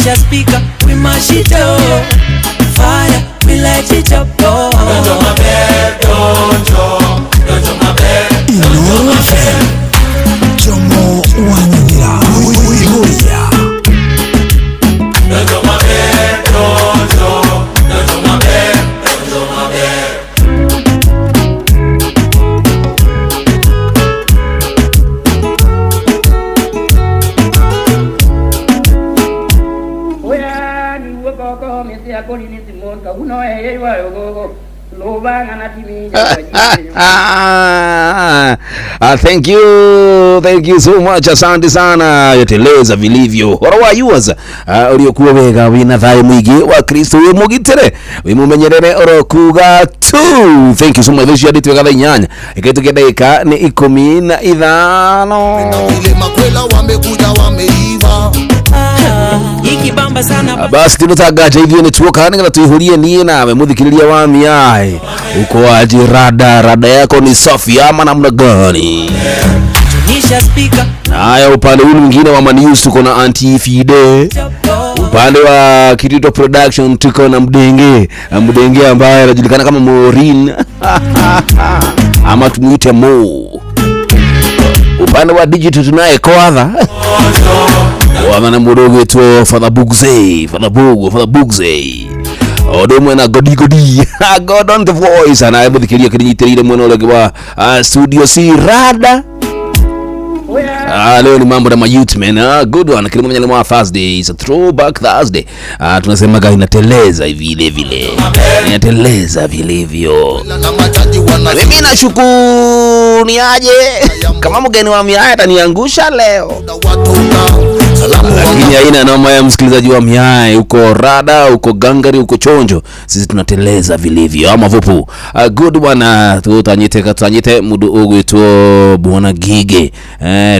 Tunisha speaker, we mash it up. Fire, we light it up. Oh. Inoro FM Jomo Wanyira Wihuria. Thank you, thank you so much, asante sana yoteleza vilivyo horo wa yours uliokuwa wega wina thayo mwingi wa Kristo wi mugitire wi mumenyerere orokuga tu. Thank you so much. This yaditwega thaa inyanya ikitukia dakika ni 15. Vile makwela wamekuja wameiva. Ikibamba sana. Basi tunatagaja hivyo ni tuoka nĩgetha tuihurie niĩ nawe muthikiriria wa miai uko aje? Rada rada yako ni safi ama namna gani? Tunisha speaker. Na haya, upande huu mwingine wa Manius tuko na Auntie Fide, upande wa Kirito Production tuko na Mdenge, Mdenge ambaye anajulikana kama Maureen ama tumuite Mo. Upande wa digital tunaye Koadha wana mudogo wetu Father Bugze, Father Bugu, Father Bugze. Odo mwena godi godi. God on the voice ana muthikiria kirinyitirire mwena ule wa studio C Rada. Leo ni mambo na mayouth man. Good one. Kile mwenye ni Thursday. It's a throwback Thursday. Tunasema gari inateleza hivi vile vile. Inateleza vilivyo. Mimi nashukuru ni aje kama mgeni wa miaya ataniangusha leo. Lakini haina noma ya msikilizaji wa miaya, uko rada, uko gangari, uko chonjo, sisi tunateleza vilivyo ama vupu. Good one. Tutanyite katanyite mudu ugwetu bwana Gige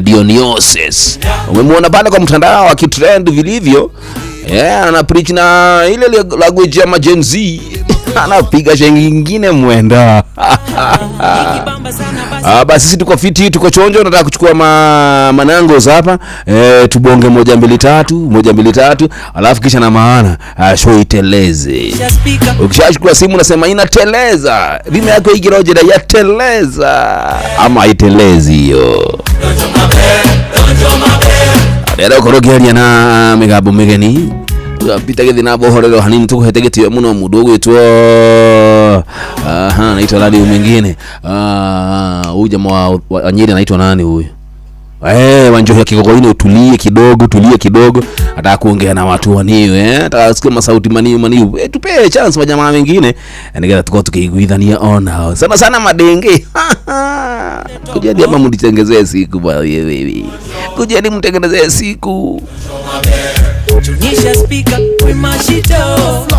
Dionysus. Umemwona pale kwa mtandao akitrend vilivyo. Ana preach na ile language ya Gen Z. Anapiga shengi nyingine mwenda. Basi sisi tuko fiti, tuko chonjo. Nataka kuchukua manango hapa. Tubonge 1 2 3 1 2 3, alafu kisha na maana show iteleze. Ukishachukua simu unasema inateleza. Vime yako ikiroje da yateleza ama itelezi hiyo. Rero korogeria na migabo migeni pita githi na bohorero hanini tukuhete gitio muno mundu ugwitwo aha anaitwa nani mwingine huyu jamaa wa Nyeri anaitwa nani huyu? Wanjohi Kigogoini, utulie kidogo, tulie kidogo. Nataka kuongea na watu waniwe, nataka kusikia masauti maniu maniu. Tupe chance majamaa wengine. Nigera tukao tukiiguithania ona. Sana sana madenge. Kujeni ama mnitengezee siku bwana wewe. Kujeni mtengenezee siku. Tunisha speaker we mash it up.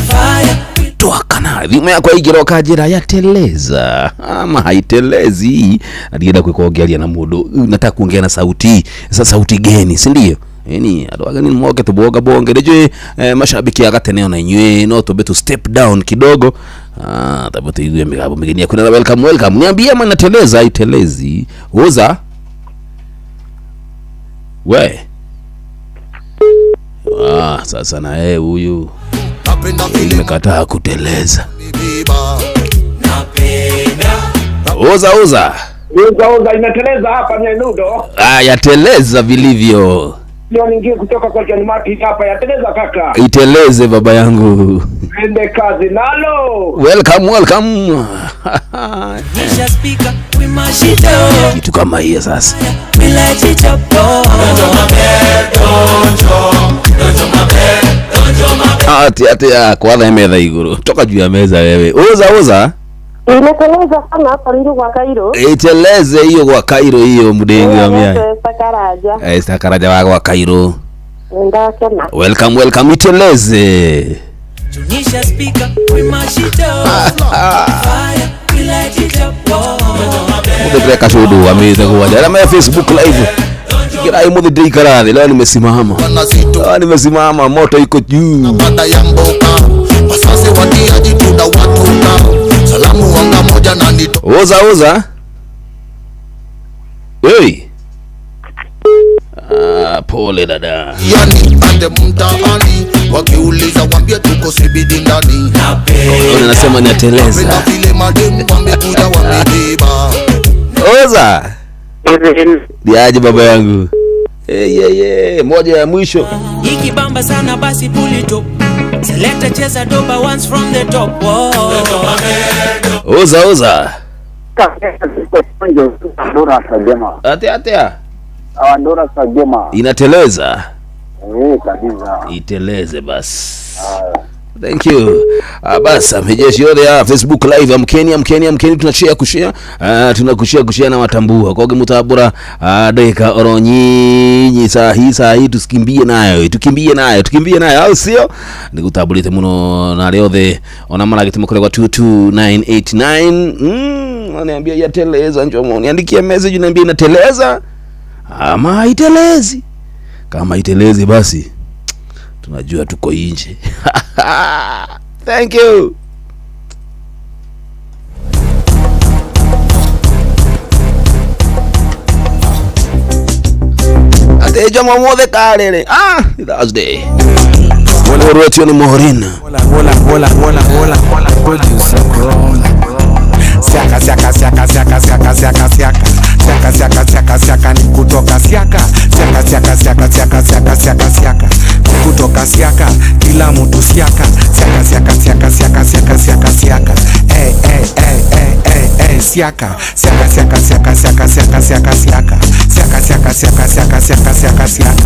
Fire twakana thimu yakwa igiroka njira yateleza ama haitelezi. Ndienda kwikongea na mundu, nataka kuongea na sauti sasa, sauti geni, si ndio? Yani andu ageni moke tuboga bonge nijue mashabiki agatene ona inyue no tumbe tu step down kidogo. Tabu tuigue migabo migeni. Kuna welcome welcome, niambie ama nateleza haitelezi. Uza we sasa na yeye huyu nimekataa kuteleza. Uza uza. Uza uza inateleza hapa Nyanudo. Yateleza vilivyo. Leo ningie kutoka kwa John Martin hapa yateleza kaka. Iteleze baba yangu. Ende kazi nalo. Welcome welcome. Nisha speaker we mash it up. Kitu kama hiyo sasa. We light it up. Ati ati kwa meza iguru. Toka juu ya meza wewe. Uza uza. Imeteleza sana hapa ndio kwa Cairo. Iteleze hiyo kwa Cairo hiyo mdenge wa mia. Sakaraja. Sakaraja wako wa Cairo. Ndakena. Welcome welcome iteleze. Tunisha speaker we mash it up. Fire we light it up. Mudhe kashudu ameweza kuwa. Jana Facebook live. Kila imu the karadi leo nimesimama. Nimesimama moto iko juu. Baada ya mboka wasasi watiaji tuna watuka. Salamu wanga moja na nito. Oza oza. Hey. Pole dada. Yani ande mtaani wakiuliza wambie tuko CBD ndani. Ona nasema ni ateleza. Napenda vile mademu wamekuja wamebeba. Oza. Diaje baba yangu. Hey, moja ya mwisho. Ikibamba sana basi pull it up. Selector cheza doba once from the top. Oza oza. Atea atea. Awandora Sagema. Inateleza. Kabisa. Iteleze basi. Thank you. Basi amejeshi yote ya Facebook live amkeni amkeni amkeni tunashare kushare. Tunakushare kushare na watambua. Kwa mutabura dakika oro nyinyi saa hii tusikimbie nayo. Tukimbie nayo, tukimbie nayo au sio? Nikutabulite muno na leo the ona mara gitimo kule kwa 22989. Ananiambia yateleza njomo. Niandikie message niambie inateleza ama haitelezi. Kama haitelezi basi tunajua tuko nje. Thank you. Ateja mwamothe karere. Thursday. Wala wetu ni Maureen. Hola, hola, hola, hola, hola, hola. Producer Corona. Siaka, siaka, siaka, siaka, siaka, siaka, siaka. Siaka, siaka, siaka, siaka, ni kutoka siaka. Siaka, siaka, siaka, siaka, siaka, siaka, siaka. Ni kutoka siaka, kila mtu siaka. Siaka, siaka, siaka, siaka, siaka, siaka, siaka. Eh, eh, eh, eh, eh, eh, siaka. Siaka, siaka, siaka, siaka, siaka, siaka, siaka. Siaka, siaka, siaka, siaka, siaka, siaka, siaka.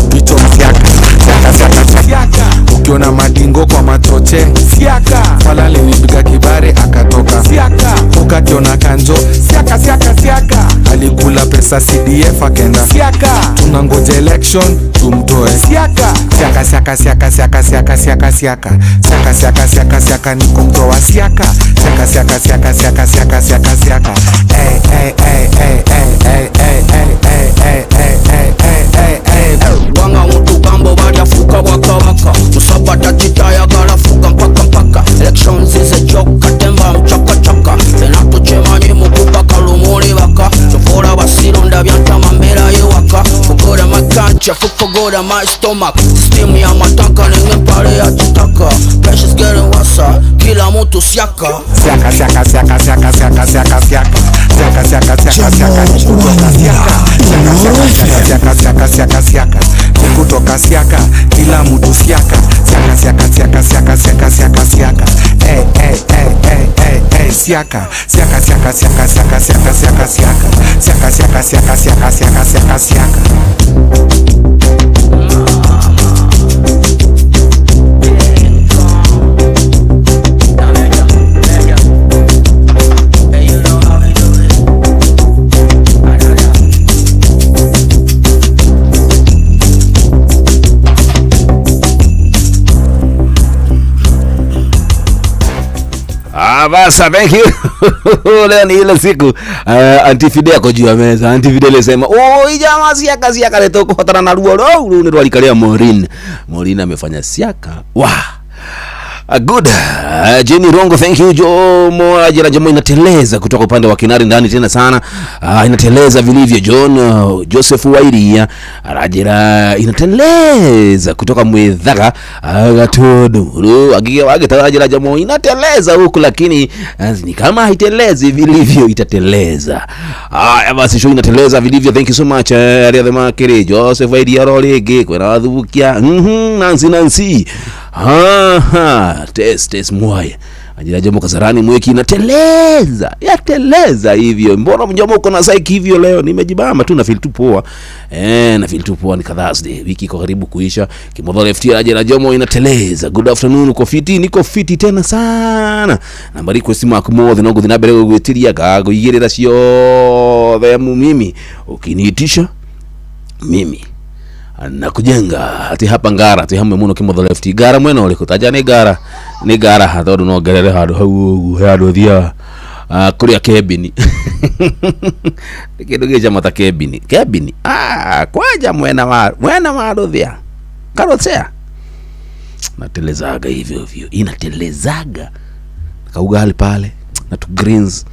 Ukichoma siaka, siaka, siaka, siaka. Ukiona madingo kwa machoche siaka. Fala linipiga kibare akatoka siaka. Ukakiona kanjo siaka, siaka, siaka. Alikula pesa CDF akenda siaka. Tunangoja election tumtoe siaka. Siaka, siaka, siaka, siaka, siaka, siaka, siaka. Siaka, siaka, siaka, siaka ni kumtoa siaka. Siaka, siaka, siaka, siaka, siaka, siaka, siaka. Eh, eh, eh, eh, eh, eh, eh, eh, eh, eh, eh, eh, eh, eh, eh. Wanga mtu gambo waliafuka waka waka. Musabata chitaya galafuka mpaka mpaka. Elections is a joke, katemba mchaka chaka. Tena tuchemani mukupa kalumuli waka. Chofora wasironda vyantama mbera yewaka. Fugora my culture, fugora my stomach. System ya mataka ningepale ya chitaka. Pressure's getting worse, kila mtu siaka. Siaka, siaka, siaka, siaka, siaka, siaka, siaka. Siaka, siaka, siaka, siaka, ni kutoka siaka. Siaka, siaka, siaka, siaka, siaka, siaka. Ni kutoka siaka, kila mtu siaka. Siaka, siaka, siaka, siaka, siaka, siaka, siaka. Eh, eh, eh, eh, eh, eh, siaka. Siaka, siaka, siaka, siaka, siaka, siaka, siaka. Siaka, siaka, siaka, siaka, siaka, siaka, siaka. Basa, thank you. Leo ni ile siku Auntie Fide ako juu ya meza. Auntie Fide alisema, "Oi jamaa siaka siaka leto kufatana na ruo rou ni rwalikalia Maureen." Maureen amefanya siaka. Wa. Good. Jenny Rongo, thank you. Jomo ajira Jomo inateleza kutoka upande wa Kinari ndani tena sana. Inateleza vilivyo. John Joseph Wairia arajira inateleza kutoka Mwithaga Gatodo. Agiga wage tarajira Jomo inateleza huku, lakini ni kama haitelezi vilivyo, itateleza. Basi show inateleza vilivyo. Thank you so much. Aria Makiri Joseph Wairia rolege kwera wathubukia. Nancy Nancy. Test mwaya. Ajira Jomo Kasarani mweki inateleza. Yateleza hivyo. Mbona mjomo uko na psyche hivyo leo? Nimejibamba tu na feel tu poa. Na feel tu poa ni Thursday. Wiki iko karibu kuisha. Kimodho left ajira Jomo inateleza. Good afternoon, uko fiti? Niko fiti tena sana. Namba request mark more no guthi na mbere gwitiria gago igirira ciothe mimi. Ukiniitisha mimi na kujenga ati hapa ngara ati hamwe muno Kimotho left ngara mwena uriku taja ni ngara ni ngara tondu no ngerere handu hau uguo he handu thia kuria kebini kindu gicama ta kebini kebini kwanja mwena wa ruthia karotea natelezaga hivyo hivyo inatelezaga kaugali pale na tu greens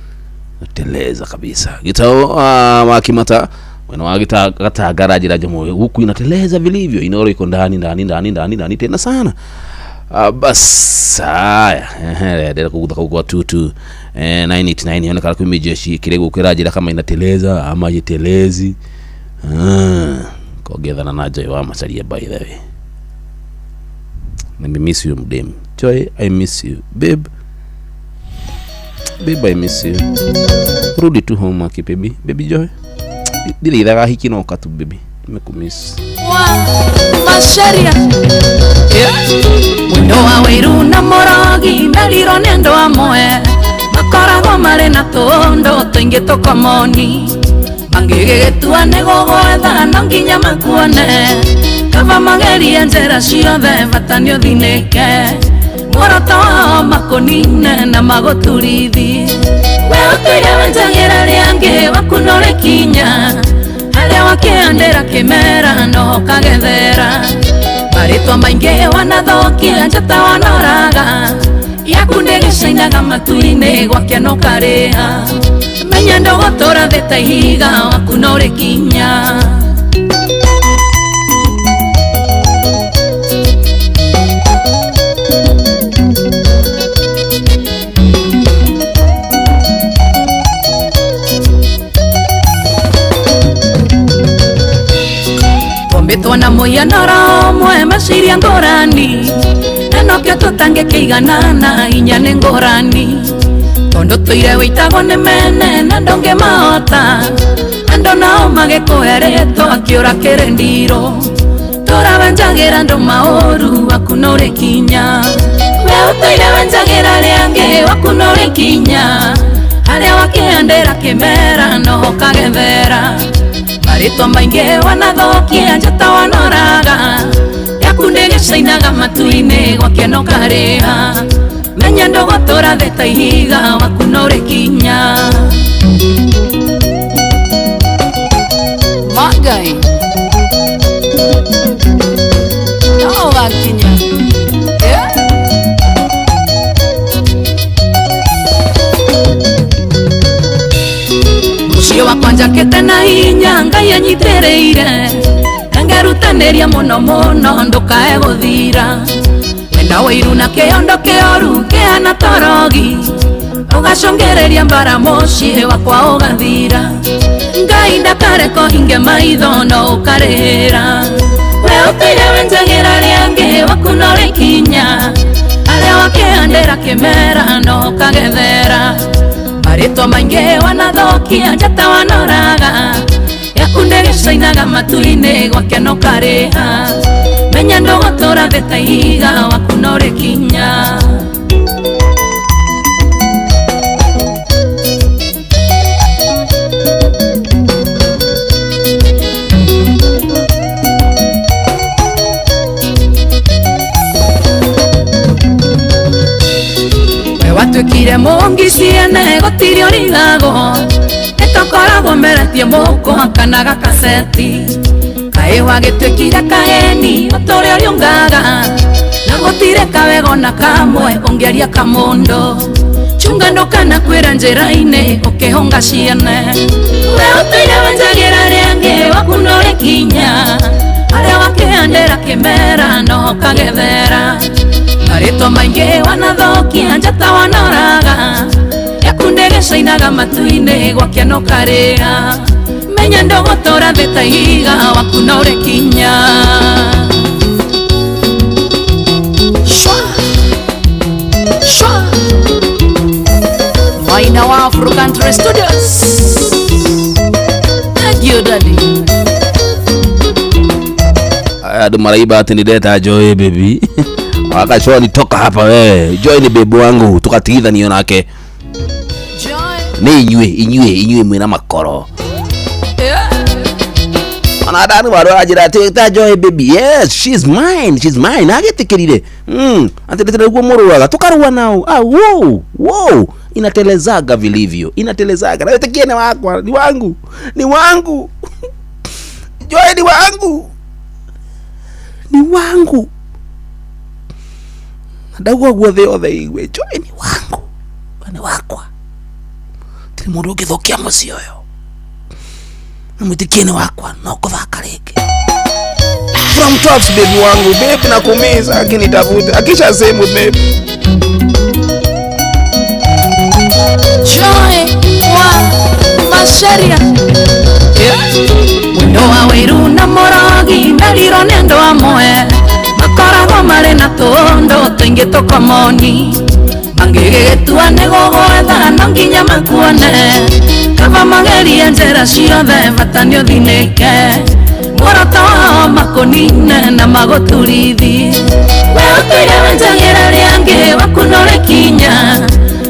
nateleza kabisa gitao wakimata Mwena wa Gatanga aranjĩra Njamuĩ huku inateleza vilivyo, Inoro iko ndani ndani ndani ndani ndani tena sana. Bas haya, ehe, ndĩrenda kũgutha kau gwa 22 989 yonekana kwĩ mijeshi kĩrĩa gũkũ ĩranjĩra kama inateleza ama itelezi. Kongethana na Joy wa Macharia, by the way. Let me miss you, mdem. Joy, I miss you. Babe. Babe, I miss you. Rudi tu home aki baby. Baby Joy. Ndiri ithaga hiki no katu baby. Nimekumiss. Macharia. Mwendo wa Wairu na Morogi merirwo nĩ andũ amwe makoragwo marĩ na tũũndũ tũingĩ tũkomoni mangĩgĩgĩtua nĩ gũgwetha no nginya makuone kaba magerie njĩra ciothe bata nĩ ũthinĩke muoroto wao makũnine na magũturithie we ũtũire wenjagĩra rĩangĩ waku no rĩkinya harĩa wakĩhandĩra kĩmera no ũkagethera marĩtwa maingĩ wanathokia njata wanoraga yaku ndĩgĩcainaga matu-inĩ gwake no karĩha menya ndũgũtũra thĩ ta ihiga waku no rĩkinya. Twombĩtwo na mũhianĩro ũmwe meciria ngũrani na nokĩo tũtangĩkĩiganana hinya nĩ ngũrani tondũ tũire wĩitagwo nĩ mene na ndũngĩmahota andũ nao magĩkũhe rĩtwa kĩũra kĩrĩ ndirũ tũrawenjagĩra andũ maũru waku no rĩkinya we ũtũire wenjagĩra rĩangĩ waku no rĩkinya harĩa wakĩhandĩra kĩmera no ũkagethera marĩtwa maingĩ wanathokia njata wanoraga yaku ndĩgĩcainaga matu-inĩ gwake no karĩha menya ndũgũtũra thĩ ta ihiga waku no rĩkinya. Magai no wakinya. Mũciĩ wakwa njakĩte na hinya Ngai anyitĩrĩire na ngerutanĩria mũno mũno ndũkae gũthira wenda wĩiru na kĩondo kĩoru kĩhana torogi ũgacũngĩrĩria mbara mũciĩ wakwa ũgathira Ngai ndakareka ũhinge maitho no ũkarĩhĩra we ũtũire wenjagĩra rĩangĩ waku no rĩkinya harĩa wakĩhandĩra kĩmera no ũkagethera marĩtwa maingĩ wanathokia njata wanoraga yaku ndĩgĩcainaga matu-inĩ gwake no karĩha menya ndũgũtũra thĩ ta ihiga waku no rĩkinya. Watuĩkire mũngi ciene gũtirĩ ũrigagwo nĩtũkoragwo meretie mũkwa kana gakaceti kaĩ wagĩtuĩkire kaeni ũtũre ũrĩũngaga na gũtirĩ kawego na kamwe ũngĩaria kamũndũ chunga ndũkana kwĩra njĩra-inĩ ũkĩhũnga ciene we ũtũire wenjagĩra rĩangĩ waku no rĩkinya harĩa wakĩhandĩra kĩmera no ũkagethera marĩtwa maingĩ wanathokia njata wanoraga yaku ndĩgĩcainaga matu-inĩ gwake no karĩha menya ndũgũtũra thĩ ta ihiga waku no rĩkinya. Shwa Shwa Maina wa Afro Country Studios. Thank you daddy. Andũ maraiba atĩ nĩndeta Joy baby. Wakachoni nitoka hapa wewe. Joy ni baby wangu tukatigithanio nake. Joy nĩ inyuĩ mwĩna makoro. Ona andũ marwa anjĩra atĩ ta Joy baby. Yes, she's mine, she's mine. Agĩtĩkĩrire. Atĩ ndĩrĩguo mũrũaga tukarũa nao. Ah, wow, wow. Inatelezaga vilivyo. Inatelezaga. Na wĩtĩkie nĩ wakwa, ni wangu. Ni wangu. Joy ni wangu. Ni wangu. Ndauga guo thĩ yothe igue Joy ni wangu. Ni wakwa. Tiri mũndũ ũngĩthũkia mũciĩ ũyũ. Na mwitikie wakwa no kuthaka rĩngĩ. From tops baby wangu, babe nakumiza akinitafuta. Akisha sehemu babe. Joy wa Macharia. Wendo wa Wairu na Mũrogi merirwo nĩ andũ amwe makoragwo marĩ na tũũndũ tũingĩ tũkomoni mangĩgĩgĩtua nĩ gũgwetha no nginya makuone kaba magerie njĩra ciothe bata nĩ ũthinĩke muoroto wao makũnine na magũturithie we ũtũire wenjagĩra rĩangĩ waku nũrĩkinya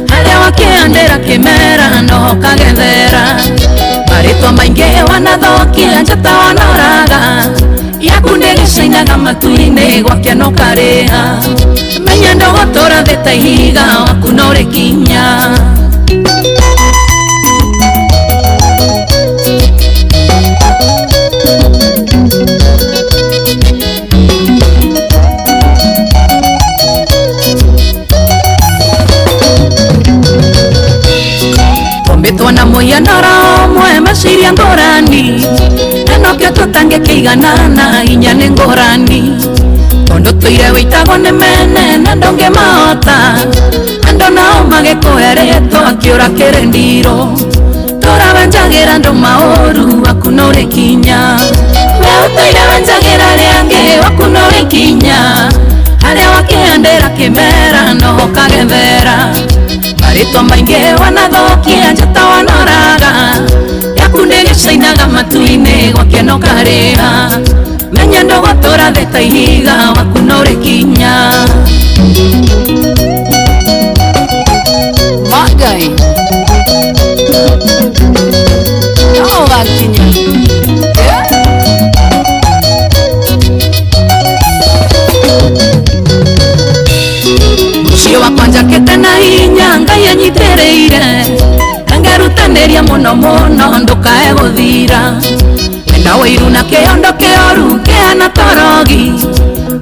harĩa wakĩandĩra kĩmera no ũkagethera marĩtwa maingĩ wanathokia njata wanoraga yaku nĩgĩcainaga matu-inĩ gwake no karĩha menya ndũgũtũra thĩ ta ihiga waku nũrĩkinya. Twombĩtwo na mũhianĩro ũmwe meciria ngũrani na nokĩo tũtangĩkĩiganana hinya nĩ ngũrani tondũ tũire wĩitagwo nĩ mene na ndũngĩmahota andũ nao magĩkũhe rĩtwa kĩũra kĩrĩ ndirũ tũra wenjagĩra andũ maũru waku nũrĩkinya we ũtũire wenjagĩra rĩangĩ waku nũrĩkinya harĩa wakĩhandĩra kĩmera no ũkagethera marĩtwa maingĩ wanathokia njata wanoraga yaku nĩgĩcainaga matu-inĩ gwake no karĩha menya ndũgũtũra thĩ ta ihiga waku nũrĩkinya. Magai no ũgakinya. Mũciĩ wakwa njakĩte na hinya Ngai anyitĩrĩire na ngerutanĩria mũno mũno ndũkae gũthira wenda wĩiru na kĩondo kĩoru kĩhana torogi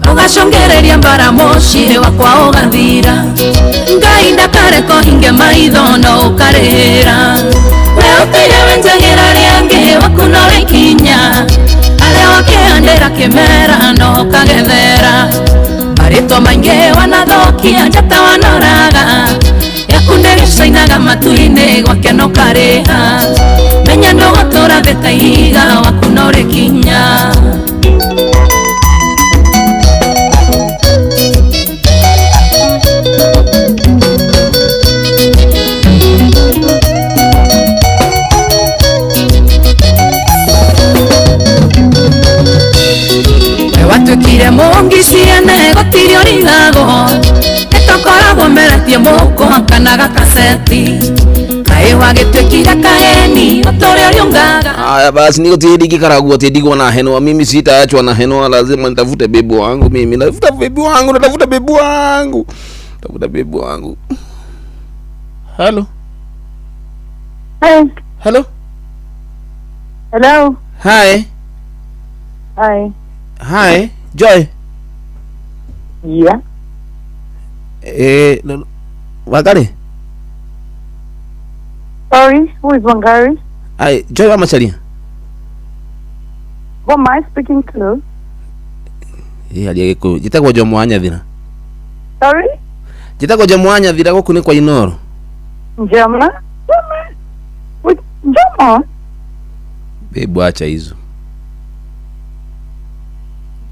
ũgacũngĩrĩria mbara mũciĩ wakwa ũgathira Ngai ndakareka ũhinge maitho no ũkarĩhĩra we ũtũire wenjagĩra rĩangĩ waku nũrĩkinya harĩa wakĩhandĩra kĩmera no ũkagethera marĩtwa maingĩ wanathokia njata wanoraga yaku nĩgĩcainaga matu-inĩ gwake no karĩha menya ndũgũtũra thĩ ta ihiga waku nũrĩkinya. We watuĩkire mũngiciene gũtirĩ ũrigagwo nĩtũkoragwo meretie mũkwa kana gakaseti kaĩ wagĩtuĩkire kaheni ũtũrĩ ũrĩũngaga. Haya basi niko tedi kikaragua tedi kwa na henwa mimi sitaachwa na henwa lazima nitafute bebu wangu mimi natafuta bebu wangu natafuta bebu wangu tafuta bebu wangu. Hello. Hi. Hello. Hello. Hi. Hi. Hi, Joy. Yeah. Wangari. Sorry, who is Wangari? Hi, Joy wa Macharia. Who am I speaking to? Aliye ko jitagwo Jomo wa Nyathira. Sorry? Jitagwo Jomo wa Nyathira gũkũ nĩ kwa Inoro. Jomo? Jomo? With Jomo? Babe, acha hizo.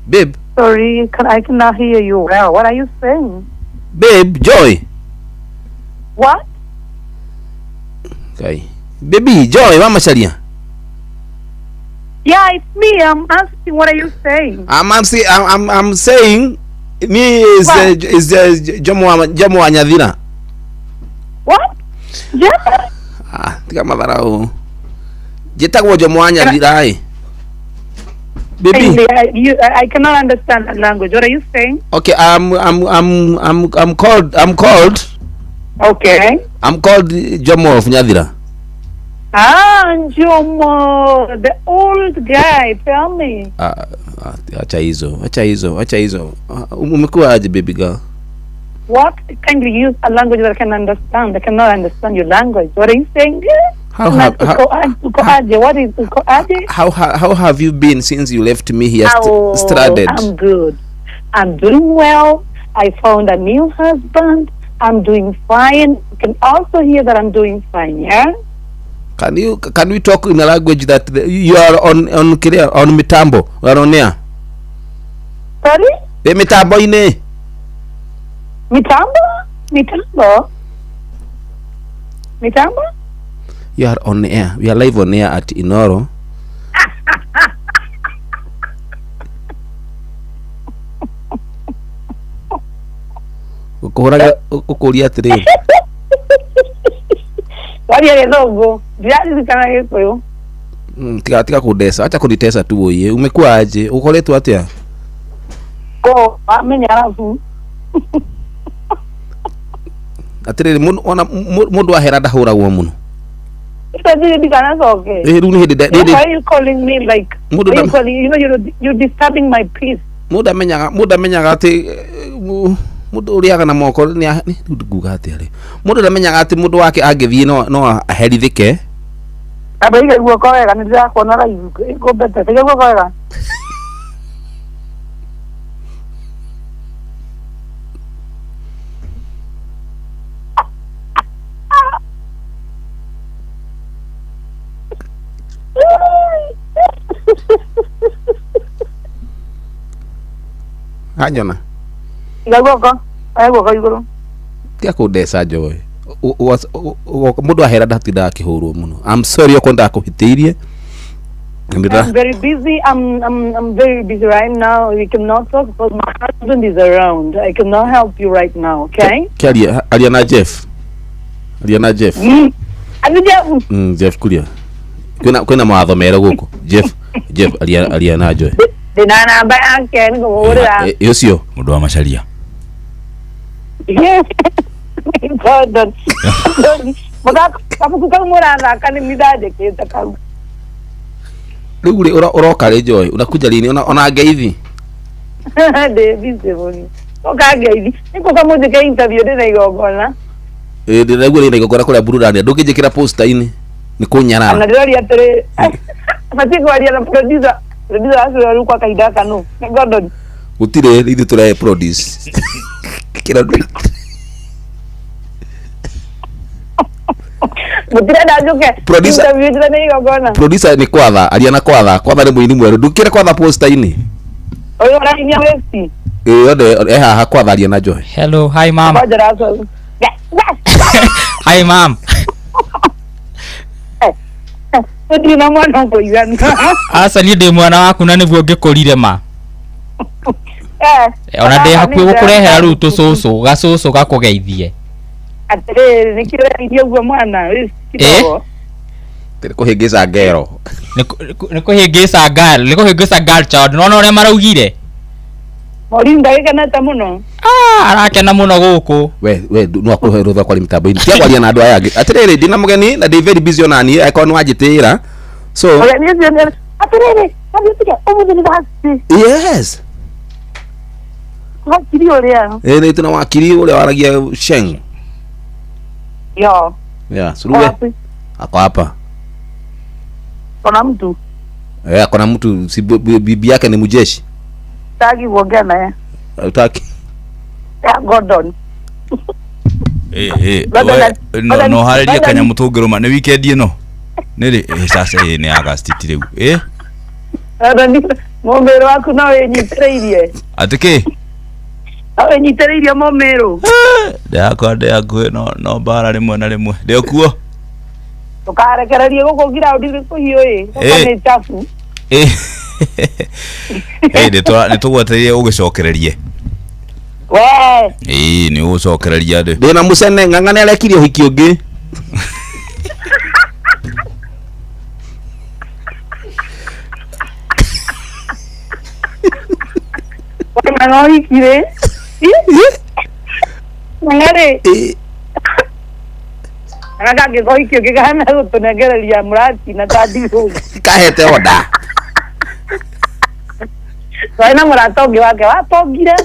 Babe. Sorry, I cannot hear you well. What are you saying? Babe, Joy. What? Okay. Baby, Joy wa Macharia. Yeah, it's me. I'm asking, what are you saying? I'm saying me is Jomo wa Nyathira. What? Yeah. Ah, tiga madharau. Jitagwo Jomo wa Nyathira ai. Baby, I cannot understand that language. What are you saying? Okay, I'm called. Okay. I'm called Jomo of Nyathira. Ah, Jomo, the old guy. Tell me. Acha hizo, acha hizo, acha hizo. Umekuwa aje baby girl? What? Kindly use a language that I can understand. I cannot understand your language. What are you saying? Uko aje? What is uko aje? How have you been since you left me here stranded? I'm good. I'm doing well. I found a new husband. I'm doing fine. You can also hear that I'm doing fine, yeah? Can we talk in a language that you are on on mitambo? We are on air. Sorry? The mitambo ine. Mitambo? Mitambo? Mitambo? You are on air. We are live on air at Inoro. Ukuhoraga ukuria atiri. Waria githungu. Ndiraririkana Gikuyu. Tiga kundesa. Acha kunitesa tu oye. Umekuwa aje? Ukoretwo atia? Ko amenya arabu. Atiriri ona mundu ahera ndahuragwo muno. Why are you calling me like you calling, you know, you're disturbing my peace. Mundu amenyaga ati mundu uriaga na moko ni nguga atia ri. Mundu ndamenyaga ati mundu wake angithie no aherithike. Aba iga guoko wega ni ndirakuona live iko better. Iga guoko wega. Anjona. Iga guoko. Aya guoko iguru. Tiga kundesa Joy. Mundu ahera ndatindaga akihurwo muno. I'm sorry okorwo ndakuhitiirie. I'm very busy. I'm very busy right now. We cannot talk because my husband is around. I cannot help you right now, okay? Kiaria aria na Jeff. Aria na Jeff. Jeff kuria. Kwina mawatho mera guku. Jeff aria na Joy. Ndina namba yake ngumuhurira. Ucio mundu wa macaria. Yes. Gordon. Muthako kau murathaka ni mithandikite kau. Riu ri uroka ri Joy, unakuja lini ona ngeithi? Ndi busy muno. Oka ngeithi. Nikuka munjike interview ndina igongona. Ndiraigua rina igongona kuria burudani. Ndũngĩnjĩkĩra poster-inĩ. Nĩ kũnyarara. Ona ndĩroria atĩrĩ. Batiĩ kwaria na producer. Producer acio rĩu kwa kahinda gaka nũ? Nĩ Gordon. Gũtirĩ ithuĩ tũre produce. Kĩra Mutirenda njuke. Interview ndĩna igongona. Producer ni kwatha, aria na kwatha, kwatha nĩ mũini mwerũ. Ndũkĩre kwatha poster-inĩ. Ũyũ ũrahinya westi. Ĩĩ haha kwatha aria na Joy. Hello, hi mom. Hi mom. Ndĩ na mwana ũkũigana. Aca niĩ ndĩ mwana waku na nĩguo ngĩkũrire ma. Ona ndĩ hakuhĩ gũkũrehera rĩu tũcũcũ, gacũcũ gakũgeithie. Atĩrĩrĩ nĩkĩo ũrahinyia ũguo mwana kidogo. Nĩ kũhĩngĩca ngero. Nĩ kũhĩngĩca girl, nĩ kũhĩngĩca girl child. Nĩwona ũrĩa maraugire? Maureen ndagĩkenete mũno. Arakena mũno gũkũ. We no akũhe rũtha kwari mĩtambo-inĩ. Tiga kwaria na andũ aya angĩ. Atĩrĩrĩ ndina mũgeni na ndĩ very busy ona niĩ angĩkorwo nĩ wanjĩtĩĩra. So atĩrĩrĩ, ũmũthĩ nĩ Thursday. Yes. Wakiri ũrĩa. Nĩ tuna wakiri ũrĩa waragia Sheng. Yo. Yeah, Suluwe. Ako hapa. Kuna mtu. Kuna mtu si bibi yake ni mjeshi. Sitaki kuongea naye. Hutaki? Ya Gordon. No haririe kanyamũ tũngĩrũma nĩ weekend ĩno. Nĩ rĩ sasa nĩ August ti rĩu. Gordon, mũmĩrũ waku no wĩnyitĩrĩirie. Atĩ kĩ? No wĩnyitĩrĩirie mũmĩrũ. Ndĩrakwa ndĩ hakuhĩ no mbara rĩmwe na rĩmwe. Ndĩ kuo. Ndũkarekererie gũkũ ground kũhiũ ĩ. Gũkũ nĩ chafu. Nĩ tũgwetereire ũgĩcokererie. We. Nĩ ũgũcokereria ndĩ. Ndĩna mũcene ng'ang'a nĩ arekirie ũhiki ũngĩ. Ng'ang'a ũhikire? Ng'ang'a rĩ? Ng'ang'a kangĩka ũhiki ũngĩ kahana gũtũnengereria mũrati na ta ndirũ. Kahete order. Twarĩ na mũrata ũngĩ wake watongire.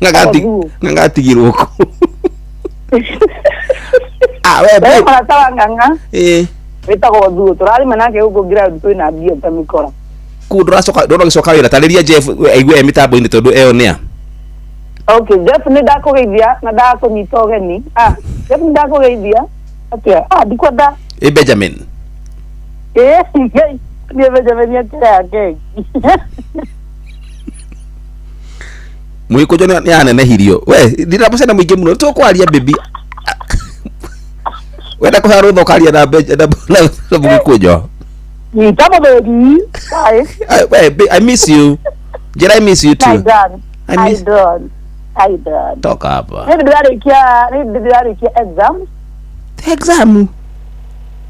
Ng'ang'a atigirwo kũ? We mũrata wa Ng'ang'a. Wĩtagwo Thuo tũrarĩma nake gũkũ ground twĩna mbia ta mĩkora. Kuu ndũracoka ndona ũgĩcoka wĩra tarĩria Jeff aigue e mĩtambo-inĩ tondũ eo nĩa. Okay, Jeff nĩ ndakũgeithia na ndakũnyita ũgeni. Ah, Jeff nĩ ndakũgeithia. Atĩa? Ah, ndikwenda. Ĩ Benjamin. Ĩ, ngai, niĩ Benjamin akĩraya keki. Mũgĩkũnjũ nĩ anenehirio. We, ndira mũcene mũingĩ mũno tũkwaria baby. Wenda kũheo rũtha ũkaria na na mũgĩkũnjo. Nyita mũthuri. Bye. We, I miss you. Njĩra I miss you I too. don't. I I miss don't. I don't. Toka hapa. Nĩ ndĩrarĩkia nĩ ndĩrarĩkia exam. Exam.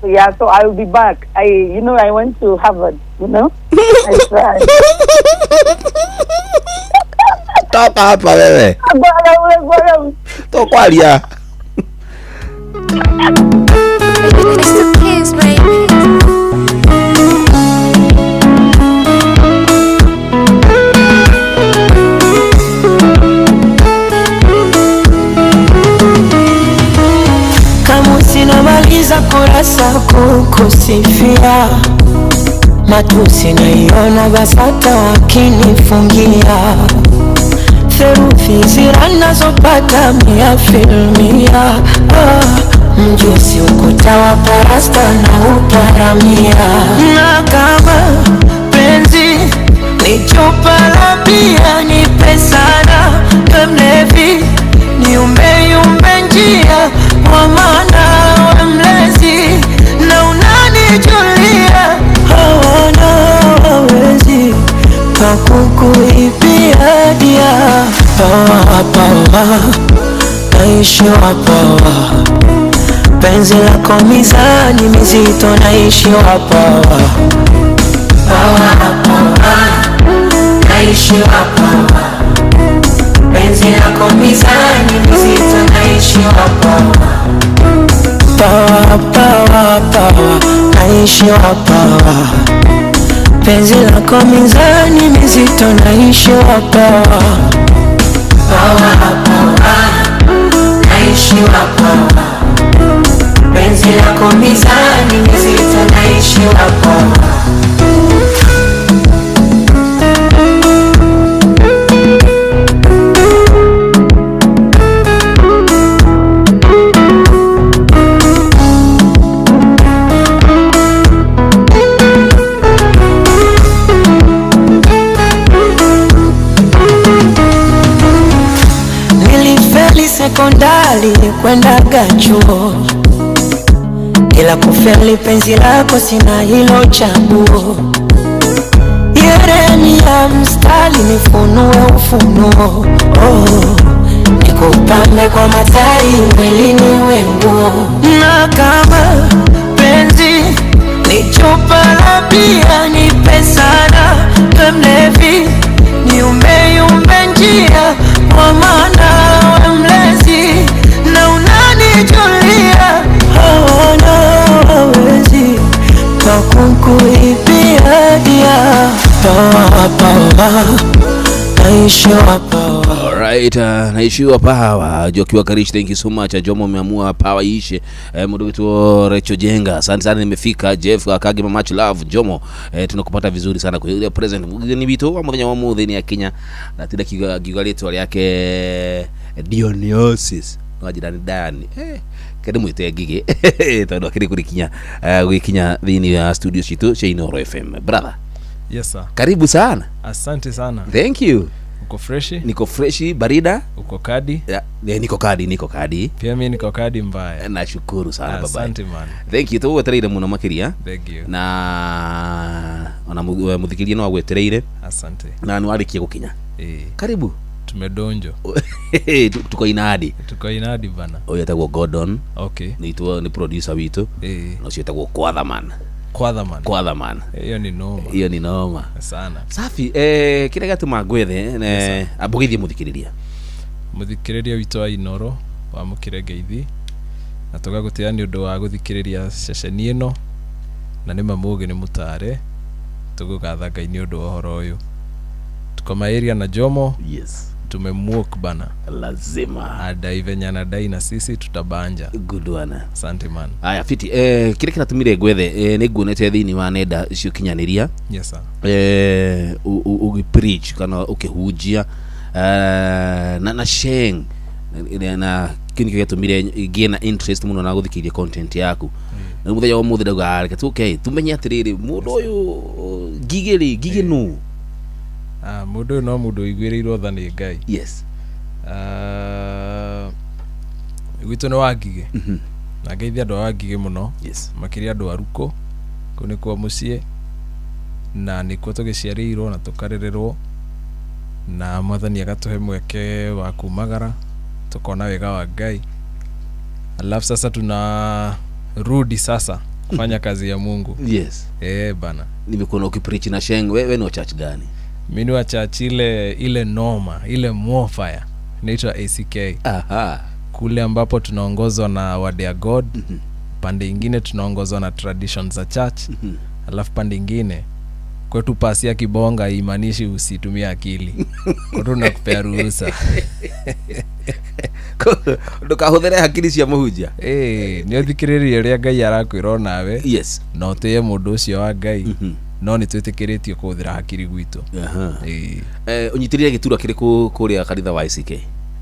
Yeah, so I will be back. I, you know, I went to Harvard, you know. I tried. Toka hapa wewe. Bwana, Tũkwaria. It's the kids, baby. Kama sinamaliza kurasa kukusifia, matusi naiona BASATA wakinifungia, therufi zira nazopata mia filmia. Ah, mjusi ukuta wa parasta na uparamia, na kama penzi ni chupa la bia, nipe sana we mlevi, niumbe yumbe njia kwa maana we mlezi na unanijulia, hawana wawezi pakukuibia dia. Pawa pawa naishiwa pawa, penzi lako mizani mizito naishiwa pawa. Pawa pawa naishiwa pawa, penzi lako mizani mizito naishiwa pawa. Pawa pawa pawa naishiwa pawa, penzi lako mizani mizito naishiwa pawa. Pawa pawa naishiwa pawa, penzi lako mizani mizito naishiwa pawa. Nilifeli sekondari kwendaga chuo, ila kufeli penzi lako sina hilo chaguo. Yeremia mstari nifunue ufunuo, oh, nikupambe kwa matari mwilini wenguo, na kama penzi ni chupa la bia, nipe sana we mlevi, niumbe yumbe njia kwa maana we mlezi na unanijulia, hawana wawezi pakukuibia dia. Pawa pawa naishiwa pawa. Alright, naishiwa power. Jokiwa Karish, thank you so much. Jomo umeamua power iishe. Mdu wetu Recho Jenga, asante sana nimefika. Jeff Akage, much love. Jomo, tunakupata vizuri sana kwa ile present. Ni bitu wa muthenya wa muthi ni akinya na tida kiuga rĩtwa rĩake Dionysus. No njira ni Dani. Kende mwite Ngigĩ tondũ akĩrĩ kũrĩkinya gũgĩkinya thĩinĩ wa studio citũ cia Inooro FM. Brother. Yes sir. Karibu sana. Asante sana. Thank you. Uko freshi? Niko freshi, barida. Uko kadi? Yeah, niko kadi, niko kadi. Pia mimi niko kadi mbaya. Nashukuru sana baba. Asante man. Thank you. Tugwetereire muno makiria. Thank you. Na ona muthikiria no agwetereire. Asante. Na ni warikie gukinya. Karibu. Tumedonjo. Tuko inadi. Tuko inadi bana. Oyo etagwo Gordon. Okay. Ni ni producer witu. Na ucio etagwo Kwathaman. Kwathaman. Kwathaman. Hiyo ni noma. Hiyo ni noma. Sana. Safi. Kire gatuma ngwethe ne ambugithie muthikiriria. Muthikiriria witu wa Inooro wa mukire ngeithi. Na tugagutia ni undu wa guthikiriria ceceni ino na ni mamugi ni mutare tugugatha Ngai ni undu wa horo uyu. Tuko area na Jomo. Yes. Tumemwok bana. Lazima. Adai venye anadai na sisi tutabanja. Good one. Asante man. Aya fiti, kĩrĩa kĩratũmire ngwethe, nĩ nguonete thĩinĩ wa nenda cia ũkinyanĩria. Yes sir. Ũgĩ preach kana ũkĩhunjia na sheng na kĩu nĩkĩo gĩatũmire ngĩe na interest mũno na gũthikĩrĩria content yaku. Na mũthenya wa ũmũthĩ ndauga, "Ah, reke tũke tumenye atĩrĩrĩ, mũndũ ũyũ Ngigĩ rĩ, Ngigĩ nũ?" Ah, mũndũ ũyũ no mũndũ ũiguĩrĩirwo tha nĩ Ngai. Yes. Ah, gwitũ nĩ Wangigĩ na ngeithia andũ a Wangigĩ mũno. Yes. Makĩria andũ a Ruko, kũu nĩkuo mũciĩ na nĩkuo tũgĩciarĩirwo na tũkarererwo, na mwathani agatũhe mweke wa kumagara tukona wega wa Ngai, alafu sasa tunarudi sasa kufanya kazi ya Mungu. Yes. Eh, bana. Nimekuona ukipreach na sheng. Wewe ni wa church gani? Mi ni wa church ile ile noma, ile mwofaya inaitwa ACK. Aha. Kule ambapo tunaongozwa na word ya God. Pande ingine tunaongozwa na tradition za church. Alafu pande ingine kwetu pasia kibonga imaanishi usitumie akili, kwetu nakupea ruhusa. Ndũkahũthĩre hakiri cia mũhunjia. Ĩĩ, nĩ ũthikĩrĩrie ũrĩa Ngai arakwĩra onawe. Yes. Na ũtĩe mũndũ ũcio wa Ngai, no nĩ twĩtĩkĩrĩtio kũhũthĩra hakiri gwitũ. Ĩĩ. Ũnyitĩrĩire gĩturwa kĩrĩkũ kũrĩa kanitha wa ICK?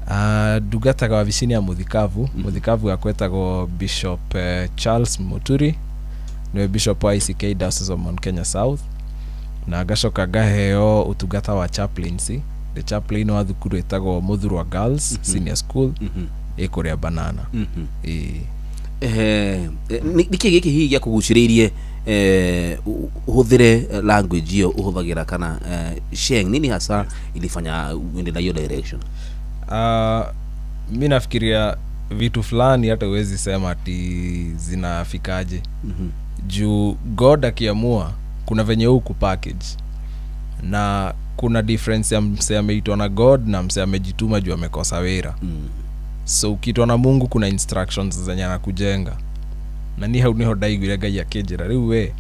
Ah, ndungataga wabici-inĩ ya mũthikabu. Mũthikabu wakwa etagwo Bishop Charles Muturi, nĩwe bishop wa ICK Diocese of Mount Kenya South, na ngacoka ngaheo ũtungata wa chaplaincy, the chaplain wa thukuru ĩtagwo Muthurwa Girls Senior School, ĩ kũrĩa Banana. Ĩĩ. Nĩkĩ gĩkĩ hihi gĩakũgucĩrĩirie ũhũthĩre language ĩyo ũhũthagĩra kana sheng? Nini hasa ilifanya uende na hiyo direction? Mi nafikiria vitu fulani hata huwezi sema ati zinafikaje. Juu God akiamua kuna venye huku package, na kuna difference ya mse ameitwa na God na mse amejituma juu amekosa wira. So ukiitwa na Mungu kuna instructions zenye anakujenga, na ni hau niho ndaiguire Ngai akĩnjĩra, rĩu we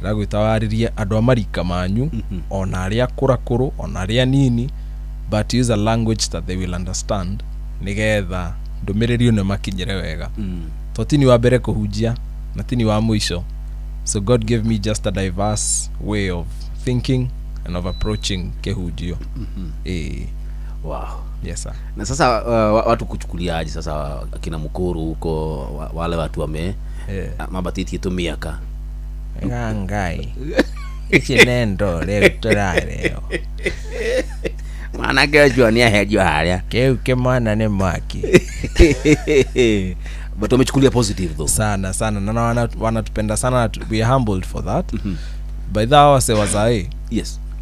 ndĩragwĩta warĩrie andũ a marika manyu, ona arĩa akũrakũrũ ona arĩa nini, but use a language that they will understand nĩgetha ndũmĩrĩri ĩno ĩmakinyĩre wega. To tini wa mbere kũhunjia na tini wa mũico, so God gave me just a diverse way of thinking and of approaching kĩhunjio. Ĩĩ. Wow. Yes sir. Na sasa watu kuchukuliaje sasa, akina mkuru huko, wale watu wame mabatĩtie tũmĩaka? Ngai ici nendo rĩu tũrareo. Mwanake ũcio nĩ ahenjio harĩa. Kĩu kĩmwana nĩ mwaki. But wamechukulia positive though. Sana sana, na wanatupenda sana na we are humbled for that. By the wase wazae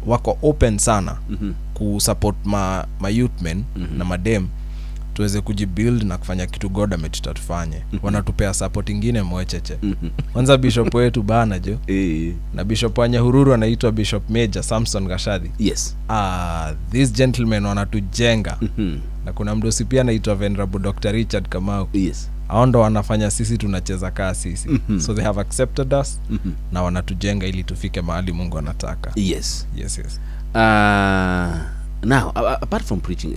wako open sana kusupport ma youth men na madem tuweze kujibuild na kufanya kitu God ametuita tufanye. Wanatupea support ingine mwecheche. Kwanza bishop wetu bana jo, na bishop wa Nyahururu anaitwa Bishop Major Samson Gashadhi. Ah, these gentlemen wanatujenga. Na kuna mdosi pia anaitwa Venerable Dr. Richard Kamau. Hao ndo wanafanya sisi tunacheza kaa sisi. So they have accepted us na wanatujenga ili tufike mahali Mungu anataka. Yes. Now apart from preaching,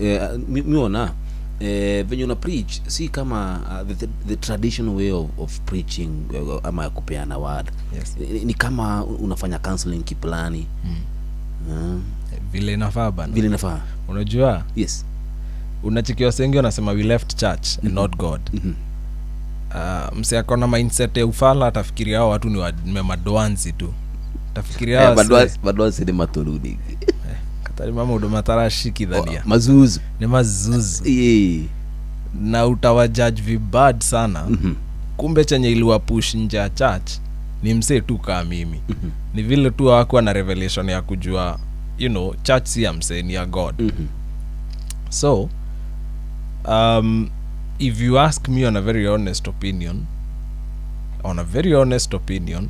miona venye una preach si kama the traditional way of preaching, ama ya kupeana word. Ni kama unafanya counseling kiplani. Vile inafaa bana. Vile inafaa. Unajua? Yes. Unachikia wase wengi wanasema we left church and not God. Mse akona mindset ya ufala atafikiria hao watu ni madwanzi tu. Atafikiria hao Madwanzi ni maturudi. Katari mama udomatarashikithania. Oh, mazuzu. Ni mazuzu. Na utawajudge vibad sana. Kumbe chenye iliwapush nje ya church ni msee tu kama mimi. Ni vile tu hawakuwa na revelation ya kujua, church si ya msee, ni ya God. So, if you ask me on a very honest opinion,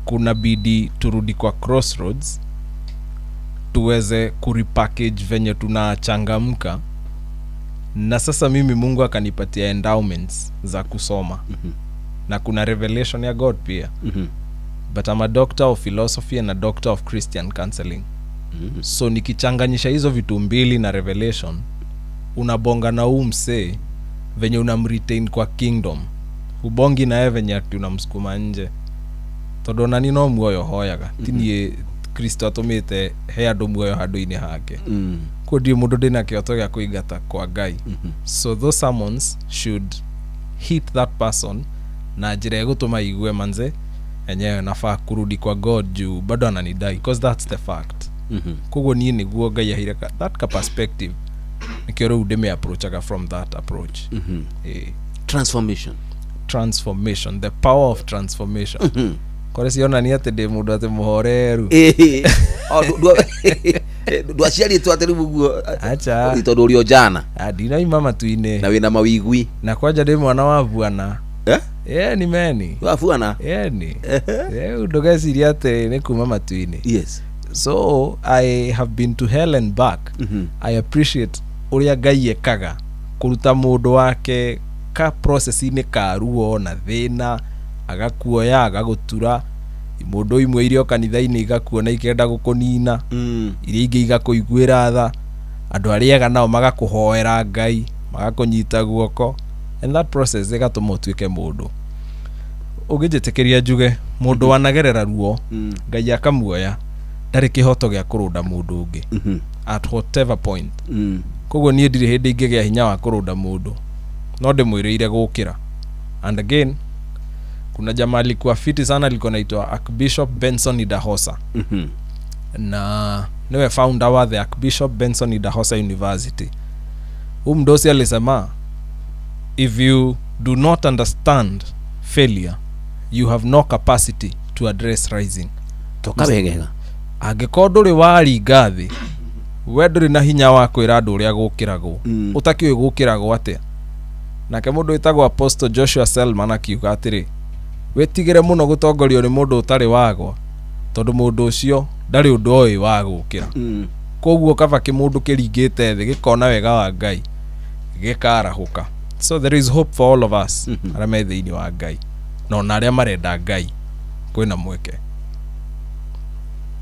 kuna bidi turudi kwa crossroads tuweze kurepackage venye tunachangamka. Na sasa mimi Mungu akanipatia endowments za kusoma. Na kuna revelation ya God pia. But I'm a doctor of philosophy and a doctor of Christian counseling. So nikichanganyisha hizo vitu mbili na revelation, unabonga na huu msee venye unamretain kwa kingdom, ubongi naye venye ati unamsukuma nje, tondu ona ni no muoyo hoyaga. Ti niĩ Kristo atũmĩte he andũ muoyo handũ-inĩ hake. Kuo ndirĩ mũndũ ndĩna kĩhoto gĩa kũingata kwa Ngai. So those sermons should hit that person na njĩra ĩgũtũma igue manze enyewe nafaa kurudi kwa God juu bado ananidai, because that's the fact. Koguo niĩ nĩguo Ngai aheire that ka perspective, nĩkĩo rĩu ndĩmĩapproachaga from that approach. Transformation. Transformation, the power of transformation. Kore cionania atĩ ndĩ mũndũ atĩ mũhoreru. Ndwaciarĩtwo atĩ rĩu ũguo? Acha. Tondũ ũrĩ o jana. Ndinaima matu-inĩ. Na wĩna mawigwi. Na kwanja ndĩ mwana wa buana. Eh? Ni meni wa buana. Ni ndũgeciria atĩ nĩ kuma matu-inĩ. Yes. So I have been to hell and back. I appreciate ũrĩa Ngai ekaga kũruta mũndũ wake ka process-inĩ ka ruo na thĩna, agakuoya agagũtura. Mũndũ imwe iria kanitha-inĩ igakuona ikenda gũkũnina, iria ingĩ igakũiguĩra tha, andũ arĩa ega nao magakũhoera Ngai, magakũnyita guoko, and that process ĩgatũma ũtuĩke mũndũ. Ũngĩnjĩtĩkĩria njuge, mũndũ wanagerera ruo, Ngai akamuoya, ndarĩ kĩhoto gĩa kũrũnda mũndũ ũngĩ at whatever point. Koguo niĩ ndirĩ hĩndĩ ingĩgĩa hinya wa kũrũnda mũndũ, no ndĩmwĩrĩire gũkĩra. And again, kuna jamaa alikuwa fiti sana, alikuwa anaitwa Archbishop Benson Idahosa. Na niwe founder wa the Archbishop Benson Idahosa University. Huyu mdosi alisema, if you do not understand failure, you have no capacity to address rising. Toka wegega. Angĩkorwo ndũrĩ waringa thĩ, we ndũrĩ na hinya wa kwĩra andũ ũrĩa gũkĩragwo. Ũtakĩũĩ gũkĩragwo atĩa. Nake mũndũ wĩtagwo Apostle Joshua Selman akiuga atĩrĩ, wĩtigĩre mũno gũtongorio nĩ mũndũ ũtarĩ wagwa, tondũ mũndũ ũcio ndarĩ ũndũ oĩ wa gũkĩra. Koguo kaba kĩmũndũ kĩringĩte thĩ gĩkona wega wa Ngai gĩkarahũka. So there is hope for all of us arĩa me thĩinĩ wa Ngai, na ona arĩa marenda Ngai kwĩna mweke.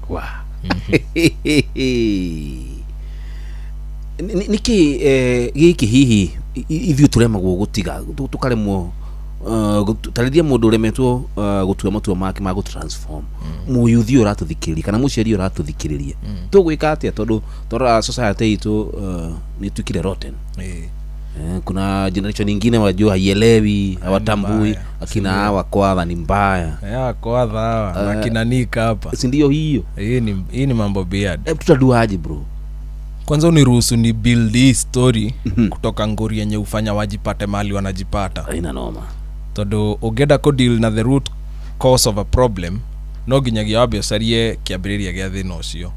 Wow. Nĩkĩ gĩkĩ hihi ithuĩ tũremagwo gũtiga, tũkaremwo tarĩria mũndũ ũremetwo gũtua matua make ma gũtransform, mũyuthi ũratũthikĩrĩria kana mũciari ũratũthikĩrĩria, tũgwĩka atĩa? Tondũ tũrora society itũ nĩ ĩtuĩkire rotten. Kuna generation ingine wajua haielewi, hawatambui, akina hawa kwatha ni mbaya. Kwatha hawa, na kina Nika hapa. Si ndio hiyo? Hii ni mambo beard. Tutaduaje bro? Kwanza uniruhusu ni build hii story kutoka ngori yenye ufanya wajipate mahali wanajipata. Haina noma. Tondu ũngĩenda kũ deal na the root cause of a problem, no nginyagia wambe ũcarie kĩambĩrĩria gĩa thĩna ũcio.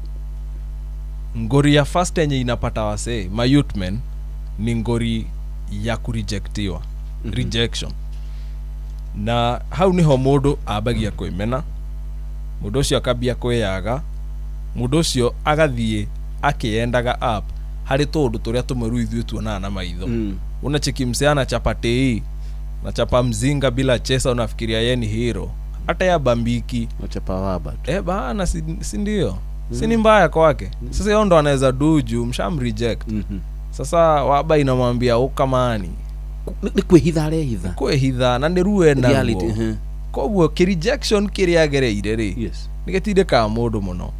Ngori ya first yenye inapata wasee, my youth men, ni ngori ya kurejectiwa. Rejection. Na hau niho mũndũ ambagia kwĩmena, mũndũ ũcio akambia kwĩyaga, mũndũ ũcio agathiĩ akĩendaga up harĩ tũũndũ tũrĩa tũmwe rĩu ithuĩ tuonaga na maitho. Unacheki msee ana chapati hii, na chapa mzinga bila chesa, unafikiria yeye ni hero. Hata ya bambiki nachapa waba tu. Bana, si ndio? Si ni mbaya kwake. Sasa yeye ndo anaweza duju msham reject. Sasa waba inamwambia ukamani ni kwĩhitha arehitha. Kwĩhitha na nĩ ruo ena Reality. Koguo kĩ rejection kĩrĩa agereire rĩ, nĩ gĩtindĩkaga mũndũ mũno.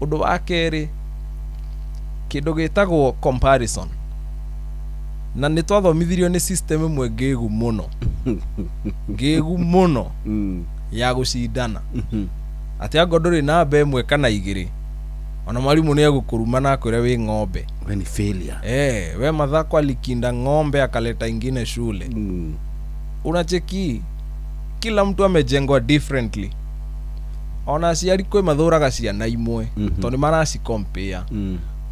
Ũndũ wa kerĩ, kĩndũ gĩtagwo comparison. Na nĩ twathomithirio nĩ system ĩmwe ngĩgu mũno. Ngĩgu mũno ya gũcindana. Atĩ angorwo ndũrĩ namba ĩmwe kana igĩrĩ, ona mwalimu nĩ egũkũruma na akwĩre wĩ ng'ombe. We ni failure. We mathako alikinda ng'ombe akaleta ingine shule. Unacheki kila mtu amejengwa differently. Ona aciari kwĩ mathũraga ciana imwe, tondũ nĩ maracicompare.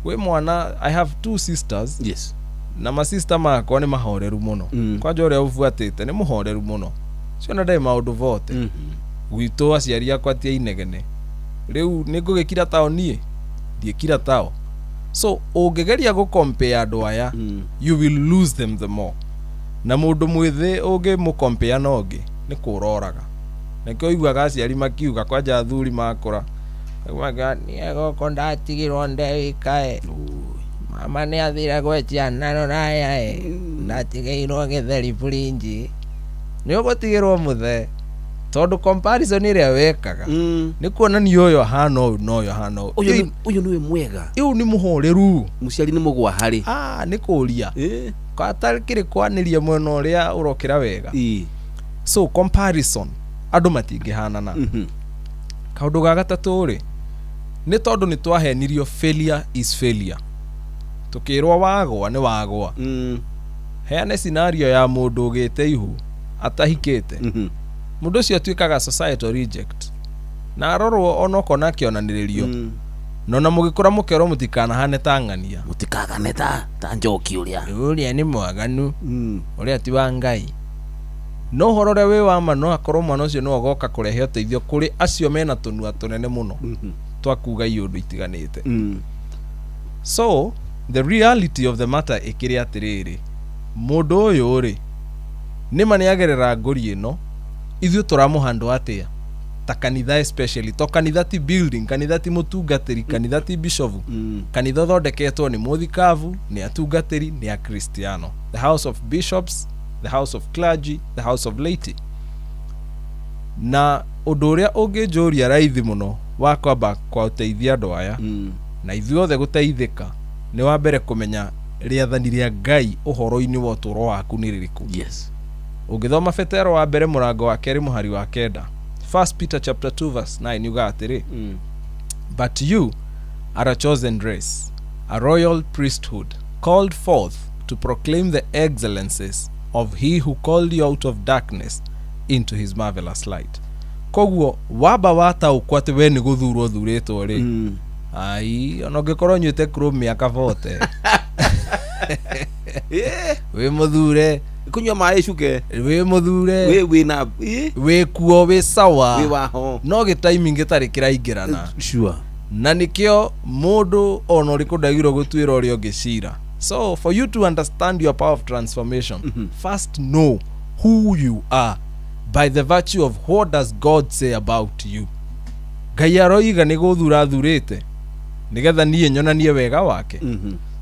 Kwĩ mwana, I have two sisters. Yes. Na masista makwa nĩ mahoreru mũno. Kwanja ũrĩa ũbuatĩte nĩ mũhoreru mũno. Ciona ndarĩ maũndũ vote. Gwitũ aciari akwa ti ainegene. Rĩu nĩ ngũgĩkira tao niĩ? Ndiĩkira tao. So ũngĩgeria gũcompare andũ aya, you will lose them the more. Na mũndũ mwĩthĩ ũngĩmũcompare na ũngĩ nĩ kũroraga. Nĩkĩo ũiguaga aciari makiuga kwanja athuri makũra, Niĩ gũkũ ndatigirwo ndewikae mama nĩ athire gwĩ ciana rũraya ĩ ndatigĩirwo gĩtheri burinji nĩ ũgũtigĩrwo mũthee tondũ comparison ĩrĩa wekaga nĩ kuonania ũyũ ahana ũũ na ũyũ ahana ũũ Ũyũ nĩwe mwega. Ĩu nĩ mũhoreru. Mũciari nĩ mũgwa harĩ. Nĩ kũria atakĩrĩ kwanĩria mwena ũrĩa ũrokĩra wega. So comparison andũ matingĩhanana. Kaũndũ ga gatatũ rĩ, nĩ tondũ nĩ twahenirio failure is failure, tũkĩrwo wagwa nĩ wagwa. Heane scenario ya mũndũ ũgĩte ihu atahikĩte. Mũndũ ũcio atuĩkaga societal reject na arorwo ona okona akĩonanĩrĩrio na ona mũgĩkũra mũkerwo mũtikanahane ta ng'ania, mũtikagane ta njoki ũrĩa ũrĩa nĩ mwaganu, ũrĩa ti wa Ngai. No ũhoro ũrĩa wĩ wa ma no akorwo mwana ũcio nĩwe ũgoka kũrehe ũteithio kũrĩ acio mena tũnua tũnene mũno twa kuga iũndũ itiganĩte. So the reality of the matter ĩkĩrĩ atĩrĩrĩ, mũndũ ũyũ rĩ nĩma nĩagerera ngũri ĩno, ithuĩ tũramũhandwo atĩa ta kanitha, especially to kanitha ti building, kanitha ti mũtungatĩri, kanitha ti bishovu. Kanitha ũthondeketwo nĩ mũthikabu, nĩ atungatĩri, nĩ akristiano, the house of bishops, the house of clergy, the house of laity. Na ũndũ ũrĩa ũngĩnjũria raithi mũno wa kwamba kwa ũteithia andũ aya na ithuothe gũteithĩka nĩ wa mbere kũmenya rĩathani rĩa Ngai ũhoro-inĩ wa ũtũũro waku nĩ rĩrĩkũ. Yes. Ũngĩthoma Petero wa mbere mũrango wa kerĩ mũhari wa 9, 1 Peter chapter 2 verse 9 yugaga atĩrĩ, but you are a chosen race, a royal priesthood, called forth to proclaim the excellences of he who called you out of darkness into his marvelous light. Koguo wamba wataũkwo atĩ we nĩ gũthurwo thurĩtwo rĩ, ai ona ũngĩkorwo ũnyuĩte Chrome mĩaka 40 wĩ mũthure, kunyua maĩ cuke, wĩ mũthure, wĩ wĩ kuo, wĩ sawa, wĩ waho, no gĩ timing gĩtarĩ kĩraingĩrana. Sure. Na nĩkĩo mũndũ ona ũrĩkũ ndagĩrĩirwo gũtuĩra ũrĩa ũngĩ cira. So for you to understand your power of transformation, first know who you are by the virtue of what does God say about you. Ngai aroiga nĩ gũthura athurĩte nĩgetha niĩ nyonanie wega wake.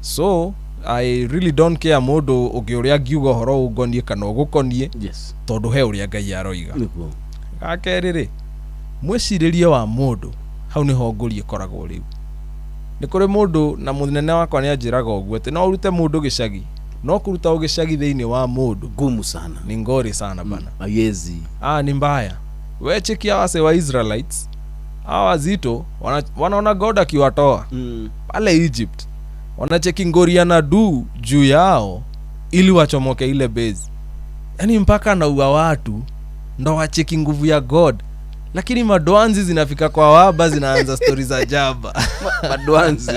So I really don't care mũndũ ũngĩ ũrĩa angiuga ũhoro ũngoniĩ kana ũgũkoniĩ, yes, tondũ he ũrĩa Ngai aroiga. Gakerĩ rĩ, mwĩcirĩrie wa mũndũ hau nĩho ngũri ĩkoragwo rĩu. Nĩ kũrĩ mũndũ na mũnene wakwa nĩ anjĩraga ũguo atĩ no ũrute mũndũ gĩcagi, no kũruta ũgĩcagi thĩinĩ wa mũndũ ngumu sana, ni ngori sana bana. Ayezi. Ni mbaya. We chekia wase wa Israelites hawa wazito wanaona God akiwatoa pale Egypt, wanacheki ngori ya nadu juu yao ili wachomoke ile base, yani mpaka naua watu ndo wacheki nguvu ya God. Lakini madwanzi zinafika kwa waba zinaanza stori za jaba. Madwanzi.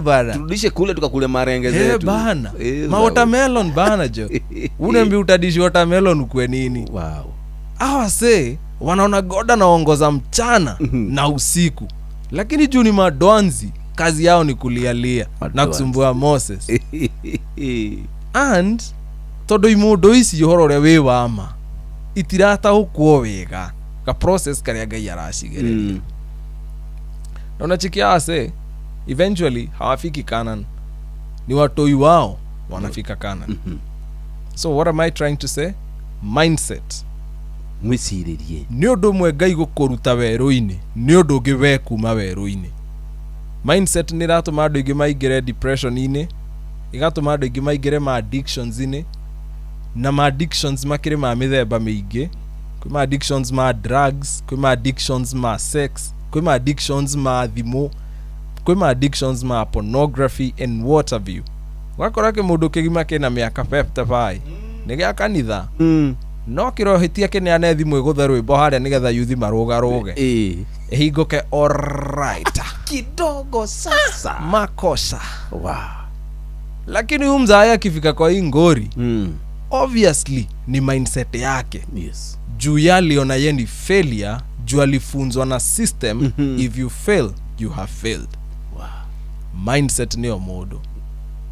Bana, turudishe kule tukakule marenge zetu bana. Ma watermelon bana jo. Unaambi utadishi watermelon ukwe nini? Wow. Hawa se wanaona God anaongoza mchana na usiku, lakini juu ni madwanzi kazi yao ni kulialia na kusumbua Moses. And tondu imundu ici uhoro uria wi wama itirataũkwo wega ka process karia Ngai aracigereria. Na unachikia ase eventually hawafiki Canaan, ni watoi wao wanafika Canaan. So what am I trying to say? Mindset. Mwĩcirĩrie nĩ ũndũ ũmwe Ngai gũkũruta werũ-inĩ, nĩ ũndũ ũngĩ we kuma werũ-inĩ. Mindset nĩ ĩratũma andũ aingĩ maingĩre depression-inĩ, ĩgatũma andũ aingĩ maingĩre ma addictions-inĩ, na ma addictions makĩrĩ ma mĩthemba mĩingĩ. Kwĩ ma addictions ma drugs, kwĩ ma addictions ma sex, kwĩ ma addictions ma thimũ, kwĩ ma addictions ma pornography and what have you. Ũgakora kĩmũndũ kĩgima kĩna mĩaka 55 nĩ gĩa kanitha, no kĩrohĩtia kĩneane thimũ ĩgũthe rwĩmbo harĩa nĩgetha yuthi marũgarũge, ĩhingũke alright kidogo sasa makosa. Wow. Lakini huyu mzae akifika kwa hii ngori, obviously ni mindset yake. Yes. Juu yaliona ye ni failure, juu alifunzwa na system. If you fail, you have failed. Wow. Mindset niyo mũndũ.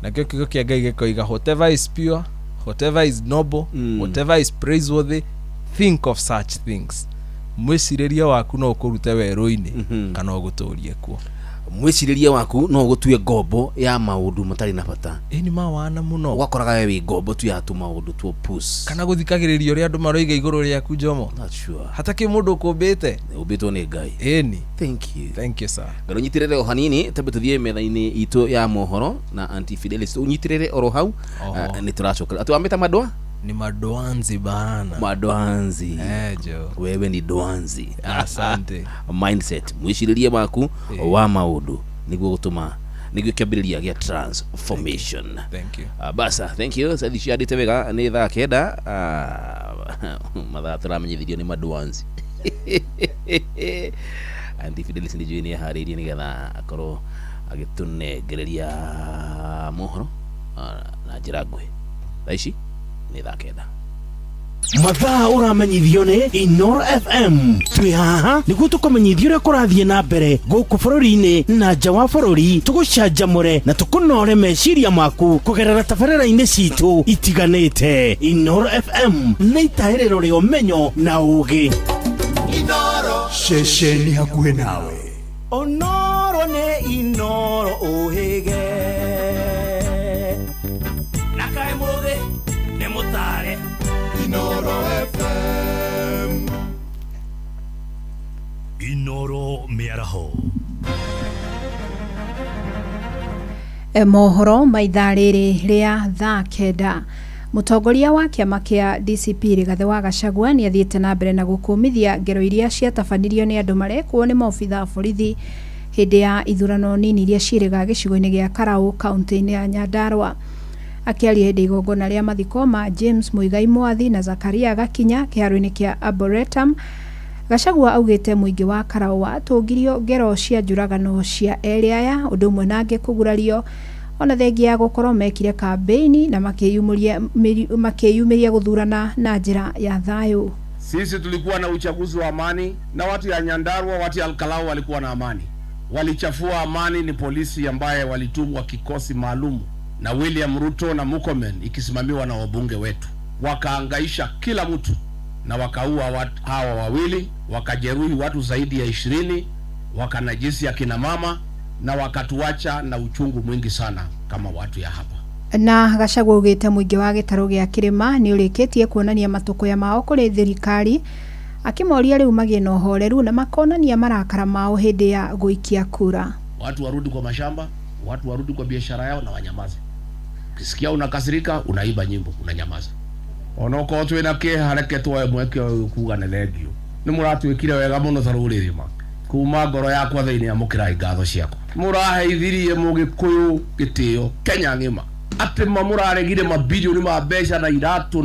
Nakĩo kiugo kĩa Ngai gĩkoiga whatever is pure, whatever is noble, whatever is praiseworthy, think of such things. Mwĩcirĩrie waku no ũkũrute werũ-inĩ kana ũgũtũrie kuo. Mwĩcirĩrie waku no ũgũtue ngombo ya maũndũ matarĩ na bata. Ĩ nĩ mawana mũno. Ũgakoraga we wĩ ngombo tu ya tũmaũndũ tuo pus. Kana gũthikagĩrĩria ũrĩa andũ maroiga igũrũ rĩaku, Jomo. Not sure. Hatakĩ mũndũ ũkũmbĩte. Ũmbĩtwo nĩ Ngai. Ĩni. Thank you. Thank you, sir. Ngaro nyitĩrĩre o hanini tambe tũthiĩ metha-inĩ itũ ya mohoro na Aunty Fidelis, ũnyitĩrĩre oro hau. Nĩ tũracoka atĩ wamĩta madwa. Ni madwanzi bana. Madwanzi. Eh, jo. Wewe ni dwanzi. Asante. Mindset, mwĩcirĩrie waku wa maũndũ nĩguo gũtũma nĩguo kĩambĩrĩria gĩa transformation. Thank you. Basa, thank you. Sathi ciandĩte wega nĩ thaa 9. Mathaa tũramenyithirio nĩ madwanzi. Aunty Fidelis nĩ njũĩ nĩ eharĩirie nĩgetha akorwo agĩtũnengereria mohoro na njĩra nguhĩ. Thaa ici nĩ thaa 9. Mathaa ũramenyithio nĩ Inoro FM. Twĩ haha nĩguo tũkũmenyithia ũrĩa kũrathiĩ na mbere gũkũ bũrũri-inĩ na nja wa bũrũri, tũgũcanjamũre na tũkũnore meciria maku kũgerera tabarĩra-inĩ citũ itiganĩte. Inoro FM nĩ itahĩrĩro rĩa ũmenyo na ũgĩ. Ceceni hakuhĩ nawe. Onoro nĩ Inoro ũhĩge na kaĩ mũthĩ nĩ mũtare. Inoro FM. Inoro mĩaraho. Mohoro ma ithaa rĩrĩ rĩa thaa 9. Mũtongoria wa kĩama kĩa DCP Rigathĩ wa Gachagua nĩ athiĩte na mbere na gũkũmithia ngero iria ciatabanirio nĩ andũ marekwo nĩ maobitha a borithi hĩndĩ ya ithurano nini iria ciĩrĩga gĩcigo-inĩ gĩa Karau kaunti-inĩ ya Nyandarua. Akĩaria hĩndĩ igongona rĩa mathiko ma James Muigai Mwathi na Zakaria Gakinya kĩharo-inĩ kĩa Arboretum, Gachagua augĩte mũingĩ wa Karau watũngirio ngero cia njũragano cia erĩ aya ũndũ ũmwe na angĩ kũgurario ona thengia ya gũkorwo mekire kambĩini na makĩyumĩria gũthurana na njĩra ya thayũ. Sisi tulikuwa na uchaguzi wa amani na watu ya Nyandarua, watu ya Alkalau walikuwa na amani. Walichafua amani ni polisi ambaye walitumwa kikosi maalum na William Ruto na Murkomen ikisimamiwa na wabunge wetu. Wakaangaisha kila mtu na wakaua hawa wawili, wakajeruhi watu zaidi ya 20, wakanajisi akina mama na wakatuacha na uchungu mwingi sana kama watu ya hapa. Na Gachagua augĩte mũingĩ wa gĩtarũ gĩa kĩrĩma nĩ ũrĩkĩtie kuonania matũkũya mao kũrĩ thirikari, akĩmoria rĩu magĩe na ũhoreru na makonania marakara mao hĩndĩ ya gũikia kura. Watu warudi kwa mashamba, watu warudi kwa biashara yao na wanyamaze. Ukisikia unakasirika, unaiba nyimbo, unanyamaza. Onokorwo twĩna kĩeha reke tuoe mweke ũyũ kuga nĩ thengio. Nĩ mũratwĩkire wega mũno ta rũrĩrĩ ma. Kuma ngoro yakwa thĩinĩ amũkĩrai ngatho ciakwa. Mũraheithirie mũgĩkũyũ gĩtĩo Kenya ng'ima. Atĩ ma mũraregire mabilioni ma mbeca na iratũ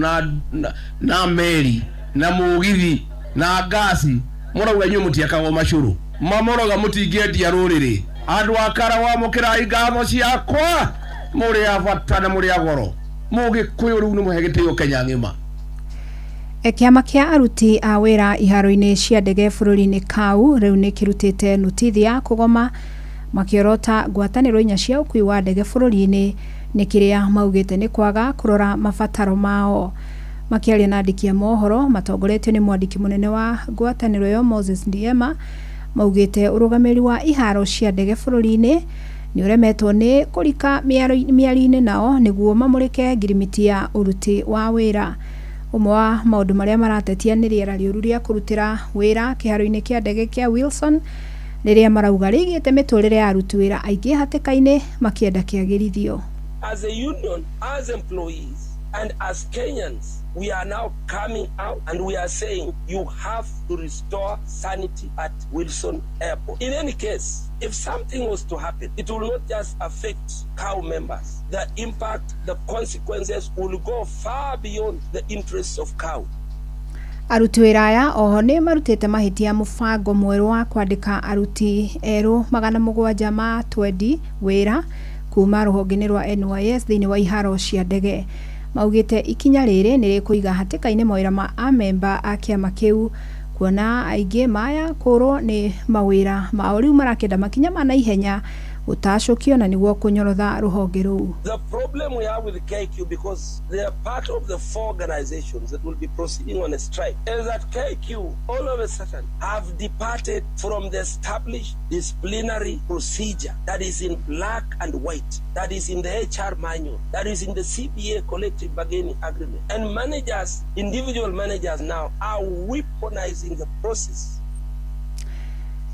na meri na mũgithi na ngasi. Mũrauga inyuĩ mũtiakagwo macũrũ. Mamũroga mũtingĩendia rũrĩrĩ. Andũ a Karau amũkĩrai ngatho ciakwa. Mũrĩ a bata na mũrĩ a goro. Mũgĩkũyũ rĩu nĩ mũhe gĩtĩo Kenya ng'ima. Kĩama kĩa aruti a wĩra iharo-inĩ cia ndege bũrũri-inĩ kau rĩu nĩ kĩrutĩte notithi ya kũgoma makĩorota ngwatanĩro inya cia ũkui wa ndege bũrũri-inĩ nĩ kĩrĩa maugĩte nĩ kwaga kũrora mabataro mao. Makĩaria na andĩki a mohoro matongoretio nĩ mwandĩki mũnene wa ngwatanĩro ĩyo Moses Ndiema, maugĩte ũrũgamĩrĩri wa iharo cia ndege bũrũri-inĩ nĩ ũremetwo nĩ kũrika mĩario-inĩ nao nĩguo mamũrĩke ngirimiti ya ũruti wa wĩra. Ũmwe wa maũndũ marĩa maratetia nĩ rĩera rĩũru rĩa kũrutĩra wĩra kĩharo-inĩ kĩa ndege kĩa Wilson rĩrĩa marauga rĩigĩte mĩtũrĩre ya aruti wĩra aingĩ hatĩka-inĩ makĩenda kĩagĩrithio. As a union, as employees and as Kenyans, we are now coming out and we are saying you have to restore sanity at Wilson Airport. In any case, if something was to happen, it will not just affect cow members. The impact, the consequences will go far beyond the interests of cow. Aruti wĩra aya oho nĩ marutĩte mahĩtia mũbango mwerũ wa kwandĩka aruti erũ 720 wĩra kuma rũhonge-inĩ rwa NYS thĩinĩ wa iharo cia ndege. Maugĩte ikinya rĩrĩ nĩ rĩkũiga hatĩka-inĩ mawĩra ma amemba a kĩama kĩu kuona aingĩ maya kũrwo nĩ mawĩra mao rĩu marakĩenda makinya ma naihenya Gũtacũkio na nĩguo kũnyorotha rũhonge rũu. The problem we have with KQ, because they are part of the four organizations that will be proceeding on a strike, is that KQ all of a sudden have departed from the established disciplinary procedure that is in black and white, that is in the HR manual, that is in the CBA collective bargaining agreement. And managers, individual managers now are weaponizing the process.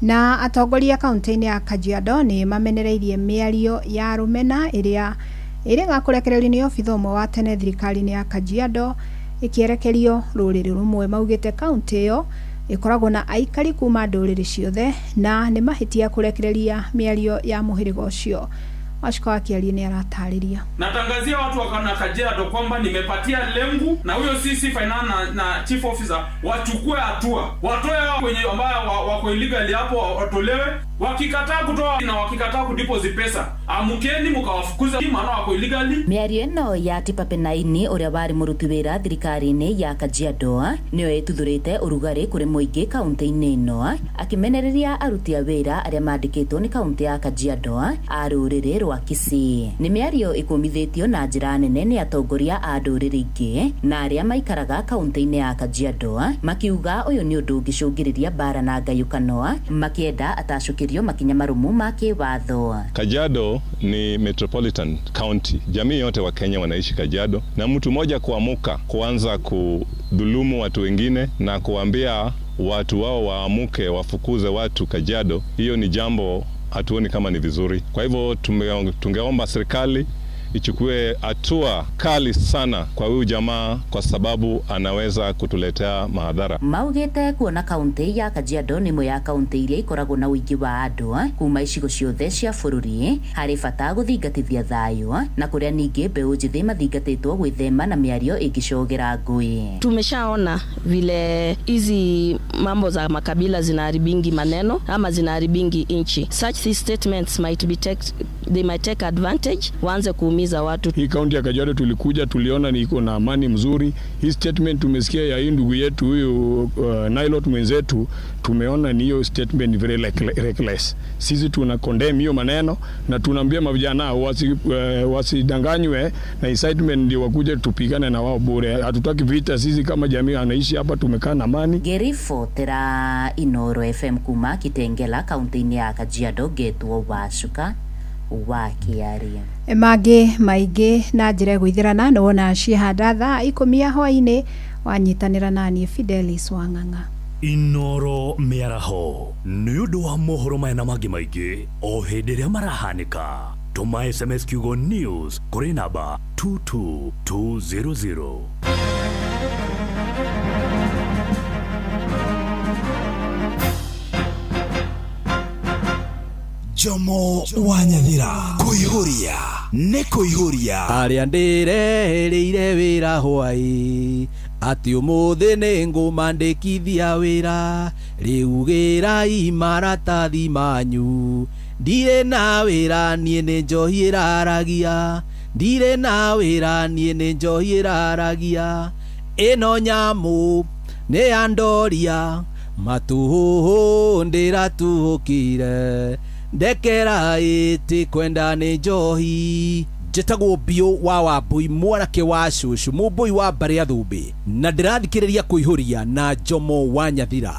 Na atongoria kaunti-inĩ ya Kajiado nĩ mamenereirie mĩario ya rũmena ĩrĩa ĩrĩga kũrekererio nĩ obitha ũmwe wa tene thirikari-inĩ ya Kajiado ĩkĩerekerio rũrĩrĩ rũmwe. Maugĩte kaunti ĩyo ĩkoragwo na aikari kuma ndũrĩrĩ ciothe na nĩ mahĩtia kũrekereria mĩario ya mũhĩrĩga ũcio. Wachiko akĩaria nĩ aratarĩria. Natangazia watu wa Kajiado kwamba nimepatia lengu na huyo CC finance na chief officer wachukue hatua, watoe wenye ambao wako illegal hapo watolewe. Wakikataa kutoa na wakikataa kudeposit pesa, amukeni mkawafukuza maana wako illegally. Mĩario ĩno ya Tipa Penaini ũrĩa warĩ mũruti wĩra thirikari-inĩ ya Kajiado nĩyo ĩtuthũrĩte ũrugarĩ kũrĩ mũingĩ kaunti-inĩ ĩno, akĩmenereria aruti a wĩra arĩa mandĩkĩtwo nĩ kaunti ya Kajiado a rũrĩrĩ rwa Kisii. Nĩ mĩario ĩkũmithĩtio na njĩra nene nĩ atongoria a ndũrĩrĩ ingĩ na arĩa maikaraga kaunti-inĩ ya Kajiado, makiuga ũyũ nĩ ũndũ ũngĩcũngĩrĩria mbara na ngayũkano, makĩenda atacũkĩrio makinya marumu ma kĩwatho. Kajiado ni metropolitan county. Jamii yote wa Kenya wanaishi Kajiado, na mtu mmoja kuamuka kuanza kudhulumu watu wengine na kuambia watu wao waamuke wafukuze watu Kajiado, hiyo ni jambo hatuoni kama ni vizuri. Kwa hivyo tungeomba serikali ichukue hatua kali sana kwa huyu jamaa, kwa sababu anaweza kutuletea madhara. Maugite kuona kaunti ya Kajiado ni imwe ya kaunti iria ikoragwo na ũingĩ wa andũ kuma icigo ciothe cia bũrũri, harĩ bata gũthingatithia thayũ na kũrĩa ningĩ mbeũ njĩthĩ mathingatĩtwo gwĩthema na mĩario ĩngĩcogera ngũĩ. Tumeshaona vile hizi mambo za makabila zinaharibingi maneno ama zinaharibingi inchi. Such statements might be they might take advantage waanze kuumiza watu. Hii kaunti ya Kajiado tulikuja tuliona ni iko na amani mzuri. Hii statement tumesikia ya hii ndugu yetu huyu Nailot mwenzetu, tumeona ni hiyo statement very reckless. Sisi tuna condemn hiyo maneno na tunaambia mavijana wasidanganywe na incitement ndio wakuje tupigane na wao bure. Hatutaki vita sisi kama jamii anaishi hapa, tumekaa na amani. Ngĩribotera Inoro FM kuma Kitengela kaunti-inĩ ya Kajiado, ngetwo Wacuka wa Kĩaria. Mangĩ maingĩ na njĩra ĩgũithĩrana nĩ wona ciehanda thaa 10 ya hwaĩ-inĩ wanyitanĩra naniĩ Fidelis Wang'ang'a. Inoro mĩaraho nĩ ũndũ wa mohoro maya na mangĩ maingĩ o hĩndĩ ĩrĩa marahanĩka. Tũma SMS kiugo news kũrĩ namba 22200. Jomo wa Nyathira kuihuria nĩ kuihuria arĩa ndĩrehereire wĩra hwaĩ atĩ ũmũthĩ nĩ ngũmandĩkithia wĩra rĩu gĩrai maratathi manyu ndirĩ na wĩra niĩ nĩ njohi ĩraragia ndirĩ na wĩra niĩ nĩ njohi ĩraragia ĩno nyamũ nĩ ya ndoria matuhũhũ ndĩratuhũkire ndekera ĩtĩ kwenda nĩ njohi. Njĩtagwo Biũ wa Wambui mwanake wa cũcũ mũmbũi wa mbarĩ ya Thũmbĩ na ndĩrathikĩrĩria kũihũria na Jomo wa Nyathira.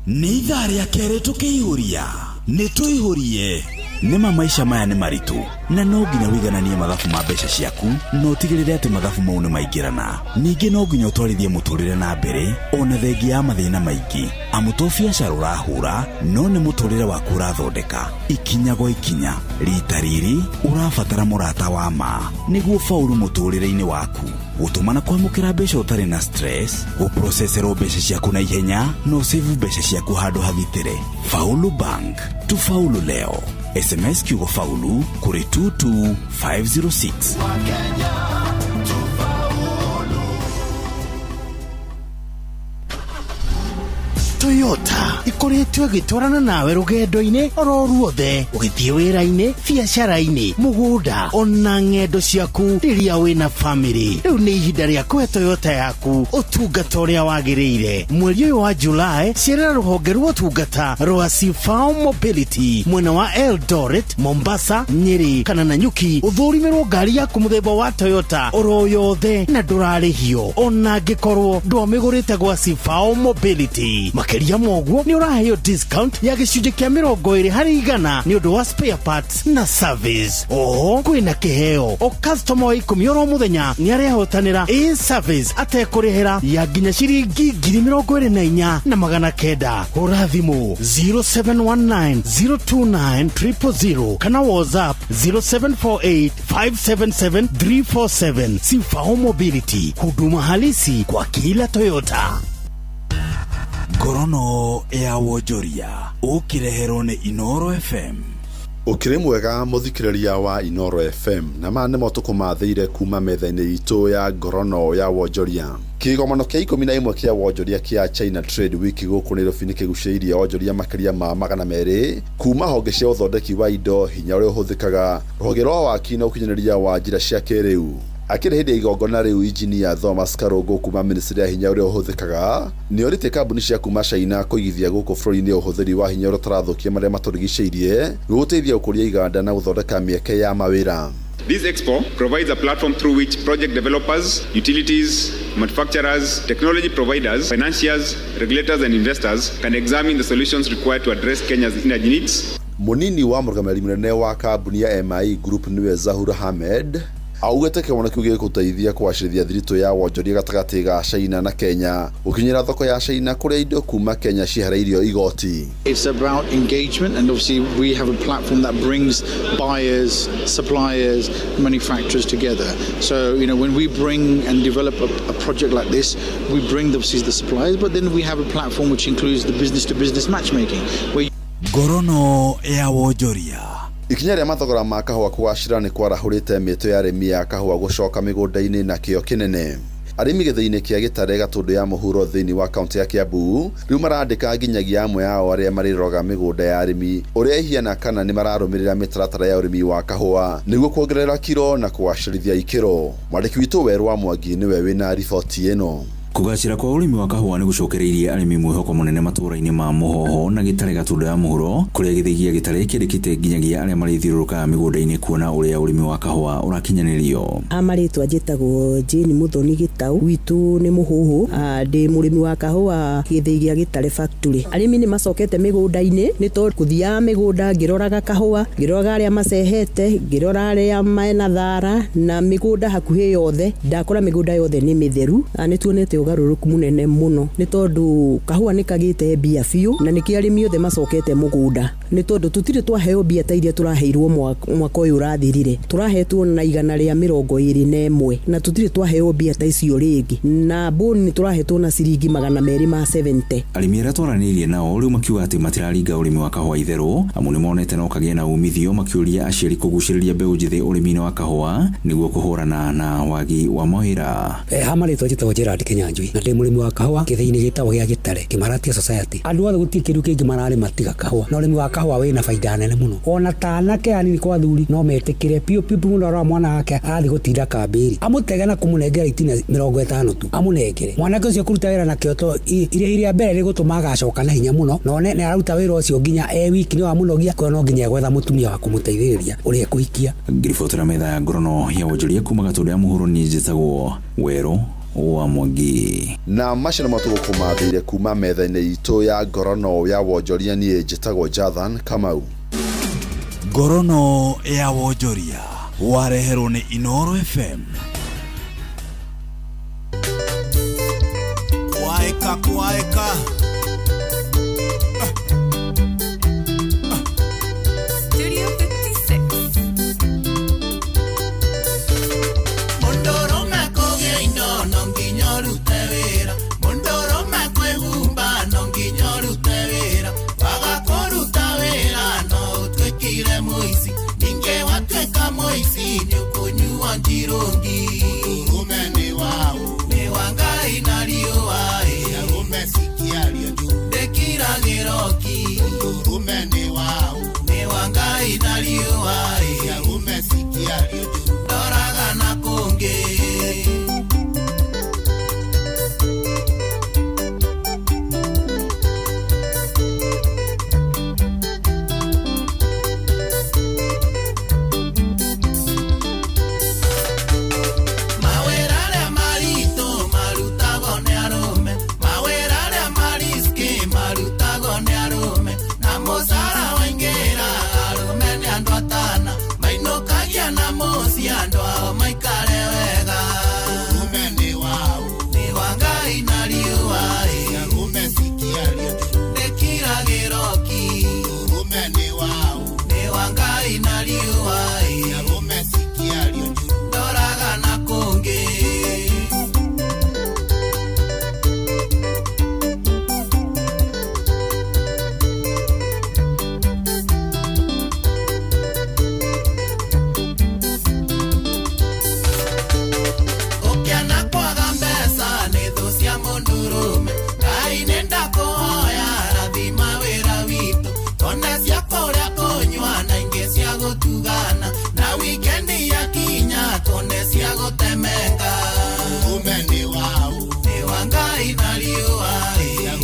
Nĩ ithaa rĩa kerĩ tũkĩihũria nĩ tũihũrie. Nĩma maisha maya nĩ maritũ na no nginya wĩigananie mathabu ma mbeca ciaku na ũtigĩrĩre atĩ mathabu mau nĩ maingĩrana. Ningĩ no nginya ũtwarithie mũtũrĩre na mbere ona thengia ya mathĩna maingĩ, amu to biacara ũrahũra no nĩ mũtũrĩre waku ũrathondeka ikinya gwa ikinya. Rita rĩrĩ ũrabatara mũrata wa ma nĩguo faulu mũtũrĩre-inĩ waku, gũtũma na kwamũkĩra mbeca ũtarĩ na stress, gũproceserwo mbeca ciaku na ihenya na ũsave mbeca ciaku handũ hagitĩre. Faulu Bank, tufaulu leo. SMS kiugo faulu kuri 22506. Toyota ikoretwo ĩgĩtwarana nawe rũgendo-inĩ oro ruothe, ũgĩthiĩ wĩra-inĩ, biacara-inĩ, mũgũnda ona ng'endo ciaku rĩrĩa wĩna famĩlĩ. Rĩu nĩ ihinda rĩa kũhe Toyota yaku ũtungata ũrĩa wagĩrĩire. Mweri ũyũ wa Julai, cerera rũhonge rwa ũtungata rwa Sifao Mobility mwena wa Eldoret, Mombasa, Nyeri kana Nanyuki, ũthũrimĩrwo ngari yaku mũthemba wa Toyota oro yothe na ndũrarĩhio ona angĩkorwo ndwamĩgũrĩte gwa Sifao Mobility. Makĩria ma ũguo, nĩ ũraheo discount ya gĩcunjĩ kĩa 20% nĩ ũndũ wa spare parts na service. Oho kwĩna kĩheo o customer wa 10 oro mũthenya nĩ arehotanĩra a service atekũrĩhĩra ya nginya ciringi 24,900. Hũra thimũ 0719 029 000 kana WhatsApp 0748 577 347. Sifao Mobility, huduma halisi kwa kila Toyota. Ngorono ya wonjoria ũkĩreherwo nĩ Inoro FM. Ũkĩrĩ mwega mũthikĩrĩria wa Inoro FM, na maya nĩmo tũkũmathĩire kuma metha-inĩ itũ ya ngorono ya wonjoria. Kĩgomano kĩa 11 kĩa wonjoria kĩa China Trade Week gũkũ Nairobi nĩ kĩgucĩrĩirie wonjoria makĩria ma 200 kuma honge cia ũthondeki wa indo, hinya ũrĩa ũhũthĩkaga, rũhonge rwa waki na ũkinyanĩria wa njĩra cia kĩrĩu. Akĩrĩ hĩndĩ ya igongona rĩu, injinia Thomas Karũngũ kuma ministry ya hinya ũrĩa ũhũthĩkaga nĩ orĩtie kambuni cia kuma China kũigithia gũkũ bũrũri-inĩ ũhũthĩri wa hinya ũrĩa ũtarathũkia marĩa matũrigicĩirie, gũgũteithia gũkũria iganda na gũthondeka mĩeke ya mawĩra. This expo provides a platform through which project developers, utilities, manufacturers, technology providers, financiers, regulators and investors can examine the solutions required to address Kenya's energy needs. Mũnini wa mũrũgamĩrĩri mũnene wa kambuni ya MIE Group nĩwe Zahur Ahmed augĩte kĩgomano kĩu gĩgũteithia kũgacĩrithia thiritũ ya wonjoria gatagatĩ ga China na Kenya, gũkinyĩra thoko ya China kũrĩa indo kuma Kenya ciehereirio igoti. It's about engagement, and obviously we have a platform that brings buyers, suppliers, manufacturers together. So, you know, when we bring and develop a project like this, we bring obviously the suppliers, but then we have a platform which includes the business-to-business matchmaking. Where Ngorono ya wonjoria. Ikinya rĩa mathogora ma kahũa kũgacĩra nĩ kwarahũrĩte mĩtũ ya arĩmi a kahũa gũcoka mĩgũnda-inĩ na kĩo kĩnene. Arĩmi gĩthĩi-inĩ kĩa Gĩtare Gatũndũ ya mũhuro thĩinĩ wa kaunti ya Kiambu rĩu marandĩka nginyagia amwe ao arĩa marĩroraga mĩgũnda ya arĩmi ũrĩa ĩhiana kana nĩ mararũmĩrĩra mĩtaratara ya ũrĩmi wa kahũa nĩguo kuongerera kiro na kũgacĩrithia ikĩro. Mwandĩki witũ Werũ wa Mwangi nĩwe wĩna riboti ĩno. Kũgacĩra kwa ũrĩmi wa kahũa nĩ gũcokereirie arĩmi mwĩhoko mũnene matũũra-inĩ ma Mũhoho na Gĩtare Gatũndũ ya mũhuro, kũrĩa gĩthĩi gĩa Gĩtare kĩandĩkĩte nginyagia arĩa marĩthiũrũrũkaga mĩgũnda-inĩ kuona ũrĩa ũrĩmi wa kahũa ũrakinyanĩrio. Marĩtwa njĩtagwo Jane Muthoni Gĩtau, gwitũ nĩ Mũhũhũ, ndĩ mũrĩmi wa kahũa gĩthĩi gĩa Gĩtare factory. Arĩmi nĩ macokete mĩgũnda-inĩ nĩ tondũ kũthiaga mĩgũnda ngĩroraga kahũa, ngĩroraga arĩa macehete, ngĩrora arĩa mena thara na mĩgũnda hakuhĩ yothe, ndakora mĩgũnda yothe nĩ mĩtheru. Nĩ tuonete ũgarũrũku mũnene mũno nĩ tondũ kahũa nĩ kagĩte mbia biũ na nĩkĩo arĩmi othe macokete mũgũnda, nĩ tondũ tũtirĩ twaheo mbia ta iria tũraheirwo mwaka ũyũ ũrathirire. Tũrahetwo na 121 na tũtirĩ twaheo mbia ta icio rĩngĩ, na boni nĩ tũrahetwo na ciringi 270. Arĩmi arĩa twaranĩirie nao rĩu makiuga atĩ matiraringa ũrĩmi wa kahũa itherũ amu nĩmonete no kagĩe na umithio, makĩũria aciari kũgucĩrĩria mbeũ njĩthĩ ũrĩmi-inĩ wa kahũa nĩguo kũhũrana na wagi wa mawĩra. Ha marĩtwa njĩtagwo Gerard Kinyanjui na ndĩ mũrĩmi wa kahũa gĩthĩi-inĩ gĩtagwo gĩa Gĩtare Kĩmaratia Society. Andũ othe gũtirĩ kĩndũ kĩngĩ mararĩma tiga kahũa, na ũrĩmi wa kahũa wĩna baida nene mũno. Ona ta anake anini kwa athuri no metĩkĩre piũ piũ mũno arora mwana wake athiĩ gũtinda kambĩri amũtege na kũmũnengera itina 50 tu amũnengere mwanake ũcio kũruta wĩra nakĩo to irĩhi rĩa mbere rĩgũtũma agacoka na hinya mũno, na one nĩ araruta wĩra ũcio nginya e wiki nĩ wamũnogia, kwa no nginya egwetha mũtumia wa kũmũteithĩrĩria ũrĩa ekũhikia. Ngiribotera metha ya ngorono ya wonjoria kuma Gatũndũ ya mũhuro, niĩ njĩtagwo Werũ wa Mwangi. Na macio nĩmo tũgũkũmathĩire kuma metha-inĩ itũ ya ngorono ya wonjoria, niĩ njĩtagwo Jathan Kamau. Ngorono ya wonjoria wareherwo nĩ Inoro FM. Kwaeka kwaeka Studio 56. Mondoro makogia indo no nginya ũrute wĩra, mondoro makwĩhumba no nginya ũrute wĩra, waga kũruta wĩra no ũtuĩkire mũici, ningĩ watuĩka mũici nĩ ũkũnyua njirũngi. Ũrũme nĩ waũ, nĩ wa Ngai na riũa, arũme cikiario njũ. na mũciĩ andũ ao maikare wega. Ume nĩ wau nĩ wa Ngai na riũa Ume sikiario ndĩkiragĩro ki. Ume nĩ wau nĩ wa Ngai na riũa Ume sikiario ndoraga na kũngĩ. Ũkĩana kwaga mbeca nĩ thũ cia mũndũrũme. Ngai nĩ ndakũhoya rathima wĩra witũ. Tone cia kũrĩa kũnyua na ingĩ cia gũtugana. Na wikendi yakinya tone cia gũtemenga. Ume nĩ wau nĩ wa Ngai na riũa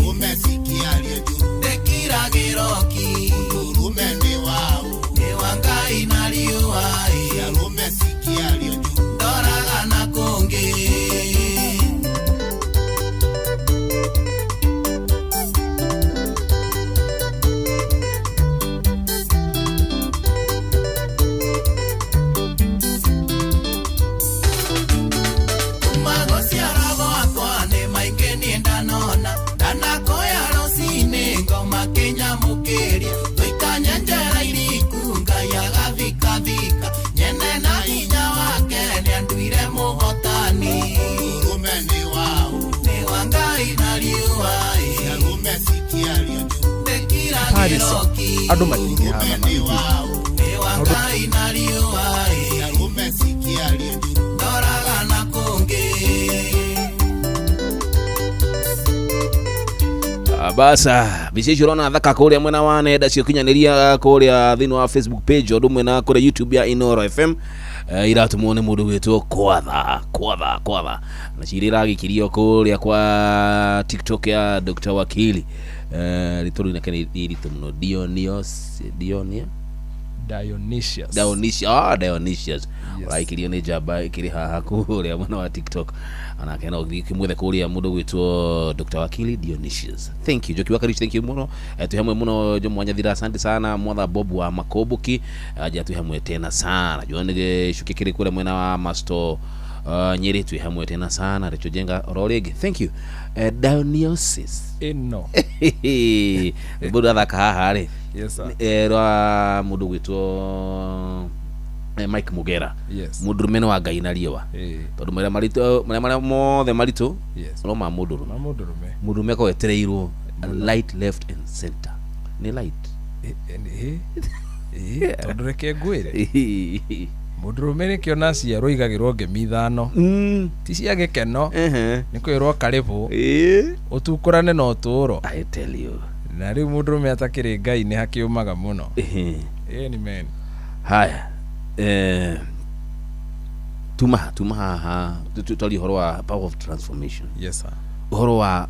Ume sikiario ndĩkiragĩro ki. Ume nĩ wau nĩ wa Ngai na riũa Ume sikiario ndoraga na kũngĩ. Kuma gũciarwo gwakwa nĩ maingĩ niĩ ndanona. Ndanakoya rũcinĩ ngoma kĩnyamũkĩria. Tũikanye njera iriku Ngai agathikathika. Nyene na hinya wake nĩanduire mũhotani. Ume nĩ wau nĩ wa Ngai na riũa Ume sikiario ndĩkiragĩro ki. Andũ matingĩhana Nĩ wa Ngai na riũa Ume sikiario ndoraga na kũngĩ. Basa mbica icio ũrona thaka kũrĩa mwena wa nenda cia ũkinyanĩria kũrĩa thĩinĩ wa Facebook page ũndũ ũmwe na kũrĩa YouTube ya Inoro FM iratũmwo nĩ mũndũ gwĩtwo Kwatha Kwatha Kwatha na ciria iragĩkirio kũrĩa kwa TikTok ya Dr. Wakili rĩtwa rĩu nake nĩ iritũ mũno Dionios Dionia Dionysius. Dionysius ah Dionysius ũraikirio nĩ njamba ĩkĩrĩ haha kũrĩa mwena wa TikTok anake no ũthiĩ ũkĩmwethe kũrĩa mũndũ gwĩtwo Dr. Wakili Dionysius. Thank you Njoki wa Kariuki, thank you mũno. Twĩ hamwe mũno Jomo Wanyathira, asante sana Mwatha Bob wa Makoboki aja twĩ hamwe tena sana John Gĩcuki kĩrĩ kũrĩa mwena wa Masto Nyeri twĩ hamwe tena sana Rachel Jenga oro rĩngĩ thank you. Dionysius ĩno mũndũ athaka haha rĩ. Yes, sir. Rwa mũndũ gwĩtwo Mike Mugera. Yes. Mũndũrũme nĩ wa Ngai na riũa tondũ marĩa maritũ marĩa marĩa mothe maritũ Yes. no ma mũndũrũme. Ma mũndũrũme. Mũndũrũme akoragwo etereirwo light left and center nĩ light. Tondũ reke ngwĩre mũndũrũme nĩkĩo na ciarwo igagĩrwo ngemi ithano ti cia gĩkeno nĩ kwĩrwo karĩbũ ũtukũrane na ũtũũro. I tell you. Na rĩu mũndũrũme atakĩrĩ Ngai nĩ hakĩũmaga mũno. Ĩni men. Haya tuma haha twarie ũhoro wa power of transformation. Yes sir. Ũhoro wa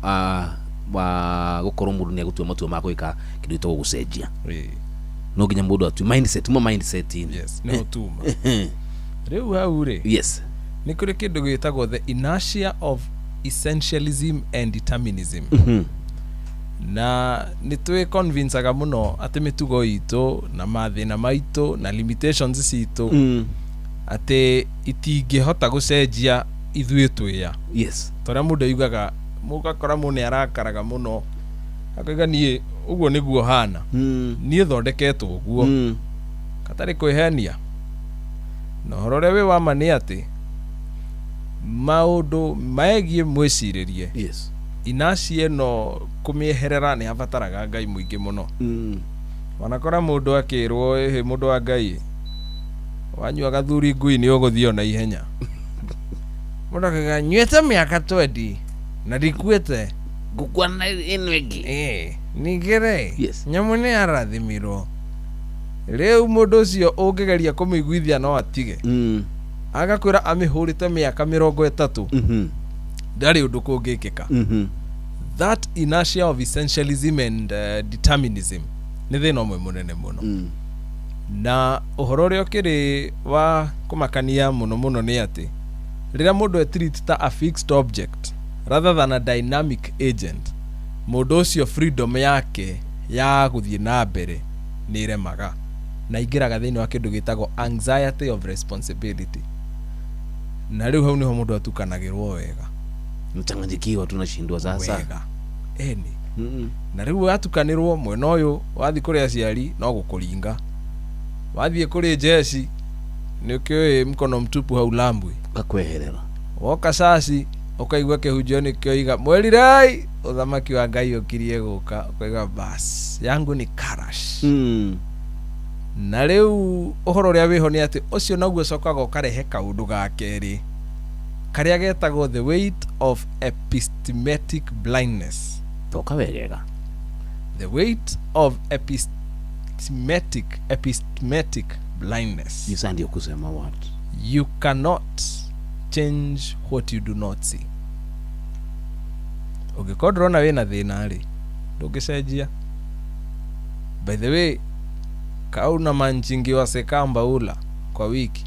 wa gũkorwo mũndũ nĩ egũtua matua ma gwĩka kĩndũ gĩtagwo gũcenjia. No nginya mũndũ atue mindset tuma mindset inĩ. Yes, nĩho tuma. Rĩu hau rĩ. Yes. Nĩ kũrĩ kĩndũ gĩtagwo the inertia of essentialism and determinism. Na nĩ twĩ convincaga mũno atĩ mĩtugo itũ na mathĩna maitũ na limitations citũ atĩ itingĩhota gũcenjia ithuĩ twĩya. Yes. Torĩa mũndũ aigaga mũgakora mũndũ nĩ arakaraga mũno akauga niĩ ũguo nĩguo hana niĩ thondeketwo ũguo katarĩ kwĩhenia. Na ũhoro ũrĩa wĩ wa ma nĩ atĩ maũndũ megiĩ mwĩcirĩrie. Yes. Inertia ĩno kũmĩeherera nĩ habataraga Ngai mũingĩ mũno. Wanakora mũndũ akĩrwo ĩhĩ mũndũ wa Ngai wanyua gathuri ngui nĩ ũgũthiĩ ona ihenya. Mũndũ akauga nyuĩte mĩaka 20 na ndikuĩte ngũkua na ĩno ĩngĩ. Ningĩ rĩ nyamũ nĩ yarathimirwo. Rĩu mũndũ ũcio ũngĩgeria kũmũiguithia no atige. Agakwĩra amĩhũrĩte mĩaka 30 ndarĩ ũndũ kũngĩkĩka. That inertia of essentialism and determinism nĩ thĩna ũmwe mũnene mũno. Na ũhoro ũrĩa ũkĩrĩ wa kũmakania mũno mũno nĩ atĩ rĩrĩa mũndũ etreat ta a fixed object rather than a dynamic agent, mũndũ ũcio freedom yake ya gũthiĩ na mbere nĩ ĩremaga. Na aingĩraga thĩinĩ wa kĩndũ gĩtagwo anxiety of responsibility, na rĩu hau nĩho mũndũ atukanagĩrwo wega. Mchanganyikiwa, tunashindwa sasa. Wega eni. Na rĩu watukanĩrwo mwena ũyũ, wathiĩ kũrĩ aciari no gũkũringa, wathiĩ kũrĩ jeshi nĩ ũkĩũĩ mkono mtupu haulambwi. Gakweherera. Woka caci ũkaigua kĩhunjio nĩ kĩoiga mwĩrirei ũthamaki wa Ngai ũkirie gũka, ũkaiga bas yangu ni karash. Na rĩu ũhoro ũrĩa wĩho nĩ atĩ ũcio naguo ũcokaga ũkarehe kaũndũ ga kerĩ karĩa getagwo the weight of epistematic blindness. Toka wegega. The weight of epistematic blindness. Isa ndio kusema what? You cannot change what you do not see. Ũngĩkorwo ndũrona wĩna thĩna rĩ, ndũngĩcenjia. By the way, kauna manchingi wa sekamba ula kwa wiki,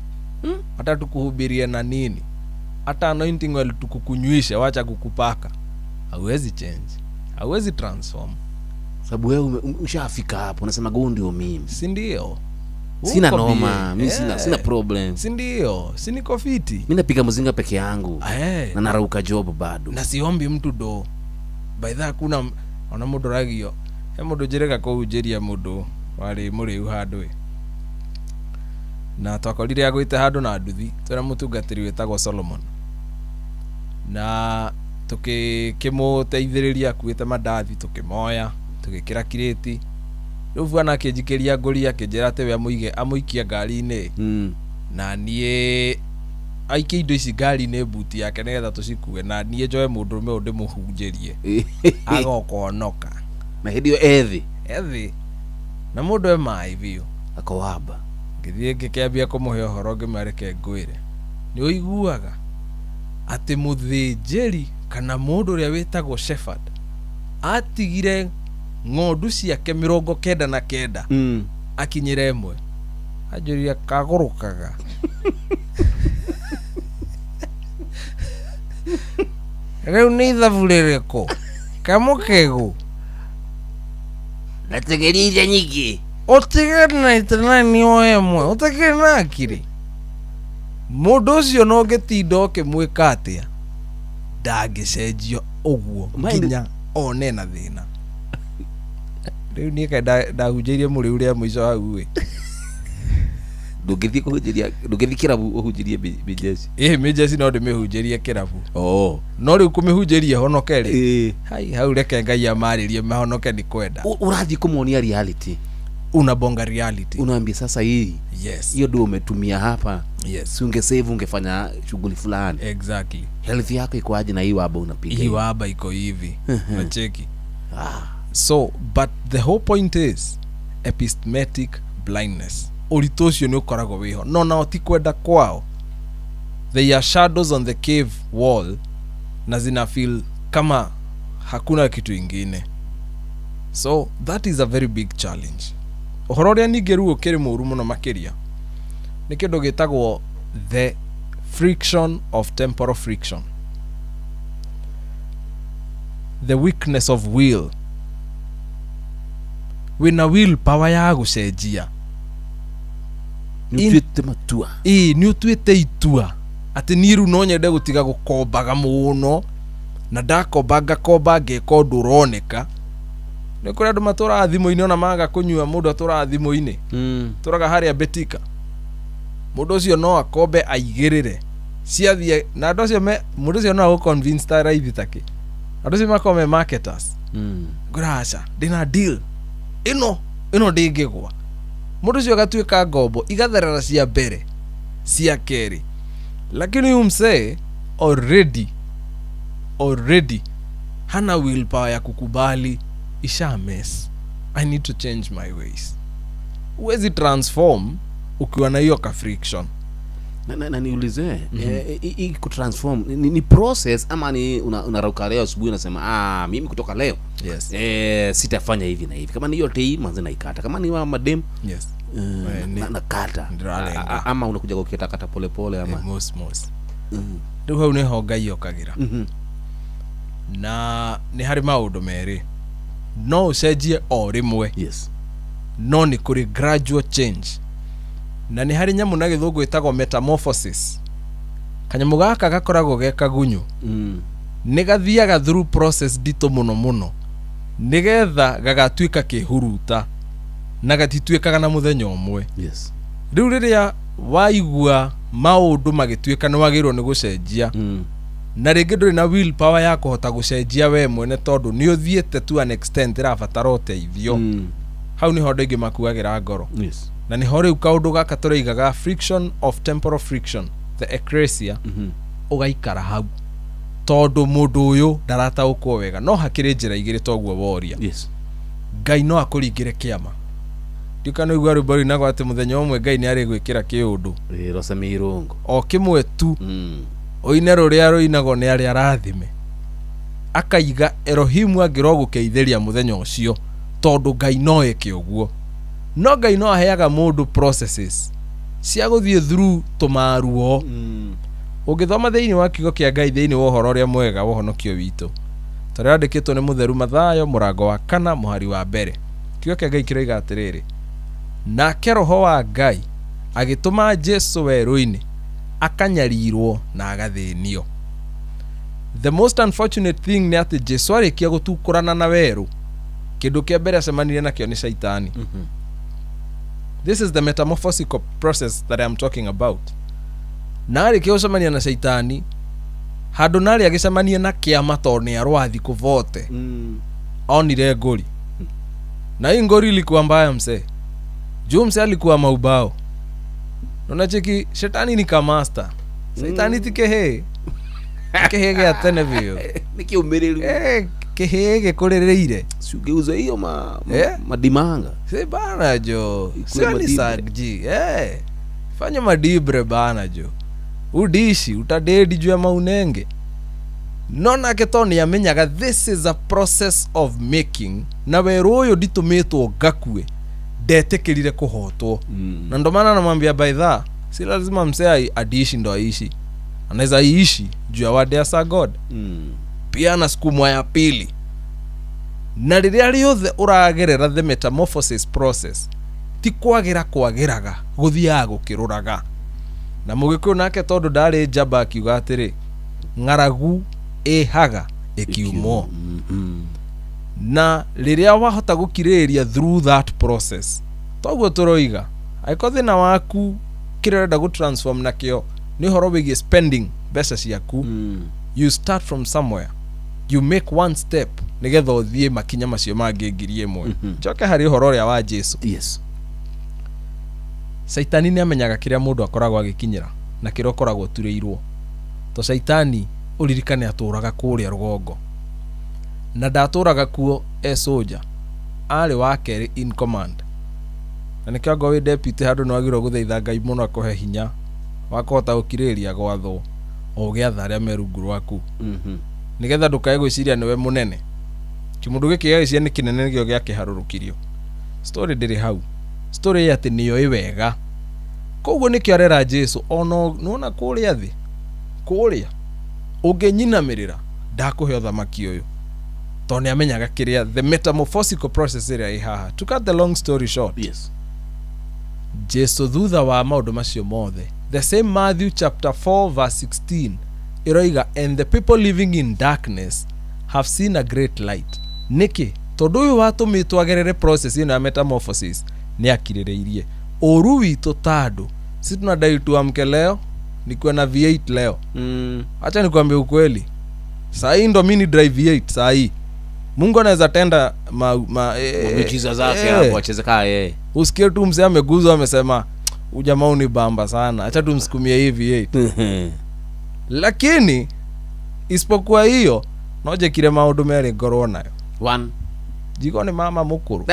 hata tukuhubirie na nini, hata anointing oil tukukunywishe, wacha kukupaka, hauwezi change, hauwezi transform. Sababu wewe ushafika hapo unasema go ndio mimi. Si ndio? Sina noma, mimi sina problem. Si ndio? Si niko fiti. Mimi napiga mzinga peke yangu. Na narauka job bado. Na siombi mtu do. By the hakuna ona mundu ragio. He mundu njirega kũhunjĩria mundu warĩ mũrĩu handũ. Na twakorire agwĩte handũ na nduthi, twĩra mũtungatĩri wĩtagwo Solomon. Na tukĩmũteithĩrĩria akuĩte mandathi, tukĩmoya, tũgĩkĩra kirĩti. Rĩu bwana akĩnjikĩria ngũri akĩnjĩra atĩ we amũige amũikie ngari-inĩ. Na niĩ aikie indo ici ngari-inĩ buti yake nĩgetha tũcikue, na niĩ njoe mũndũrũme ũyũ ndĩmũhunjĩrie. Agoka onoka. Na hĩndĩ ĩyo ethĩ. Ethĩ. Na mũndũ e maĩ biũ. Akowamba. Ngĩthiĩ ngĩkĩambia kũmũhe ũhoro ngĩmwĩra ngwĩre. Nĩ ũiguaga atĩ mũthĩnjĩri kana mũndũ ũrĩa wĩtagwo shepherd atigire ng'ondu ciake 99 akinyĩre ĩmwe. Anjũria kagũrũkaga. Rĩu nĩ ithabu rĩrĩkũ? Kamũkĩgũ. Nategeria nyingĩ. Ũtige 99 o ĩmwe, ũtakĩrĩ na akiri. Mũndũ ũcio no ũngĩtinda ũkĩmwĩka atĩa, ndangĩcenjio ũguo nginya one na thĩna. Rĩu niĩ kaĩ ndahunjĩirie mũrĩu rĩa mũico hau ĩ. Ndũngĩthiĩ kũhunjĩria, ndũngĩthiĩ kĩrabu ũhunjĩrie mĩjeci. Ĩĩ mĩjeci no ndĩmĩhunjĩrie kĩrabu. Oh. No rĩu kũmĩhunjĩria honoke rĩ. Hai hau reke Ngai amarĩrie mahonoke nĩ kwenda. Ũrathiĩ kũmonia reality. Unabonga reality. Unaambia sasa hii. Yes. Hiyo ndio umetumia hapa. Yes. Si ungesave ungefanya shughuli fulani. Exactly. Health yako iko aje na hii waba unapiga. Hii waba iko hivi. Unacheki. So, but the whole point is epistematic blindness. Ũritũ ũcio nĩ ũkoragwo wĩho. No nao ti kwenda kwao. They are shadows on the cave wall na zina feel kama hakuna kitu ingine. So that is a very big challenge. Ũhoro ũrĩa ningĩ rĩu ũkĩrĩ mũũru mũno makĩria nĩ kĩndũ gĩtagwo the friction of temporal friction. The weakness of will. Wĩna will power ya gũcenjia. Nĩ ũtuĩte matua. Ĩĩ, nĩ ũtuĩte itua atĩ niĩ rĩu no nyende gũtiga gũkombaga mũno, na ndakomba ngakomba ngeka ũndũ ũroneka. Nĩ kũrĩ andũ matũraga thimũ-inĩ ona maga kũnyua, mũndũ atũraga thimũ-inĩ. Tũraga harĩa Betika. Mũndũ ũcio no akombe aigĩrĩre. Ciathiĩ na andũ acio mũndũ ũcio no agũ-convince ta raithi takĩ. Andũ acio makoragwo me marketers. Ngwĩra aca, ndĩna deal. Ĩno ndĩngĩgwa. Mũndũ ũcio agatuĩka ngombo, igatherera cia mbere, cia kerĩ. Lakini huyu msee already hana willpower ya kukubali isha mess. I need to change my ways. Huwezi transform ukiwa na hiyo ka friction. Na niulize, hii kutransform ni process ama ni unarauka leo asubuhi unasema mimi kutoka leo. Yes. Sitafanya hivi na hivi. Kama ni yote hii manze naikata. Kama ni wa madem. Yes. Nakata. Ama unakuja kukata kata pole pole ama mos. Rĩu hau nĩho Ngai okagĩra. Na nĩ harĩ maũndũ merĩ. No ũcenjie o rĩmwe. Yes. No nĩ kũrĩ gradual change. Na nĩ harĩ nyamũ na gĩthũngũ ĩtagwo metamorphosis. Kanyamũ gaka gakoragwo ge kagunyu. Nĩ gathiaga through process nditũ mũno mũno nĩgetha gagatuĩka kĩhuruta na gatituĩkaga na mũthenya ũmwe. Yes. Rĩu rĩrĩa waigua maũndũ magĩtuĩka nĩ wagĩrĩirwo nĩ gũcenjia, na rĩngĩ ndũrĩ na will power ya kũhota gũcenjia we mwene tondũ nĩ ũthiĩte to an extent ĩrabatara ũteithio, hau nĩho andũ aingĩ makuagĩra ngoro. Yes. Na nĩho rĩu kaũndũ gaka tũroigaga friction of temporal friction, the ecclesia, ũgaikara hau tondũ mũndũ ũyũ ndarataũkwo wega. No hakĩrĩ njĩra igĩrĩ toguo woria. Yes. Ngai no akũringĩre kĩama. Ndiũka nĩ igua rwĩmbo rũinagwo atĩ mũthenya ũmwe Ngai nĩ arĩgwĩkĩra kĩũndũ Rosa Mirungo o kĩmwe tu, ũine rũrĩa rũinagwo nĩ arĩa arathime. Akaiga Elohimu angĩrogũkeithĩria mũthenya ũcio tondũ Ngai no eke ũguo. No Ngai no aheaga mũndũ processes cia gũthiĩ through tũmaruo. Ũngĩthoma thĩinĩ wa kiugo kĩa Ngai thĩinĩ wa ũhoro ũrĩa mwega wa ũhonokio witũ ta ũrĩa wandĩkĩtwo nĩ mũtheru Mathayo mũrango wa 4 mũhari wa mbere, kiugo kĩa Ngai kĩroiga atĩrĩrĩ, nake roho wa Ngai agĩtũma Jesu werũ-inĩ akanyarirwo na agathĩnio. The most unfortunate thing nĩ atĩ Jesu arĩkia gũtukũrana na werũ, kĩndũ kĩa mbere acemanirie nakĩo nĩ Shaitani. This is the metamorphosical process that I am talking about. Na arĩkia gũcemania na Shaitani, handũ narĩ agĩcemania na kĩama tondũ nĩ arwathi kũvote, onire ngũri. Na hii ngori ilikuwa mbaya msee. Juu msee alikuwa maubao. Unacheki shetani ni kamaster. Shaitani ti kĩhĩĩ. Kĩhĩĩ gĩa tene biũ. Nĩ kĩũmĩrĩru. Kĩhĩĩ gĩkũrĩrĩire. Siugeuze hiyo madimanga. Si bana jo. Ikuwe Sio ni madibre. sagji. Fanya madibre bana jo. Udishi utadedi juu ya maunenge. No nake to nĩ amenyaga this is a process of making, na werũ ũyũ nditũmĩtwo ngakue, ndetĩkĩrire kũhotwo. Na ndo maana namwambia by that si lazima msee adiishi ndo aishi, anaweza iishi juu ya word ya Sir God. Pia anasukumwa ya pili. Na rĩrĩa rĩothe ũragerera the metamorphosis process, ti kwagĩra kwagĩraga, gũthiaga gũkĩrũraga. Na mũgĩkũyũ nake tondũ ndarĩ njamba akiuga atĩrĩ, ng'aragu ĩhaga ĩkiumwo. Na rĩrĩa wahota gũkirĩrĩria through that process, toguo tũroiga angĩkorwo thĩna waku kĩrĩa ũrenda gũtransform nakĩo nĩ ũhoro wĩgiĩ spending mbeca ciaku, you start from somewhere, you make one step nĩgetha ũthiĩ makinya macio mangĩ 1,000. Njoke harĩ ũhoro ũrĩa wa Jesu. Yes. Caitani nĩ amenyaga kĩrĩa mũndũ akoragwo agĩkinyĩra na kĩrĩa ũkoragwo ũturĩirwo. To Caitani ũririkane atũraga kũrĩa rũgongo, na ndatũraga kuo e soldier, arĩ wa kerĩ in command. Na nĩkĩo angorwo wĩ deputy handũ nĩ wagĩrĩirwo gũthaitha Ngai mũno akũhe hinya wa kũhota gũkirĩrĩria gwathwo o ũgĩatha arĩa me rungu rwaku, nĩgetha ndũkae gwĩciria nĩwe mũnene. Kĩmũndũ gĩkĩ gĩagĩciria nĩ kĩnene nĩkĩo gĩakĩharũrũkirio. Story ndĩrĩ hau. Story ĩ atĩ nĩoĩ wega. Koguo nĩkĩo arera Jesu ona nĩwona kũrĩa thĩ, kũrĩa ũngĩnyinamĩrĩra ndakũhe ũthamaki ũyũ, tondũ nĩ amenyaga kĩrĩa the metamorphosical process ĩrĩa ĩ haha. To cut the long story short, yes, Jesu thutha wa maũndũ macio mothe, the same Matthew chapter 4 verse 16 ĩroiga, and the people living in darkness have seen a great light. Nĩkĩ? Tondũ ũyũ watũmĩtwo agerere process ĩno ya metamorphosis nĩ akirĩrĩirie. Ũru witũ ta andũ, si tunadai tuamke leo nikuwe na V8 leo. Acha nikwambie ukweli, saa hii ndo mimi ni drive V8 saa hii. Mungu anaweza tenda miujiza zake hapo acheze kaa yeye. Usikie tu mzee ameguzwa amesema ujamaa uni bamba sana, acha tumsukumie hii V8. Lakini isipokuwa hiyo noje kile maundu mere ngorwo nayo. One. Jigo ni mama mukuru.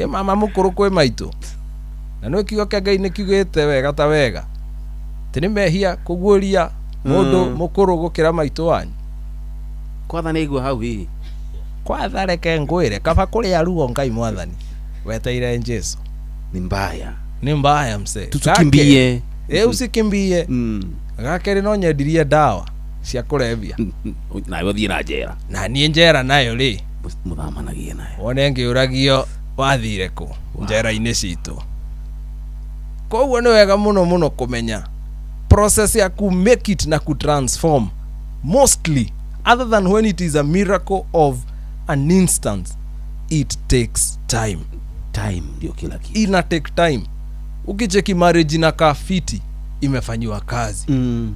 Mama mukuru kwi maitu. Na nĩ kiugo kĩa Ngai nĩ kiugĩte wega ta wega. Ti nĩ mehia kũguũria mũndũ mũkũrũ gũkĩra maitũ wanyu. Kwatha nĩ igua hau hihi. Kwatha reke ngwĩre kaba kũrĩa ruo Ngai mwathani weteire Jesu. Ni mbaya. Ni mbaya mse. Tusikimbie. Usikimbie. Gakere no nyendirie ndawa. Cia kũrebia. Nawe ũthiĩ na njera. Na niĩ njera nayo rĩ, mũthamanagie nayo. Wone ngĩũragio wathire kũ njera-inĩ citũ. Koguo nĩ wega mũno mũno kũmenya process ya ku make it na ku transform, mostly, other than when it is a miracle of an instant, it takes time. Time ndio kila kitu. Ina take time. Ukicheki marriage inakaa fiti, imefanyiwa kazi.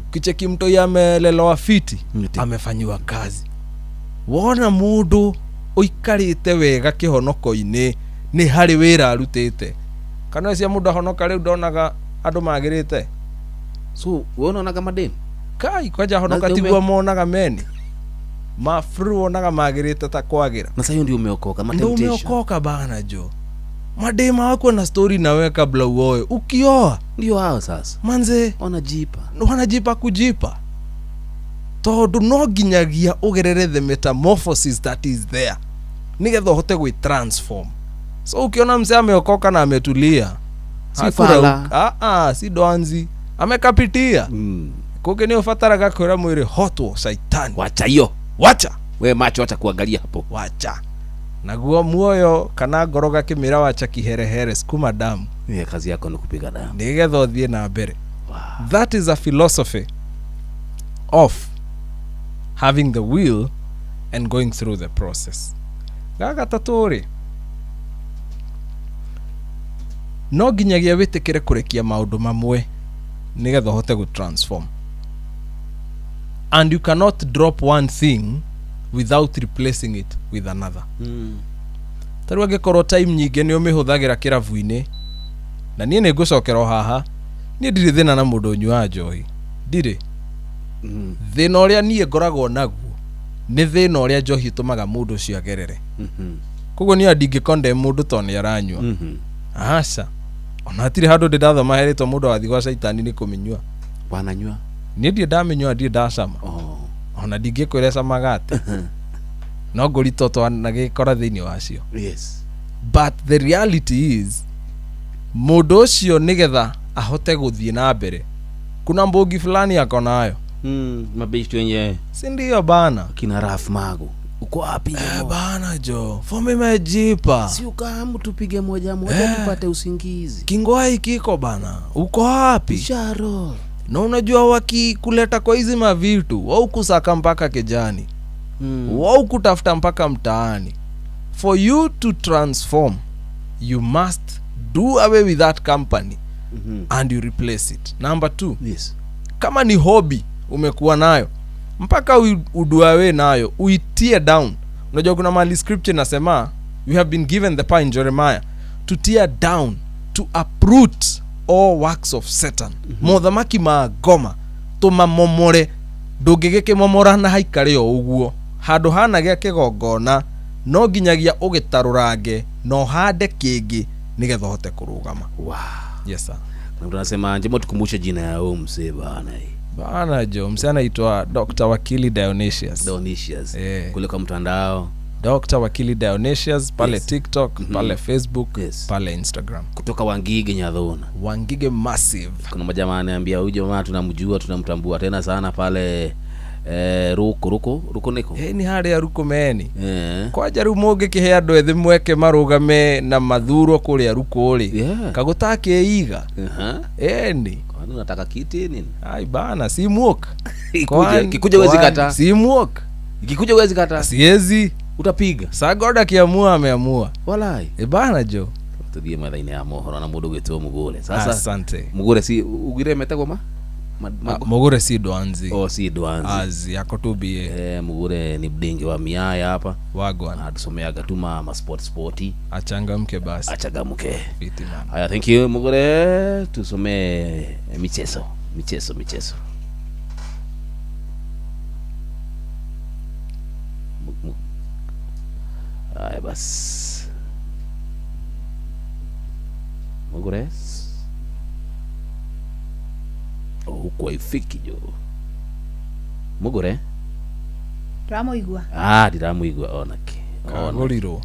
Ukicheki mtoi amelelewa fiti, amefanyiwa kazi. Wona mundu uikarite wega kihonoko-inĩ, nĩ harĩ wĩra arutĩte. Kana cia mundu ahonoka rĩu ndonaga andũ magĩrĩte. So we unaonaga mademu kai kwanja honoka tiguo monaga meni mafru wonaga magĩrĩte ta kwagĩra. Na sasa ndio umeokoka ma ndio temptation. Umeokoka bana jo. Madema wako na story na wewe kabla uoe. Ukioa ndio hao sasa. Manze wanajipa. Wanajipa kujipa. Tondu no nginyagia ugerere the metamorphosis that is there. Nigetha uhote gwi transform. So ukiona mzee ameokoka na ametulia, si fala. Si doanzi. Amekapitia. Koke ni ufataraga kwira mwiri hotwo shaitani. Wacha hiyo. Wacha. We macho acha kuangalia hapo. Wacha. Naguo muoyo kana ngoro gakimira wacha kiherehere sukuma damu. Ni kazi yako ni kupiga damu. Nigetha uthie na mbere. Wow. That is a philosophy of having the will and going through the process. Gagatatũ rĩ, no nginyagia wĩtĩkĩre kũrekia maũndũ mamwe nĩgetha ũhote gũ transform. And you cannot drop one thing without replacing it with another. Ta rĩu angĩkorwo time nyingĩ nĩ ũmĩhũthagĩra kĩrabu-inĩ, na niĩ nĩ ngũcokera o haha, niĩ ndirĩ thĩna na mũndũ ũnyuaga njohi. Ndirĩ. Thĩna ũrĩa niĩ ngoragwo naguo nĩ thĩna ũrĩa njohi ĩtũmaga mũndũ ũcio agerere. Koguo niĩ ndingĩ-condemn mũndũ tondũ nĩ aranyua. Aca. Ona hatirĩ handũ ndĩ ndathoma herĩtwo mũndũ wathiĩ gwa caitani nĩ kũmĩnyua. Wananyua? Niĩ ndirĩ ndamĩnyua, ndirĩ ndacama. Ona ndingĩkwĩra ĩcamaga atĩa. No ngũritũ twanagĩkora thĩinĩ wacio. Yes. But the reality is, mũndũ ũcio nĩgetha ahote gũthiĩ na mbere, kuna mbogi fulani ako nayo. Mabishi wenyewe. Si ndio bana? Kina Raf Mago. Uko wapi? Bana jo. Fomu imejipa. Si ukahamu tupige moja moja tupate usingizi. Kingwai kiko bana. Uko wapi? Sharo. Na unajua wakikuleta kwa hizi mavitu, wao kusaka mpaka kejani. Wao kutafuta mpaka mtaani. For you to transform, you must do away with that company and you replace it. Number 2. Yes. Kama ni hobby umekuwa nayo, mpaka uduawe nayo, uitie down. Unajua kuna mahali scripture inasema, we have been given the power in Jeremiah to tear down, to uproot all works of Satan. Mothamaki magoma tumamomore, ndũngĩgĩkĩmomora na haikare o ũguo. Handũ hana gĩa kĩgongona no nginyagia ũgĩtarũrange na ũhande kĩngĩ nĩgetha ũhote kũrũgama. Wow. Yes sir. Na mtu anasema njema tukumbushe jina ya huyu mzee bana. Bana jo, mzee anaitwa Dr. Wakili Dionysius. Dionysius. Kule kwa mtandao Dr. Wakili Dionysius pale Yes. TikTok, pale Facebook, Yes. pale Instagram. Kutoka Wangige Nyathona. Wangige Massive. Kuna majamaa ananiambia huyu jamaa tunamjua, tunamtambua tena sana pale Ruko niko. Ni harĩa Ruko meni. Kwanja rĩu mũngĩkĩhe andũ ethĩ mweke marũgame na mathurwo kũrĩa Ruko rĩ. Kagũtakĩiga. Eni. Kwani unataka kiti nini? Ai bana, si muok. Kikuja huwezi kata. Si muok. Ikikuja huwezi kata. Siezi. Utapiga. Sa God akiamua ameamua. Walai. Bana jo. Tuthie mathaine ya mohoro na mũndũ gwĩtwo Mugure. Sasa asante. Mugure si ugire metagwo ma? Mugure si Dwanzi. Oh, si Dwanzi. Azi yako tu bie. Mugure ni mdenge wa miaya hapa. Wagwan. Atusomeaga tu ma sporti. Achangamke basi. Achangamke. Fiti man. Haya, thank you Mugure. Tusomee michezo. Michezo. Haya basi. Mugure. Huku haifiki jo. Mugure. Ndiramuigua. Ndiramuigua onake. Kagũrirwo.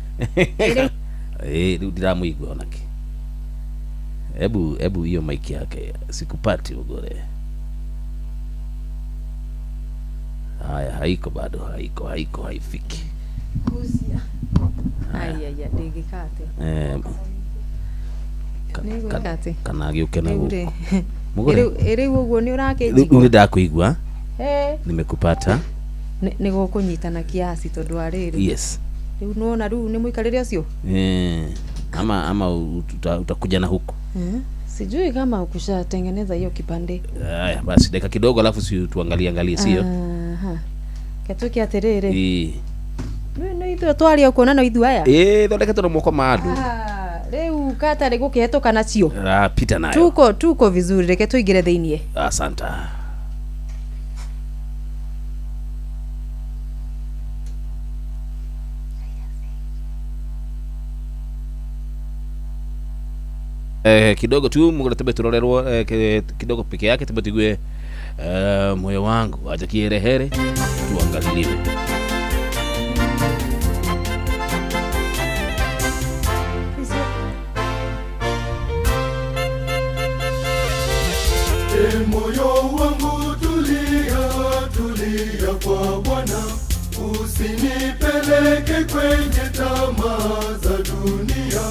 Ndiramuigua onake. Ebu hiyo mic yake sikupati Mugure. Haya, haiko bado, haiko, haiko, haifiki. Ai ndĩngĩka atĩa? Eh, Nĩ gwĩka atĩa? Kana agĩũke na Rĩu rĩ, gũkũ. Mũgũre. Rĩu ũguo nĩ Rĩu ũrakĩnjigua? nĩ ndakuigua. Eh, Nimekupata. Nĩ gũkũnyitana kiasi tondũ wa rĩrĩ. Yes. Rĩu nĩwona rĩu nĩ mũikarĩre ũcio? Eh, ama utakuja na huku. Eh, sijui kama ukushatengeneza hiyo kipande. Haya basi, dakika kidogo alafu si tuangalie angalie, sio? Aha. Ketuke atĩrĩrĩ. Ĩĩ. Rĩu nĩ ithuĩ twaria kuona no ithuĩ aya. Ĩĩ, thondeketwo na moko ma andũ. Ah, rĩu katarĩ gũkĩhetũka nacio. Ah, pita nayo. Tuko vizuri, reke tuingĩre thĩiniĩ. Asante. Eh, kidogo tu mugure tebe turorerwo eh, kidogo peke yake tebe tuigue eh, moyo wangu acha kiherehere tuangaliliwe. E moyo wangu tulia, tulia kwa Bwana, usinipeleke kwenye tamaa za dunia.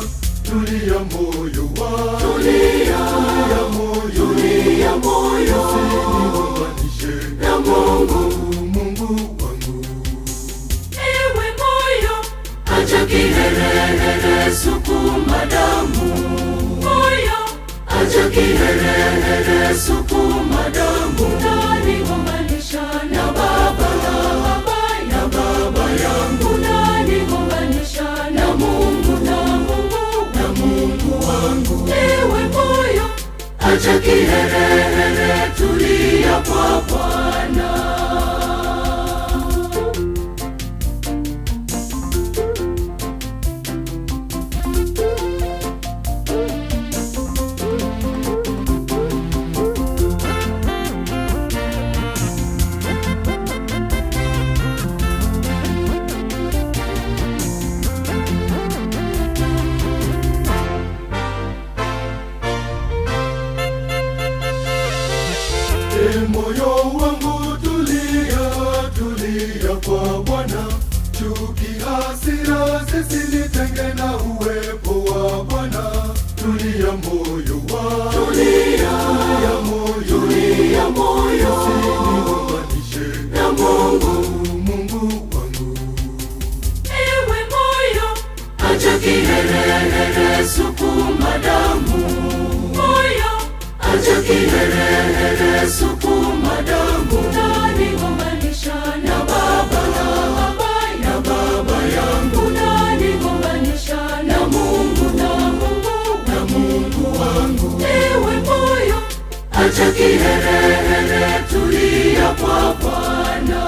Tulia moyo wangu, tulia, tulia moyo, tulia moyo, usinigombanishe na Mungu, Mungu wangu. Ewe moyo, acha kiherehere, sukuma damu. Moyo, acha kiherehere, sukuma damu. Unanigombanisha na baba, na baba, na baba yangu. Unanigombanisha na Mungu, na Mungu, na Mungu wangu. Ewe moyo, acha kiherehere, tulia kwa Bwana. E moyo wangu tulia, tulia kwa Bwana, chuki hasira zisinitenge na uwepo wa Bwana. Tulia moyo wangu, tulia, tulia moyo, tulia moyo, usinigombanishe na Mungu, Mungu wangu. Ewe moyo, acha kiherehere, sukuma damu. Moyo, acha kiherehere, sukuma damu. Unanigombanisha na baba, na baba, na baba yangu. Unanigombanisha na Mungu, na Mungu, na Mungu wangu. Ewe moyo, acha kiherehere, tulia kwa Bwana.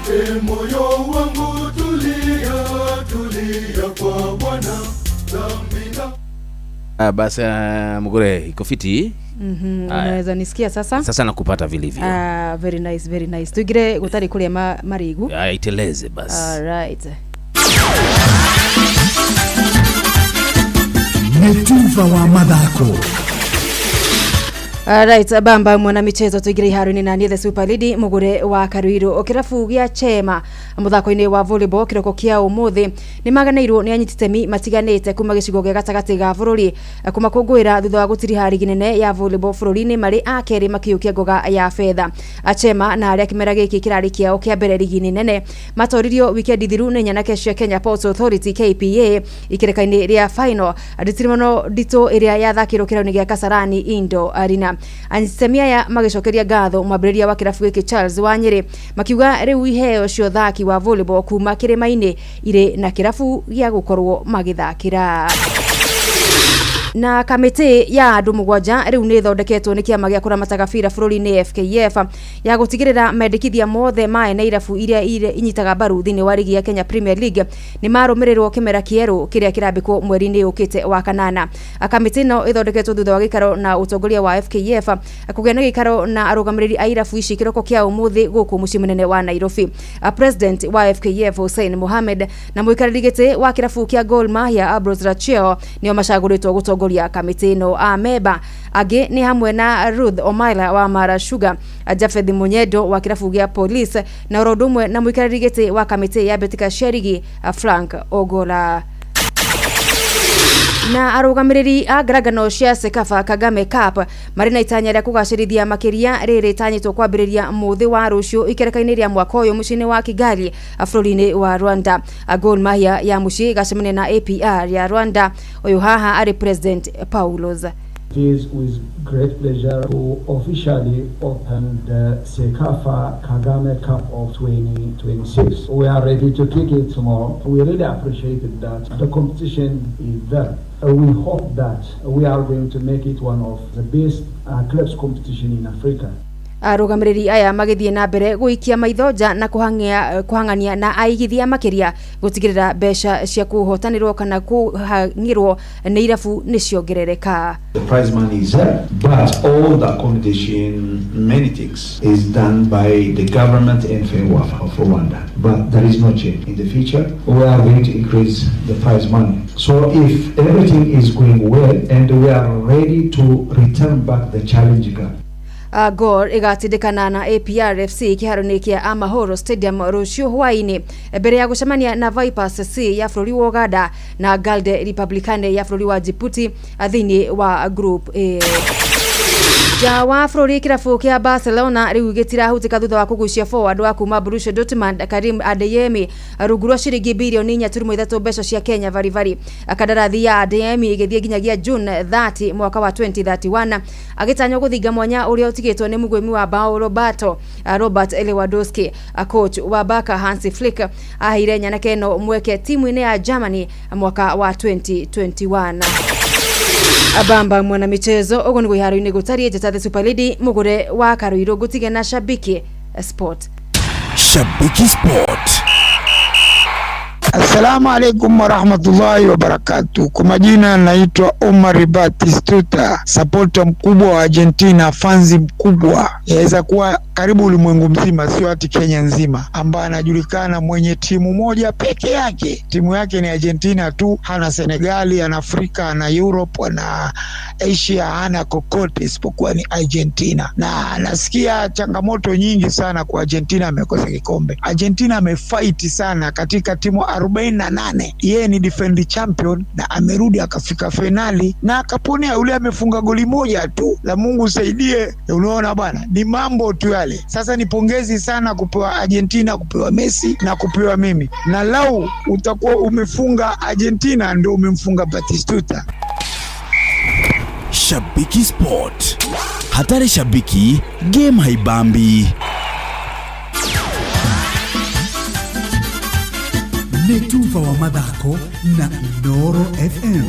E moyo wangu tulia, tulia kwa Bwana, dhambi na Ah, basi ah, Mugure iko fiti. Haya. Unaweza nisikia sasa? Sasa nakupata vilivyo. Ah, very nice, very nice. Tuingire gutari kuria marigu. Haya, iteleze basi. All right. Nĩ tuva wa mathako. Alright, bamba mwana michezo tuingire iharo-inĩ na niĩ the super lady mugure wa Karuiru. Kĩrabu gĩa Chema mũthako-inĩ wa volleyball kĩroko kĩa ũmũthĩ nĩ maganĩirwo nĩ anyiti itemi matiganĩte kuma gĩcigo gĩa gatagatĩ ga bũrũri kũmakũngũĩra thutha wa gũtiriha rigi nene ya volleyball bũrũri-inĩ marĩ a kerĩ makĩiyũkia ngoga ya fedha. Achema na arĩa kĩmera gĩkĩ kĩrarĩ kĩao kĩa mbere rigi-inĩ nene matoririo wikendi thiru nĩ nyanake cia Kenya Ports Authority KPA ikereka-inĩ rĩa final nditirimono nditũ ĩrĩa yathakĩirwo kĩrabu-inĩ gĩa Kasarani Indoor Arena. Anyititemi aya magĩcokeria ngatho mwambĩrĩria wa kĩrabu gĩkĩ Charles Wanyĩrĩ makiuga rĩu iheo cia ũthaki wa volleyball kuma kĩrĩma-inĩ irĩ na kĩrabu gĩa gũkorwo magĩthakĩra. Na kamĩtĩ ya andũ mũgwanja rĩu nĩ ĩthondeketwo nĩ kĩama gĩa kũramata gabira bũrũri-inĩ FKF ya gũtigĩrĩra mendekithia mothe ma ene irabu iria inyitaga mbaru thĩinĩ wa rigi ya Kenya Premier League nĩ marũmĩrĩrwo kĩmera kĩerũ kĩrĩa kĩrambĩkwo mweri-inĩ ũkĩte wa kanana. Kamĩtĩ ĩno ĩthondeketwo thutha wa gĩikaro na ũtongoria wa FKF kũgĩa na gĩikaro na arũgamĩrĩri a irabu ici kĩroko kĩa ũmũthĩ gũkũ mũciĩ mũnene wa Nairobi. President wa FKF Hussein Mohamed na mũikarĩri gĩtĩ wa kĩrabu kĩa Gor Mahia Ambrose Rachiel nĩo macagũrĩtwo gũtongoria kamĩtĩ ĩno. Amemba angĩ nĩ hamwe na Ruth Omaila wa Mara Sugar, Jafeth Munyendo wa kĩrabu gĩa Police na oro ũndũ ũmwe na mũikarĩri gĩtĩ wa kamĩtĩ ya mbĩtĩka cia rigi Frank Ogola. Na arũgamĩrĩri a ngarangano cia CECAFA Kagame Cup marĩ na itanya rĩa kũgacĩrithia makĩria rĩrĩ ĩtanyĩtwo kwambĩrĩria mũthĩ wa rũciũ ikereka-inĩ rĩa mwaka ũyũ mũciĩ-inĩ wa Kigali bũrũri-inĩ wa Rwanda. Gor Mahia ya mũciĩ ĩgacemania na APR ya Rwanda. Ũyũ haha arĩ President Paulos. It is with great pleasure to officially open the CECAFA Kagame Cup of 2026. We are ready to kick it tomorrow. We really appreciate that the competition is there. We hope that we are going to make it one of the best clubs competition in Africa. Arũgamĩrĩri aya magĩthiĩ na mbere gũikia maitho nja na kũhang'ania na aigithia makĩria gũtigĩrĩra mbeca cia kũhotanĩrwo kana kũhang'ĩrwo nĩ irabu nĩ ciongerereka. The prize money is there, but all the accommodation, many things is done by the government and FEWAFA of Rwanda. But there is no change. In the future, we are going to increase the prize money. So if everything is going well and we are ready to return back the challenge cup. Gor ĩgatindĩkana na APR FC kĩharo-inĩ kĩa Amahoro Stadium rũciũ hwaĩ-inĩ mbere ya gũcemania na Vipers C ya bũrũri wa Uganda na Garde Republicaine ya bũrũri wa Djibouti thĩinĩ wa Group A. Nja wa bũrũri kĩrabu kĩa Barcelona rĩu gĩtirahutĩka thutha wa kũgucia forward wa kuma Borussia Dortmund Karim Adeyemi rungu rwa ciringi birioni 4.3 mbeca cia Kenya varibari. Kandarathi ya Adeyemi ĩgĩthiĩ nginyagia June 30 mwaka wa 2031 agĩtanywo gũthinga mwanya ũrĩa ũtigĩtwo nĩ mũgwĩmi wa bao Robert Lewandowski. Coach wa Barca Hansi Flick aheire nyanake ĩno mweke timu-inĩ ya Germany mwaka wa 2021. Abamba mwana michezo ũguo nĩguo iharo-inĩ gũtariĩ. Njata the Super Lady mũgũre wa Karuirũ ngũtige na Shabiki Sport. Shabiki Sport. Assalamu alaikum warahmatullahi wabarakatuh. Kwa majina naitwa Omar Batistuta, supporter mkubwa wa Argentina, fanzi mkubwa, yaweza kuwa karibu ulimwengu mzima, sio hati Kenya nzima, ambaye anajulikana mwenye timu moja peke yake. Timu yake ni Argentina tu, hana Senegali, hana Afrika, hana Europe, hana Asia, hana kokote isipokuwa ni Argentina. Na nasikia changamoto nyingi sana kwa Argentina, amekosa kikombe. Argentina amefight sana katika timu 48. Yeye ni defend champion na amerudi akafika finali na akaponea. Yule amefunga goli moja tu, la Mungu saidie. Unaona bwana, ni mambo tu yale. Sasa ni pongezi sana kupewa Argentina, kupewa Messi na kupewa mimi. Na lau utakuwa umefunga Argentina ndio umemfunga Batistuta. Shabiki Sport. Hatari shabiki, game haibambi. Nĩ tuba wa mathako na Inooro FM.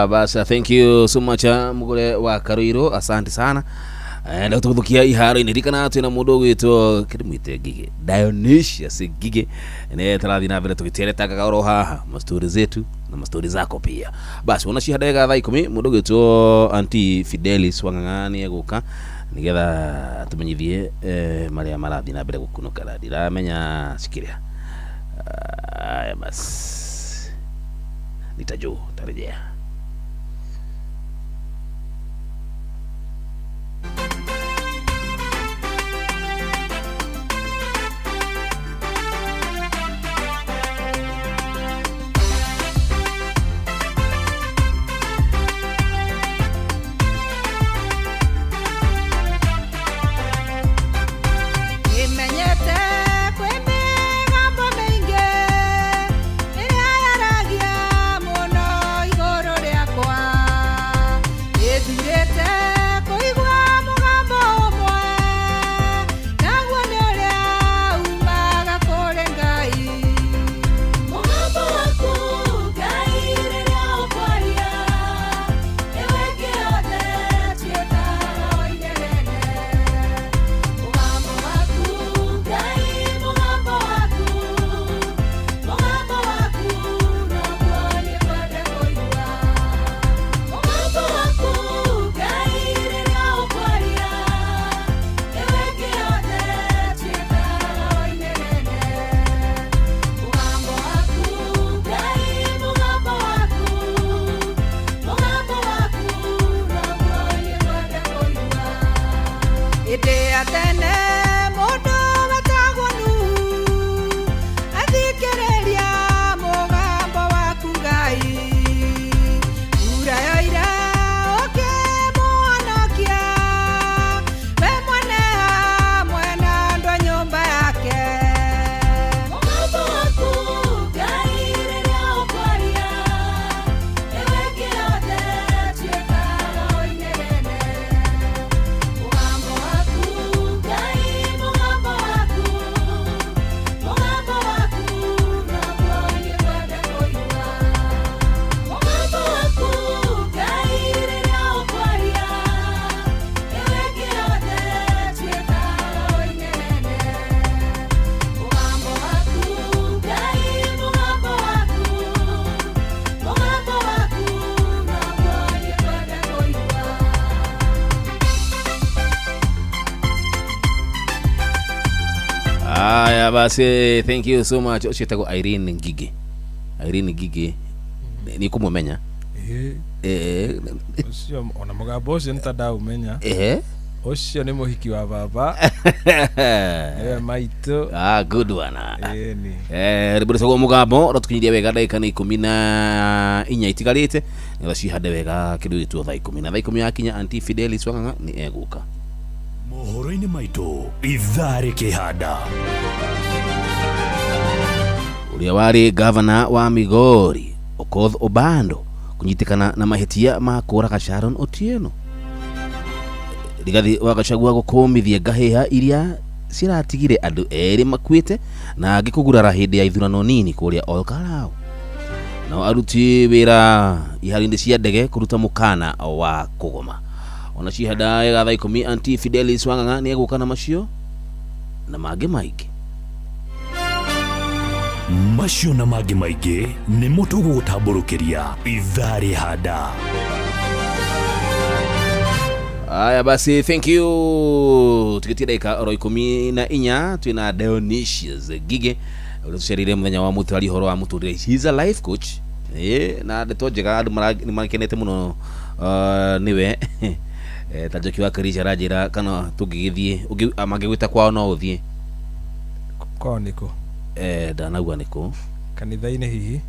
Basi thank you so much mugure wa Karuiro, asante sana. Ndio tukuthukia iharo-inĩ ririkana twĩna mũndũ ũgwĩtwo kĩndĩmwĩte Ngige Dionysius Ngige nĩ tũrathiĩ na mbere tũgĩteretangaga oro haha mastori zetu na mastori zako pia. Basi wona ciha ndagĩka thaa 10 mũndũ ũgwĩtwo Auntie Fidelis Wang'ang'a nĩ egũka nigetha tumenyithie marĩa marathiĩ na mbere gũkunũka. Ndiramenya cikĩrĩa. Aya basi nitajua tarejea. Mugambo waku Ngai rĩrĩa ũkwaria. Hĩndĩ ya tene mũndũ wetagwo Nuhu athikĩrĩria mũgambo waku Ngai. Mbura yoira ũkĩmũhonokia, we mwene hamwe na andũ a nyũmba yake. Mũgambo waku Ngai rĩrĩa ũkwaria, nĩwe kĩothe tuĩkaga inegene. Mũgambo waku Ngai, mũgambo waku, mũgambo waku noguo niĩ ngwenda kũigua. Mũgambo waku Ngai rĩrĩa ũkwaria, nĩwe kĩothe tuĩkaga inegene. Mũgambo waku Ngai, mũgambo waku, mũgambo waku noguo niĩ ngwenda kũigua. Aya basi, thank you so much. Ũcio etagwo Irene Ngigi. Irene Ngigi nĩ kũmũmenya. Ũcio ona mũgambo ũcio nĩ ta ndaũmenya. Ũcio nĩ mũhiki wa baba, nĩwe maitũ. Ah, good one. Ĩni. Rwĩmbo rũcagwo mũgambo rũtũkinyirie wega ndagĩka nĩ 14 itigarĩte nĩgetha cihande wega kĩndũ gĩtwo thaa 10 na thaa 10 yakinya Auntie Fidelis Wang'ang'a nĩ egũka. Mohoro-inĩ maitũ ithaa rĩkĩhanda. Ũrĩa warĩ gavana wa Migori Okoth Obando kũnyitĩkana na mahĩtia ma kũraga Sharon Otieno. Rigathi wa Gachagua gũkũmithia ngahĩha iria ciratigire andũ erĩ makuĩte na angĩ kũgurara hĩndĩ ya ithurano nini kũrĩa Olkalau. Nao aruti wĩra iharo-inĩ cia ndege kũruta mũkana wa kũgoma. Ona cihanda wega thaa 10 Auntie Fidelis Wang'ang'a nĩ egũka na macio na mangĩ maingĩ. Macio na mangĩ maingĩ nĩmo tũgũgũtambũrũkĩria ithaa rĩhanda. Aya basi, thank you. Tukitia ndagĩka oro 14 twĩna Dionysius Ngige ũrĩa tũcerire mũthenya wa mũtari ũhoro wa mũtũrĩre. He is a life coach. Na ndeto njega andũ nĩ makenete mũno nĩwe. Ta Njoki wa Karisha aranjĩra kana tũngĩgĩthiĩ mangĩgwĩta kwao no ũthiĩ. Kwao nĩkũ? Ndanauga nĩkũ. Kanitha-inĩ hihi?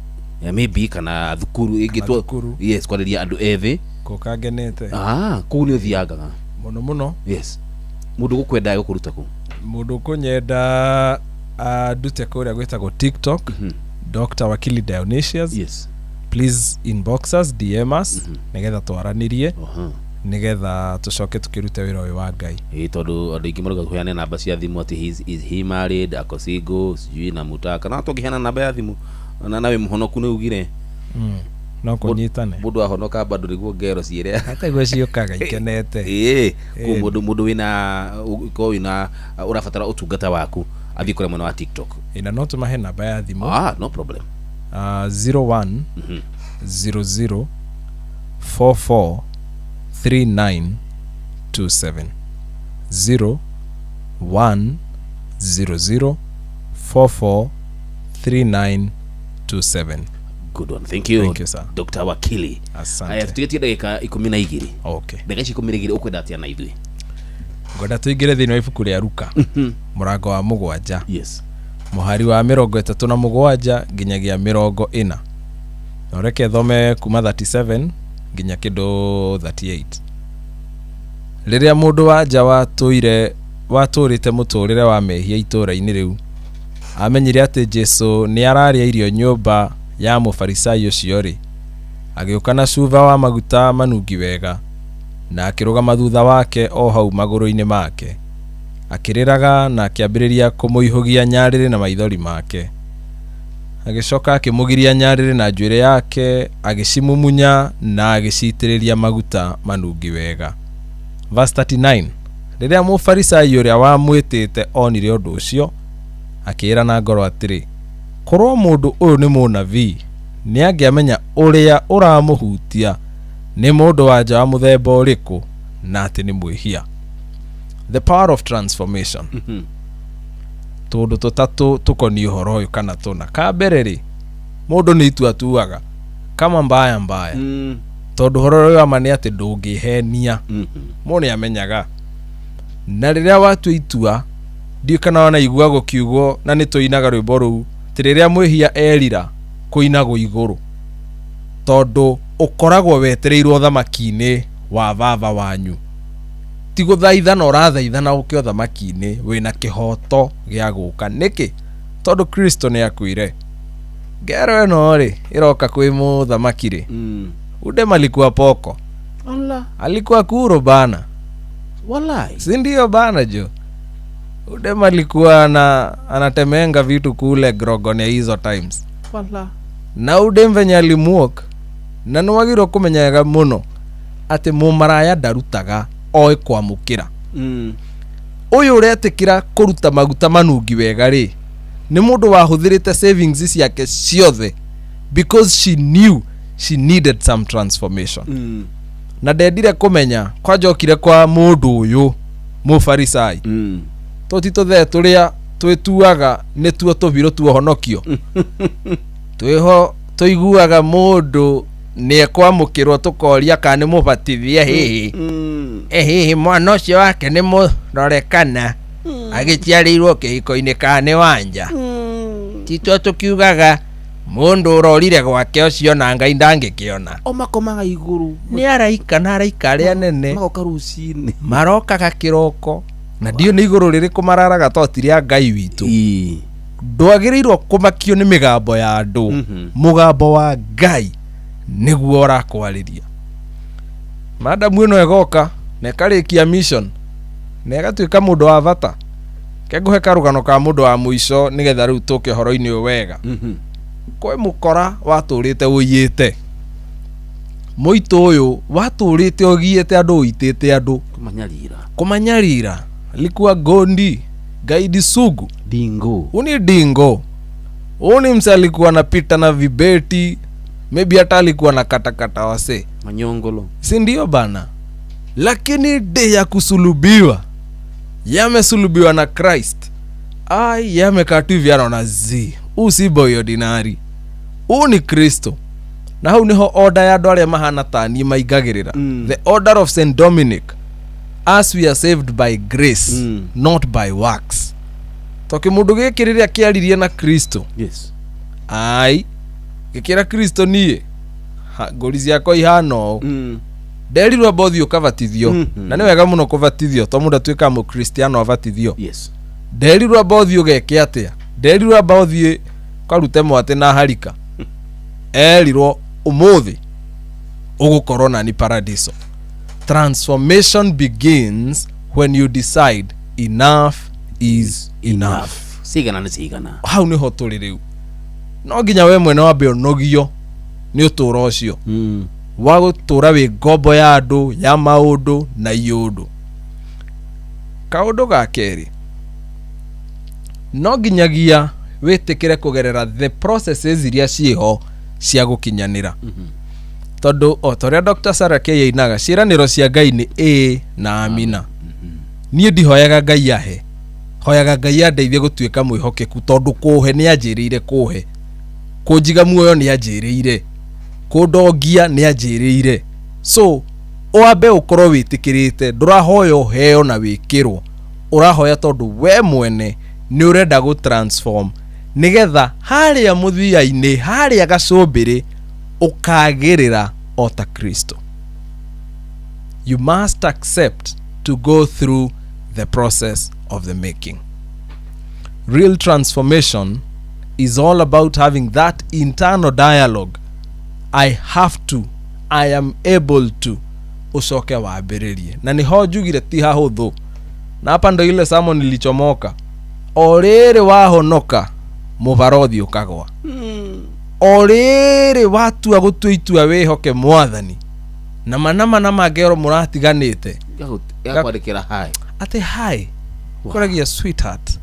Maybe kana thukuru ĩngĩ. Kana thukuru. Yes, kwarĩria andũ ethĩ. Gũka ngenete. Ah, kũu nĩ ũthiangaga. Mũno mũno. Yes. Mũndũ gũkwenda egũkũruta kũ? Mũndũ ũkũnyenda ndute kũrĩa gwĩtagwo TikTok, Dr. Wakili Dionysius. Yes. Please inbox us, DM us, nĩgetha twaranĩrie, nĩgetha tũcoke tũkĩrute wĩra ũyũ wa Ngai. Ĩ tondũ andũ aingĩ marauga kũheana namba cia thimũ atĩ is he married, ako single, sijui na mutaka. No tũngĩheana namba ya thimũ na wĩ mũhonoku nĩ ugire. No kũnyitane. Mũndũ ahonoka bado nĩguo ngero ciĩre. Ataguo ciũkaga ikenete. Ĩĩ, kũu mũndũ wĩna ũkorwo wĩna ũrabatara ũtungata waku athiĩ kũrĩa mwena wa TikTok. Ĩ, na no tũmahe namba ya thimũ. Ah, no problem. 01 00 44 39 27, 0 1 00 44 39 27. Good one. Thank you. Thank you, sir. Dr. Wakili. Asante. Aya, tutigetie ndagĩka 12. Okay. Ndagĩka ici 12 ũkwenda atĩa na ithuĩ? Ngwenda tũingĩre thĩinĩ wa ibuku rĩa Luka mũrango wa 7. Yes. Mũhari wa 37 nginyagia 40. Na ũreke thome kuma 37 nginya kĩndũ 38. Rĩrĩa mũndũ wa nja watũrĩte mũtũrĩre wa mehia itũũra-inĩ rĩu amenyire atĩ Jesu nĩ ararĩa irio nyũmba ya mũfarisai ũcio rĩ, agĩũka na cuba wa maguta manungi wega na akĩrũgama thutha wake o hau magũrũ-inĩ make, akĩrĩraga na akĩambĩrĩria kũmũihũgia nyarĩrĩ na maithori make. Agĩcoka akĩmũgiria nyarĩrĩ na njuĩrĩ yake, agĩcimumunya na agĩcitĩrĩria maguta manungi wega. Verse 39. Rĩrĩa mũfarisai ũrĩa wamwĩtĩte onire ũndũ ũcio, akĩĩra na ngoro atĩrĩ, korwo mũndũ ũyũ nĩ mũnabii, nĩ angĩamenya ũrĩa ũramũhutia nĩ mũndũ wa nja wa mũthemba ũrĩkũ na atĩ nĩ mwĩhia. The power of transformation. Tũndũ tũtatũ tũkoniĩ ũhoro ũyũ kana tũna. Ka mbere rĩ, mũndũ nĩ itua atuaga kama mbaya mbaya. Tondũ ũhoro ũrĩa wa ma nĩ atĩ ndũngĩhenia. Mũndũ nĩ amenyaga. Na rĩrĩa watua itua, ndiũĩ kana wanaigua gũkiugwo na nĩ tũinaga rwĩmbo rũu, atĩ rĩrĩa mwĩhia erira, kũinagwo igũrũ. Tondũ ũkoragwo wetereirwo ũthamaki-inĩ wa baba wanyu. Ti gũthaithana ũrathaithana ũke ũthamaki-inĩ wĩna kĩhoto gĩa gũka. Nĩkĩ? Tondũ Kristo nĩ akuire. Ngero ĩno rĩ, ĩroka kwĩ mũthamaki rĩ, Udem alikuwa poko. Allah. Alikuwa kuro bana. Walai. Si ndio bana jo. Udem alikuwa anatemenga vitu kule Grogonia hizo times. Wala. Na udem venye alimuok, na nĩwagĩrĩirwo kũmenya wega mũno atĩ mũmaraya ndarutaga oĩ kwamũkĩra. Ũyũ ũretĩkĩra kũruta maguta manungi wega rĩ, nĩ mũndũ wahũthĩrĩte savings ciake ciothe because she knew she needed some transformation. Na ndendire kũmenya kwanja okire kwa mũndũ ũyũ mũfarisai. Tũti tũthee tũrĩa twĩtuaga nĩtuo tũbirũ tuohonokio. Twĩho tũiguaga mũndũ nĩekwamũkĩrwo tũkoria kana nĩ mũbatithie hihi. Hihi mwana ũcio wake nĩ mũrorekana agĩciarĩirwo kĩhiko-inĩ kana nĩ wanja. Tituo tũkiugaga mũndũ ũrorire gwake ũcio na Ngai ndangĩkĩona. O makomaga igũrũ. Nĩ araika na araika arĩa nene. Magoka rũcinĩ. Marokaga kĩroko. Na ndiũ nĩ igũrũ rĩrĩkũ mararaga to ti rĩa Ngai witũ. Ndwagĩrĩirwo kũmakio nĩ mĩgambo ya andũ. Mũgambo wa Ngai nĩguo ũrakwarĩria. Madamu ĩno ĩgoka na ĩkarĩkia mission na ĩgatuĩka mũndũ wa bata. Ke ngũhe karũgano ka mũndũ wa mũico nĩgetha rĩu tũke ũhoro-inĩ ũyũ wega. Kwĩ mũkora watũrĩte ũiyĩte. Mũitũ ũyũ watũrĩte ũgiĩte andũ ũitĩte andũ. Kũmanyarira. Kũmanyarira. Alikuwa gondi, gaidi sugu. Dingo. Uni dingo. Uni mse alikuwa anapita na vibeti, maybe hata alikuwa na katakata wase. Manyongolo. Si ndio bana? Lakini day ya kusulubiwa, yamesulubiwa na Christ. Ai, yamekaa tu hivi anaona zi. Huu si boy ordinary. Huu ni Kristo. Na hau niho order ya andũ arĩa mahana ta niĩ maingagĩrĩra. The order of Saint Dominic. As we are saved by grace, not by works. Toki mũndũ gĩkĩ rĩrĩa kĩaririe na Kristo. Yes. Ai, gĩkĩra Kristo niĩ. Ngũri ciakwa ihana ũũ. Nderirwo amba ũthiĩ ũkabatithio. Na nĩ wega mũno kũbatithio, to mũndũ atuĩkaga mũkristiano abatithio. Yes. Nderirwo amba ũthiĩ ũgeke atĩa? Nderirwo amba ũthiĩ ũkarute mwatĩ na harika. Erirwo ũmũthĩ ũgũkorwo na ni paradiso. Transformation begins when you decide enough is enough. Cigana nĩ cigana. Hau nĩho tũrĩ rĩu. No nginya we mwene wambe ũnogio nĩ ũtũũro ũcio. Wa gũtũũra wĩ ngombo ya andũ, ya maũndũ na iũndũ. Kaũndũ ga kerĩ, no nginyagia wĩtĩkĩre kũgerera the processes iria ciĩho cia gũkinyanĩra. Tondũ o ta ũrĩa Dr. Sarah K ainaga, ciĩranĩro cia Ngai nĩ ĩĩ na amina. Niĩ ndihoyaga Ngai ahe, hoyaga Ngai andeithie gũtuĩka mwĩhokeku, tondũ kũhe nĩ anjĩrĩire kũhe, kũnjiga muoyo nĩ anjĩrĩire, kũndongia nĩ anjĩrĩire. So wambe ũkorwo wĩtĩkĩrĩte, ndũrahoya ũheo na wĩkĩrwo, ũrahoya tondũ we mwene nĩ ũrenda gũ transform nĩgetha harĩa mũthia-inĩ, harĩa gacũmbĩrĩ ũkagĩrĩra o ta Kristo. You must accept to go through the process of the making. Real transformation is all about having that internal dialogue. I have to, I am able to. Ucoke wambĩrĩrie. Na nĩho njugire ti hahũthũ. Na hapa ndo ile sermon nilichomoka. O rĩrĩ wahonoka, mũbarothi ũkagwa. O rĩrĩ watua gũtua itua wĩhoke mwathani. Na manama na mangero mũratiganĩte. Gakwandĩkĩra hi. Atĩ hi. Koragia sweetheart.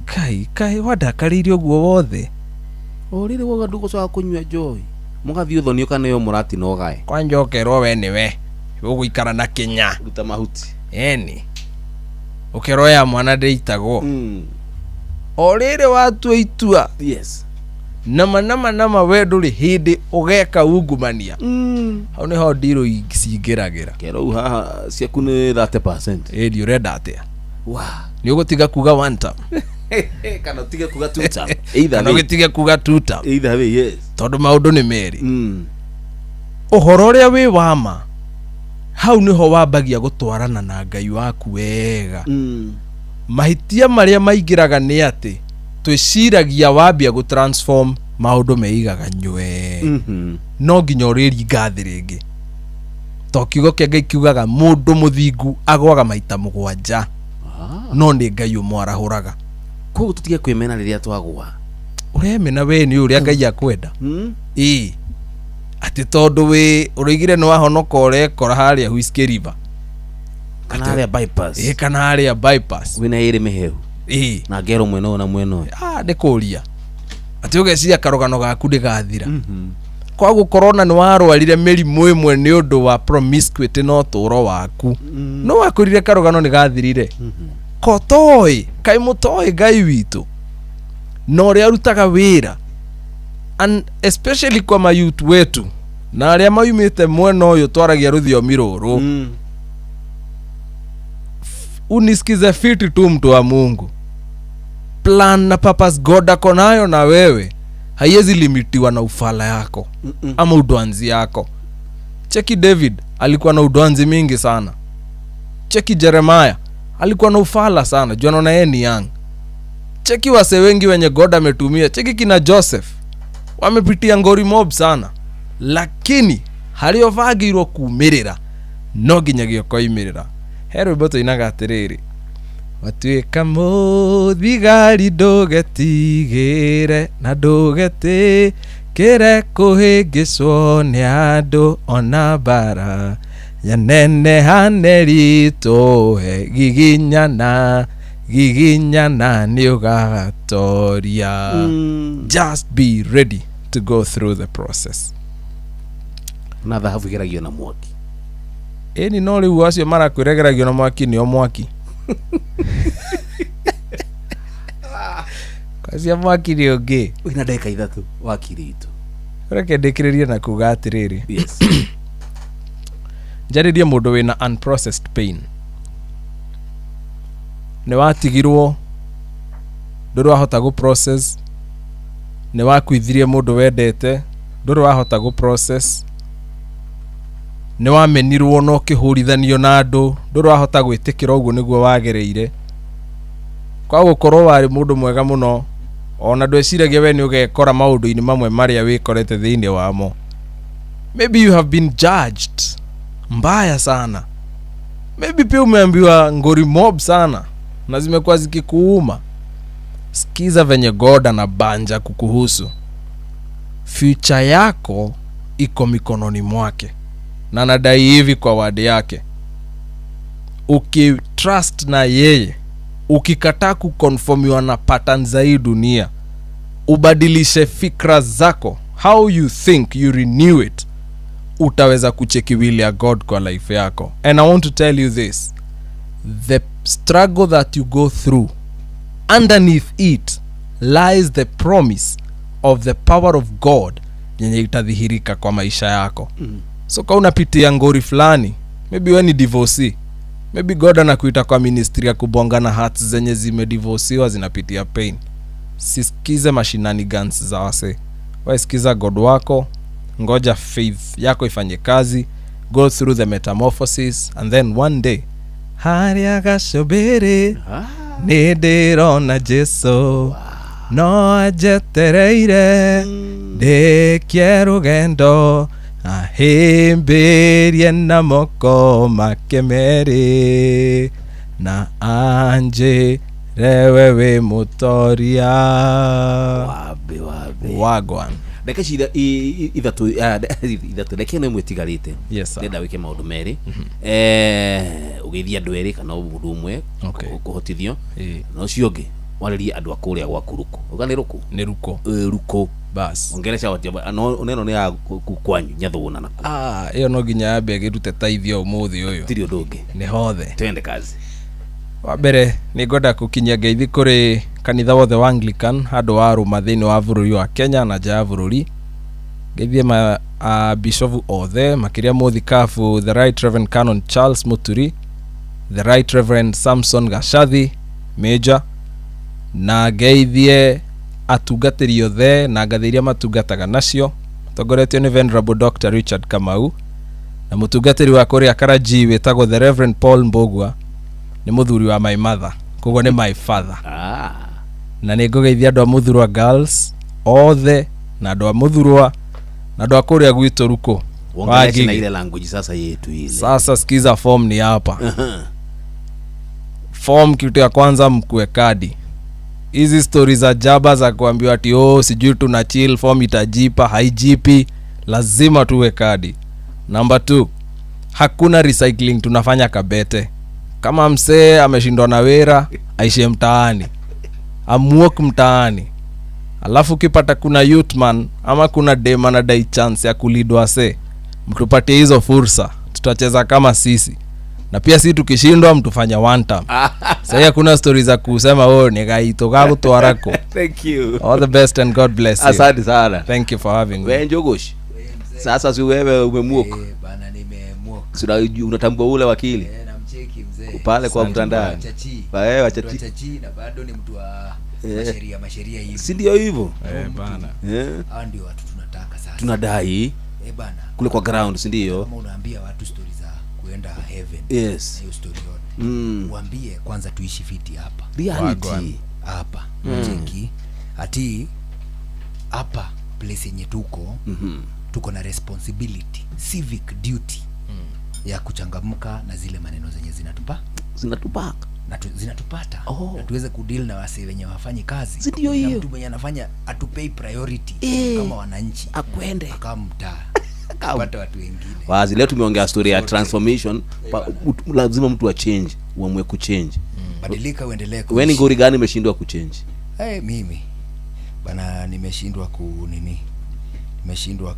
Kai, kai wandakarĩire ũguo wothe. O rĩrĩ woga ndũgũcoka kũnyua njohi. Mũgathiĩ ũthoni ũkaneo mũratina ũgae. Kwanja ũkerwo we nĩwe. Ũgũikara na kĩnya. Ruta mahuti. Eni. Ũkerwo ya mwana ndĩitagwo. O rĩrĩ watua itua. Yes. Nama nama nama we ndũrĩ hĩndĩ ũgeka ungumania. Hau nĩho ndirũ cingĩragĩra. Kero haha ciaku nĩ 30%. Ĩĩ ũrenda atĩa? Wa. Nĩ ũgũtiga kuga one term. Kana ũtige kuga two term. Either Kana way. ũgĩtige kuga two term. Either way, yes. Tondũ maũndũ nĩ merĩ. Ũhoro ũrĩa wĩ wa ma hau nĩho wambagia gũtwarana na Ngai waku wega. Mahĩtia marĩa maingĩraga nĩ atĩ twĩciragia wambia gũ transform maũndũ meigaga nywee. No nginya ũrĩringa thĩ rĩngĩ. To kiugo kĩa Ngai kiugaga mũndũ mũthingu agwaga maita 7 no nĩ Ngai ũmwarahũraga. Koguo tũtige kwĩmena rĩrĩa twagwa. Ũremena we nĩ ũrĩa Ngai akwenda. Ĩĩ. Atĩ tondũ wĩ ũroigire nĩ wahonoka ũrekora harĩa Whiskey River. Kana harĩa bypass. Ĩĩ kana harĩa bypass. Wĩna ĩrĩ mĩhehu. Ĩĩ. Na ngero mwena ũyũ na mwena ũyũ. Ah, nĩ kũria. Atĩ ũgeciria karũgano gaku ndĩgathira. Kwa gũkorwo na nĩ warwarire mĩrimũ ĩmwe nĩ ũndũ wa promiscuity na ũtũũro waku. No wakwĩrire karũgano nĩ gathirire. Ko toĩ, kaĩ mũtoĩ Ngai witũ. Na ũrĩa arutaga wĩra. And especially kwa mayouth wetu na arĩa maumĩte mwena ũyũ twaragia rũthiomi rũrũ. Unisikize fiti tu mtu wa Mungu. Plan na purpose God ako nayo na wewe haiwezi limitiwa na ufala yako ama udwanzi yako. Cheki David alikuwa na udwanzi mingi sana. Cheki Jeremiah alikuwa na ufala sana, juu anaona yeye ni young. Cheki wase wengi wenye God ametumia. Cheki kina Joseph wamepitia ngori mob sana, lakini harĩa ũbangĩirwo kumĩrĩra no nginyagia ũkoimĩrĩra. He rwĩmbo tũinaga atĩrĩrĩ, watuĩka mũthigari ndũgetigĩre na ndũgetĩkĩre kũhĩngĩcwo nĩ andũ ona mbara yanenehane ritũhe giginyana giginyana nĩ ũgatoria. Just be ready to go through the process. Na thahabu igeragio na mwaki. Ĩni no rĩu acio marakwĩregeragio na mwaki nĩo mwaki. Kwacia mwaki nĩ ũngĩ. Wĩna ndagĩka 3 wakiri itũ. Reke ndĩkĩrĩrie na kuga atĩrĩrĩ. Yes. Njarĩrie mũndũ wĩna unprocessed pain. Nĩ watigirwo, ndũrĩ wahota gũ process. Nĩ wakuithirie mũndũ wendete, ndũrĩ wahota gũ process. Nĩ wamenirwo na ũkĩhũrithanio na andũ, ndũrĩ wahota gwĩtĩkĩra ũguo nĩguo wagĩrĩire. Kwa gũkorwo warĩ mũndũ mwega mũno, ona ndweciragia we nĩ ũgekora maũndũ-inĩ mamwe marĩa wĩkorete thĩinĩ wamo. Maybe you have been judged mbaya sana. Maybe pia umeambiwa ngori mob sana na zimekuwa zikikuuma. Sikiza venye God anabanja kukuhusu. Future yako iko mikononi mwake. Na anadai hivi kwa wadi yake. Ukitrust na yeye, ukikataa kuconformiwa na pattern za hii dunia, ubadilishe fikra zako, how you think, you renew it, utaweza kucheki will ya God kwa life yako. And I want to tell you this, the struggle that you go through, underneath it lies the promise of the power of God yenye itadhihirika kwa maisha yako. So kama unapitia ngori fulani, maybe wewe ni divorcee, maybe God anakuita kwa ministry ya kubonga na hearts zenye zimedivorciwa zinapitia pain. Sisikize mashinani guns za wase. Wewe sikiza God wako, ngoja faith yako ifanye kazi, go through the metamorphosis, and then one day harĩa gacũmbĩrĩ nĩ ndĩrona Jesu no anjetereire ndĩkie rũgendo ahĩmbĩrie na moko make merĩ na anjĩre we wĩ mũtoria. Wabe wabe. Wagwan. Ndagĩka cira ithatũ ithatũ ndagĩka ĩno ĩmwe ĩtigarĩte. Yes sir. Ndĩrenda wĩke maũndũ merĩ. Ũgeithie andũ erĩ kana mũndũ ũmwe kũhotithio. Na ũcio ũngĩ warĩrie andũ a kũrĩa gwaku Ruku. Uga nĩ Ruku? Nĩ Ruku. Ruku. Bas. Ongeresha watia no neno nĩ ya kwanyu Nyathũna nakuo. Ah, ĩyo no nginya yambe ĩgĩrute taithio ũmũthĩ ũyũ. Tirĩ ũndũ ũngĩ. Nĩ hothe. Twende kazi. Wa mbere nĩ ngwenda gũkinyia ngeithi kũrĩ Kanitha wothe wa Anglican handũ wa rũma thĩinĩ wa bũrũri wa Kenya na nja ya bũrũri. Ngeithie ma bishofu othe, makĩria mũthikabu the Right Reverend Canon Charles Muturi, the Right Reverend Samson Gashathi Major, na ngeithie atungatĩri othe na ngathĩ iria matungataga nacio tongoretio nĩ Venerable Dr. Richard Kamau, na mũtungatĩri wa kũrĩa Karaji wĩtagwo the Reverend Paul Mbogua, nĩ mũthuri wa my mother, koguo nĩ my father. Na nĩ ngũgeithia andũ a Muthurwa Girls othe na andũ a Muthurwa na andũ a kũrĩa gwitũ Ruko. Wongeleshe na ile language sasa yetu ile. Sasa sikiza, form ni hapa. Form kitu ya kwanza mkue kadi. Hizi stories za jaba za kuambiwa ati oh sijui tuna chill, form itajipa, haijipi, lazima tuwe kadi. Number 2, hakuna recycling tunafanya Kabete. Kama msee ameshindwa na wera, aishe mtaani. Amuok mtaani. Alafu ukipata kuna youth man ama kuna dem anadai chance ya kulidwa se, mtupatie hizo fursa, tutacheza kama sisi. Na pia si tukishindwa mtufanya one time. Sasa hakuna stories za kusema oh ni gaito gutwarako. Thank you. All the best and God bless you. Asante sana. Thank you for having me. Wewe Njogosh. Sasa si wewe umemuok. Bana nimemuok. Si unatambua ule wakili? Namcheki mzee. Pale kwa mtandao. Wewe wachachi. Wachachi na bado ni mtu wa masheria hivi. Si ndio hivyo? Bana. Hao ndio watu tunataka sasa. Tunadai. Bana. Kule kwa ground, si ndio? Kama unaambia watu stories za kuenda heaven. Yes. Hiyo story yote. Uambie kwanza tuishi fiti hapa. Reality. Hapa. Cheki. Ati hapa place yenye tuko. Tuko na responsibility, civic duty ya kuchangamka na zile maneno zenye zinatupa na zinatupata. Na tuweze kudeal na wase wenye wafanyi kazi. Ndio hiyo. Mtu mwenye anafanya atupei priority kama wananchi. Akwende akamtaa. Kupata watu wengine. Wazi leo tumeongea story ya transformation. Lazima mtu a change, uamue kuchange. Badilika uendelee. Wewe ni ngori gani umeshindwa kuchange? Mimi bana nimeshindwa ku nini? Nimeshindwa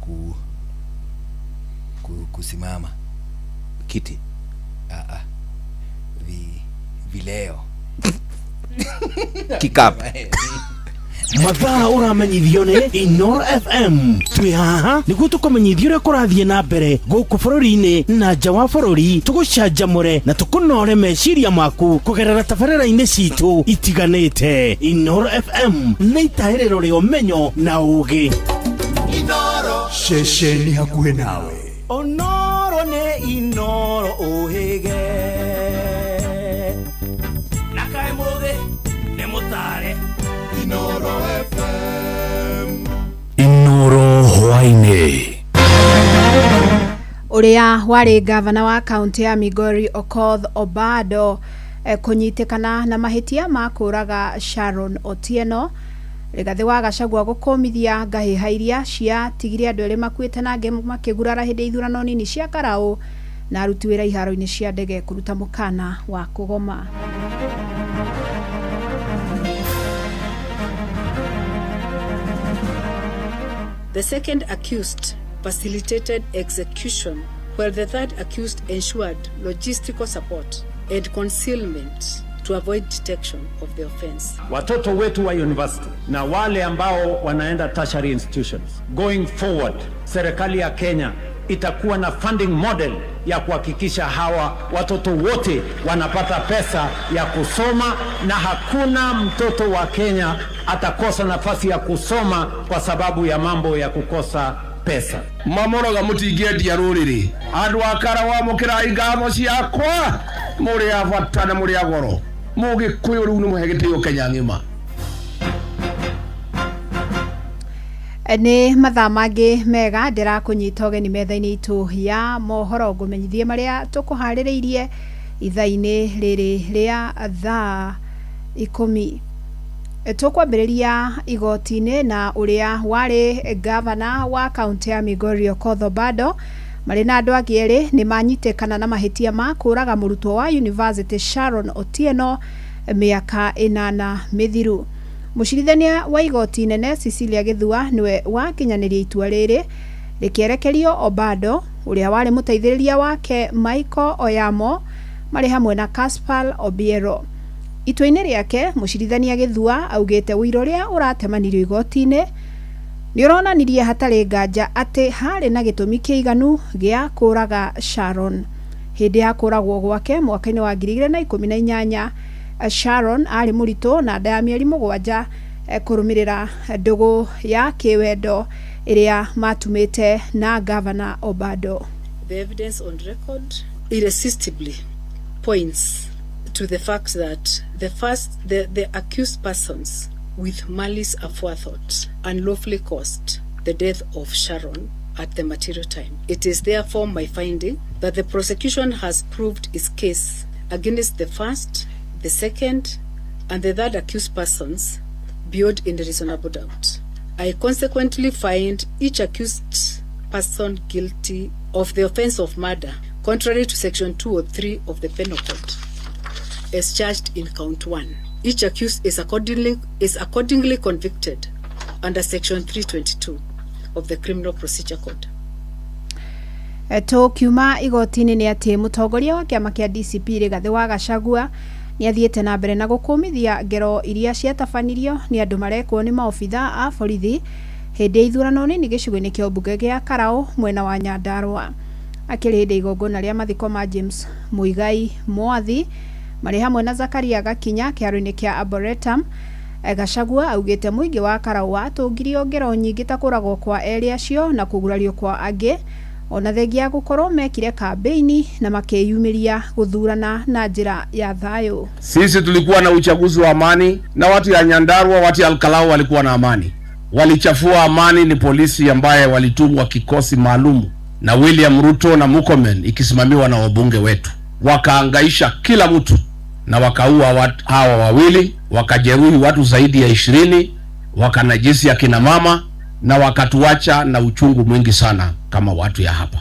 kusimama kiti. Vileo. Kikapu. Mathaa ũramenyithio nĩ Inoro FM. Twĩ haha nĩguo tũkũmenyithie ũrĩa kũrathiĩ na mbere gũkũ bũrũri-inĩ na nja wa bũrũri, tũgũcanjamũre na tũkũnore meciria maku kũgerera tabarĩra-inĩ citũ itiganĩte. Inoro FM nĩ itahĩrĩro rĩa ũmenyo na ũũgĩ. Inoro ceceni hakuhĩ nawe. Onoro nĩ Inoro ũhĩge na kaĩ mũthĩ nĩ mũtare. Inoro FM. Inoro hwainĩ. Uria warĩ gavana wa kaunti ya Migori Okoth Obado kũnyitĩkana na mahĩtia ma kũraga Sharon Otieno. Rigathĩ wa Gachagua gũkũmithia ngahĩha iria ciatigire andũ erĩ makuĩte na angĩ makĩgurara hĩndĩ ya ithurano nini cia Karau, na aruti wĩra iharo-inĩ cia ndege kũruta mũkana wa kũgoma. The second accused facilitated execution, while the third accused ensured logistical support and concealment to avoid detection of the offense. Watoto wetu wa university na wale ambao wanaenda tertiary institutions, going forward, serikali ya Kenya itakuwa na funding model ya kuhakikisha hawa watoto wote wanapata pesa ya kusoma, na hakuna mtoto wa Kenya atakosa nafasi ya kusoma kwa sababu ya mambo ya kukosa pesa. Mamoroga mutingĩendia rũrĩrĩ andũ akara wamũkĩra ngatho ciakwa mũrĩ a bata na mũrĩ a goro mũgĩkũyũ rĩu nĩ mũhe gĩtĩo Kenya ng'ima. Nĩ mathaa mangĩ mega ndĩrakũnyita ũgeni metha-inĩ itũ ya mohoro ngũmenyithie marĩa tũkũharĩrĩirie ithaa-inĩ rĩrĩ rĩa thaa 10. Tũkwambĩrĩria igoti-inĩ na ũrĩa warĩ gavana wa kaunti ya Migori Okoth Obado marĩ na andũ angĩ erĩ nĩ manyitĩkana na mahĩtia ma kũraga mũrutwo wa university Sharon Otieno mĩaka 8 mĩthiru. Mũcirithania wa igoti inene Cecilia Githua niwe wakinyanĩria itua rĩrĩ rĩkĩerekerio Obado ũrĩa warĩ mũteithĩrĩria wake Michael Oyamo marĩ hamwe na Caspar Obiero. Itua-inĩ rĩake mũcirithania Gĩthua augĩte ũira ũrĩa ũratemanirio igoti-inĩ nĩ ũronanirie hatarĩ nganja atĩ harĩ na gĩtũmi kĩiganu gĩa kũraga Sharon. Hĩndĩ ya kũragwo gwake mwaka-inĩ wa 2018 Sharon arĩ mũritũ na nda ya mĩeri 7 kũrũmĩrĩra ndũgũ ya kĩwendo ĩrĩa matumĩte na Gavana Obado. The evidence on record irresistibly points to the fact that the accused persons with malice aforethought unlawfully caused the death of Sharon at the material time. It is therefore my finding that the prosecution has proved its case against the first, the second, and the third accused persons beyond any reasonable doubt. I consequently find each accused person guilty of the offense of murder, contrary to section 203 of the Penal Code, as charged in count 1. Each accused is accordingly convicted under section 322 of the Criminal Procedure Code. Tũkiuma igoti-inĩ nĩ atĩ mũtongoria wa kĩama kĩa DCP Rigathĩ wa Gachagua nĩ athiĩte na mbere na gũkũmithia ngero iria ciatabanirio nĩ andũ marekwo nĩ maobitha a borithi hĩndĩ ya ithurano nini gĩcigo-inĩ kĩa ũmbunge gĩa Karau mwena wa Nyandarua. Akĩrĩ hĩndĩ igongona rĩa mathiko ma James Muigai Mwathi marĩ hamwe na Zakaria Gakinya kĩharo-inĩ kĩa Arboretum, Gachagua augĩte mũingĩ wa Karau watũngirio ngero nyingĩ ta kũragwo kwa erĩ acio na kũgurario kwa angĩ ona thengia gũkorwo mekire kambeini na makĩyumĩria gũthurana na njĩra ya thayũ. Sisi tulikuwa na uchaguzi wa amani na watu ya Nyandarua, watu ya Alkalau walikuwa na amani. Walichafua amani ni polisi ambaye walitumwa kikosi maalum na William Ruto na Murkomen ikisimamiwa na wabunge wetu. Wakaangaisha kila mtu na wakaua hawa wawili, wakajeruhi watu zaidi ya 20, wakanajisi akina mama na wakatuacha na uchungu mwingi sana kama watu ya hapa.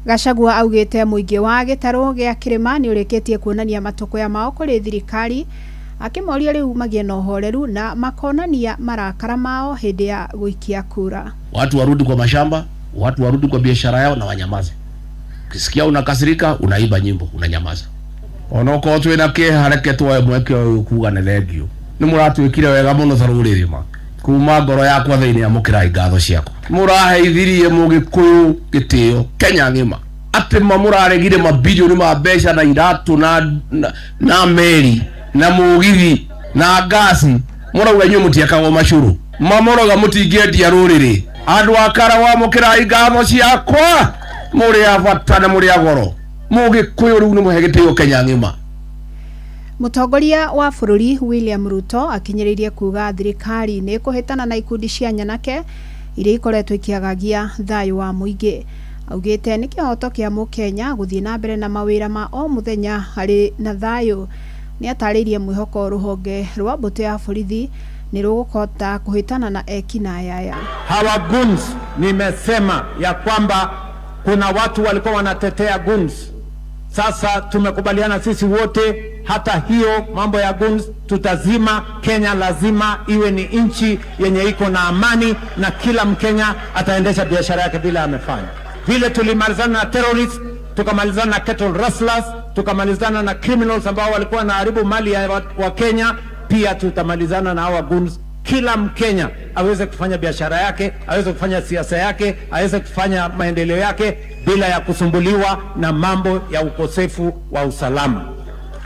Gachagua augĩte mũingĩ wa gĩtarũ gĩa kĩrĩma nĩ ũrĩkĩtie kuonania matũkũya mao kũrĩ thirikari, akĩmoria rĩu magĩe na ũhoreru na makonania marakara mao hĩndĩ ya gũikia kura. Watu warudi kwa mashamba, watu warudi kwa biashara yao na wanyamaze. Ukisikia unakasirika, unaiba nyimbo, unanyamaza. Onokorwo twina kĩeha reke tuoe mweke ũyũ kuga nĩ thengio. Nĩ mũratwĩkire wega mũno ta rũrĩrĩ ma. Kuma ngoro yakwa thĩinĩ amũkĩrai ngatho ciakwa. Mũraheithirie mũgĩkũyũ gĩtĩo Kenya ng'ima. Atĩ ma mũraregire mabilioni ma mbeca na iratũ na meri na mũgithi na ngasi. Mũrauga inyuĩ mũtiakagwo macũrũ. Mamũrauga mũtingĩendia rũrĩrĩ. Andũ a Karau amũkĩrai ngatho ciakwa. Mũrĩ a bata na mũrĩ a goro. Mũgĩkũyũ rĩu nĩ mũhe gĩtĩo Kenya ng'ima. Mũtongoria wa bũrũri William Ruto akinyĩrĩirie kuga thirikari nĩ kũhĩtana na ikundi cia nyanake iria ikoretwo ikĩagagia thayũ wa mũingĩ. Augĩte nĩ kĩhoto kĩa mũkenya gũthiĩ na mbere na mawĩra ma o mũthenya harĩ na thayũ. Nĩ atarĩirie mwĩhoko rũhonge rwa mbũtũ ya borithi nĩ rũgũkota kũhĩtana na ekinaĩ aya. Hawa goons, nimesema ya kwamba kuna watu walikuwa wanatetea goons. Sasa tumekubaliana sisi wote, hata hiyo mambo ya guns tutazima. Kenya lazima iwe ni nchi yenye iko na amani na kila Mkenya ataendesha biashara yake bila amefanya. Vile tulimalizana na terrorists, tukamalizana na cattle rustlers, tukamalizana na criminals ambao walikuwa wanaharibu mali ya wa Kenya, pia tutamalizana na hawa guns. Kila Mkenya aweze kufanya biashara yake, aweze kufanya siasa yake, aweze kufanya maendeleo yake bila ya kusumbuliwa na mambo ya ukosefu wa usalama.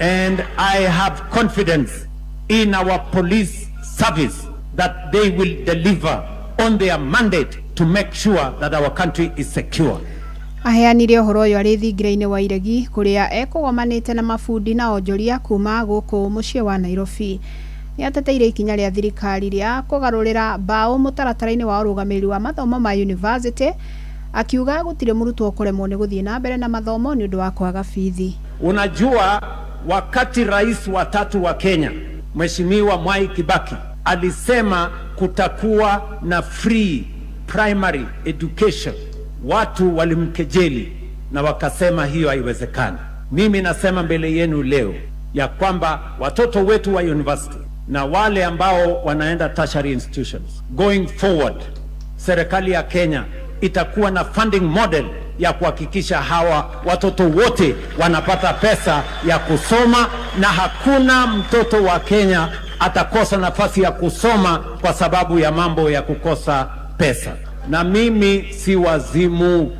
And I have confidence in our police service that they will deliver on their mandate to make sure that our country is secure. Aheanire ũhoro ũyũ arĩ thingira-inĩ wa Iregi kũrĩa ekũgomanĩte na mabundi na onjoria kuma gũkũ mũciĩ wa Nairobi. Nĩ ateteire ikinya rĩa thirikari rĩa kũgarũrĩra mbaũ mũtaratara-inĩ wa ũrũgamĩrĩri wa mathomo ma university, akiuga gũtirĩ mũrutwo kũremwo nĩ gũthiĩ na mbere na mathomo nĩ ũndũ wa kwaga bithi. Unajua, wakati rais wa tatu wa Kenya Mheshimiwa Mwai Kibaki alisema kutakuwa na free primary education, watu walimkejeli na wakasema hiyo haiwezekani. Mimi nasema mbele yenu leo ya kwamba watoto wetu wa university na wale ambao wanaenda tertiary institutions, going forward, serikali ya Kenya itakuwa na funding model ya kuhakikisha hawa watoto wote wanapata pesa ya kusoma Na hakuna mtoto wa Kenya atakosa nafasi ya kusoma kwa sababu ya mambo ya kukosa pesa. Na mimi si wazimu,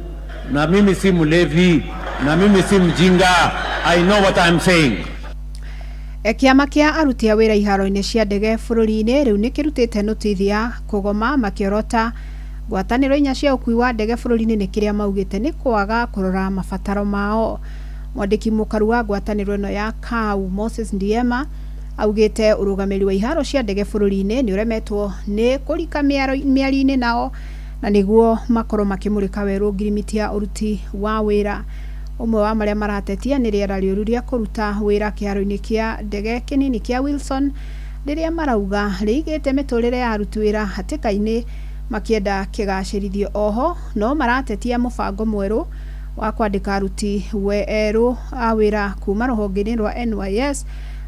na mimi si mlevi, na mimi si mjinga. I know what I'm saying. Kĩama kĩa aruti a wĩra iharo-inĩ cia ndege bũrũri-inĩ rĩu nĩ kĩrutĩte notithi ya kũgoma makĩorota ngwatanĩro inya cia ũkui wa ndege bũrũri-inĩ nĩ kĩrĩa maugĩte nĩ kwaga kũrora mabataro mao. Mwandĩki mũkaru wa ngwatanĩro ĩno ya KAU Moses Ndiema augĩte ũrũgamĩrĩri wa iharo cia ndege bũrũri-inĩ nĩ ũremetwo nĩ kũrika mĩario-inĩ nao na nĩguo makorwo makĩmũrĩka werũ ngirimiti ya ũruti wa wĩra. Ũmwe wa marĩa maratetia nĩ rĩera rĩũru rĩa kũruta wĩra kĩharo-inĩ kĩa ndege kĩnini kĩa Wilson rĩrĩa marauga rĩigĩte mĩtũrĩre ya aruti wĩra hatĩka-inĩ makĩenda kĩgacĩrithio. Oho no maratetia mũbango mwerũ wa kwandĩka aruti erũ a wĩra kuma rũhonge-inĩ rwa NYS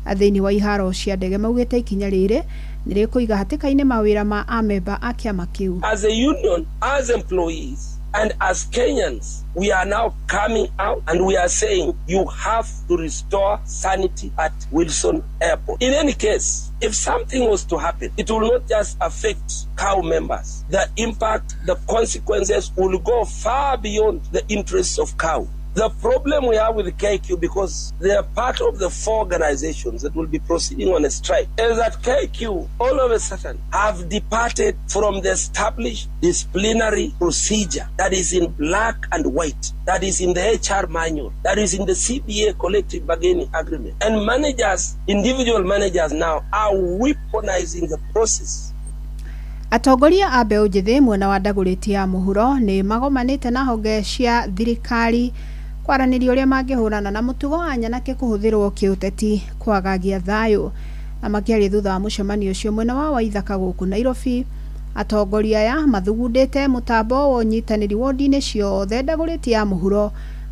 thĩinĩ wa iharo cia ndege. Maugĩte ikinya rĩrĩ nĩ rĩkũiga hatĩka-inĩ mawĩra ma amemba a kĩama kĩu. As a union, as employees and as Kenyans, we are now coming out and we are saying you have to restore sanity at Wilson Airport. In any case, if something was to happen, it will not just affect COW members. The impact, the consequences will go far beyond the interests of COW. The problem we have with KQ, because they are part of the four organizations that will be proceeding on a strike, is that KQ all of a sudden have departed from the established disciplinary procedure that is in black and white, that is in the HR manual, that is in the CBA collective bargaining agreement. And managers, individual managers now are weaponizing the process. Atongoria a mbeũ njĩthĩ mwena wa Dagoretti ya mũhuro nĩ magomanĩte na honge cia thirikari kwaranĩria ũrĩa mangĩhũrana na mũtugo wa nyanake kũhũthĩrwo kĩũteti kwagagia thayũ. Na makĩaria thutha wa mũcemanio ũcio mwena wa Waithaka gũkũ Nairobi, atongoria aya mathugundĩte mũtambo wa ũnyitanĩri wodi-inĩ ciothe Dagoretti ya mũhuro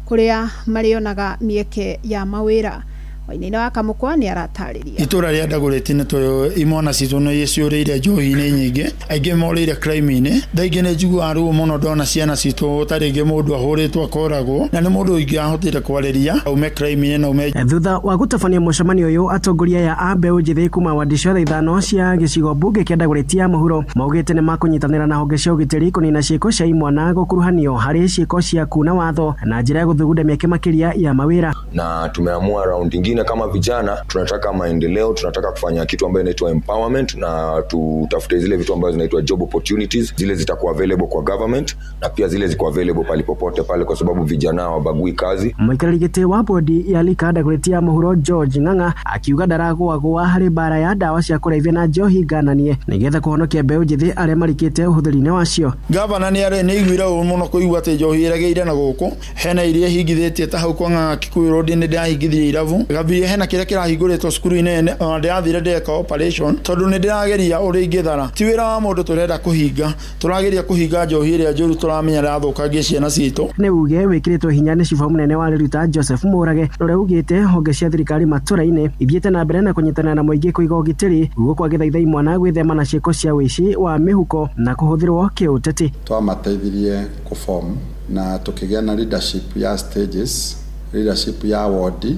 kũrĩa marĩonaga mĩeke ya mawĩra. Wainaina wa Kamũkwa nĩ aratarĩria. Itũra rĩa Dagoretti nĩ tũĩ imwana citũ nĩ ciũrĩire njohi-inĩ nyingĩ, aingĩ morĩire crime-inĩ. Thaa ingĩ nĩ njiguaga ruo mũno ndona ciana citũ ta rĩngĩ mũndũ ahũrĩtwo akoragwo, na nĩ mũndũ ingĩahotire kwarĩria aume crime-inĩ na aume. Thutha wa gũtabania mũcemanio ũyũ, atongoria aya a mbeũ njĩthĩ kuma wadi ciothe ithano cia gĩcigo mbunge kĩa Dagoretti ya mũhuro maugĩte nĩ makũnyitanĩra na honge cia ũgitĩri kũnina ciĩko cia imwana gũkuruhanio harĩ ciĩko cia kuna watho na njĩra ya gũthugunda mĩeke makĩria ya mawĩra. Na tumeamua round ingine kama vijana tunataka maendeleo, tunataka kufanya kitu ambayo inaitwa empowerment, na tutafute zile vitu ambazo zinaitwa job opportunities, zile zitakuwa available kwa government na pia zile ziko available pale popote pale, kwa sababu vijana wabagui kazi. Mũikarĩri gĩtĩ wa bodi ya Lika Dagoretti ya mũhuro George Ng'ang'a akiuga ndaragũagũa harĩ mbara ya ndawa cia kũrebia na njohi ngananie nĩgetha kũhonokia mbeũ njĩthĩ arĩa marikĩte ũhũthĩri-inĩ wacio. Gavana nĩ aiguire ũru mũno kũigua atĩ njohi ĩregeire na gũkũ, hena iria hingithĩtie ta hau kwa Ng'ang'a Kikuyu Road nĩ ndĩrahingithirie irabu Gabie, hena kĩrĩa kĩrahingũrĩtwo cukuru-inĩ ona ndĩrathire ndeka operation tondũ nĩ ndĩrageria ũrĩa ingĩthara. Ti wĩra wa mũndũ tũrenda kũhinga, tũrageria kũhinga njohi ĩrĩa njũru tũramenya ĩrathũkangia ciana citũ. Nĩ uge wĩkĩrĩtwo hinya nĩ ciba mũnene wa Riruta Joseph Mũrage ũrĩa ugĩte honge cia thirikari matũra-inĩ ithiĩte na mbere na kũnyitanĩra na mũingĩ kũiga ũgitĩri gũkũ agĩthaitha imwana gwĩthema na ciĩko cia ũici wa mĩhuko na kũhũthĩrwo kĩũteti. Twamateithirie kũform na tũkĩgĩa na leadership ya stages, leadership ya ward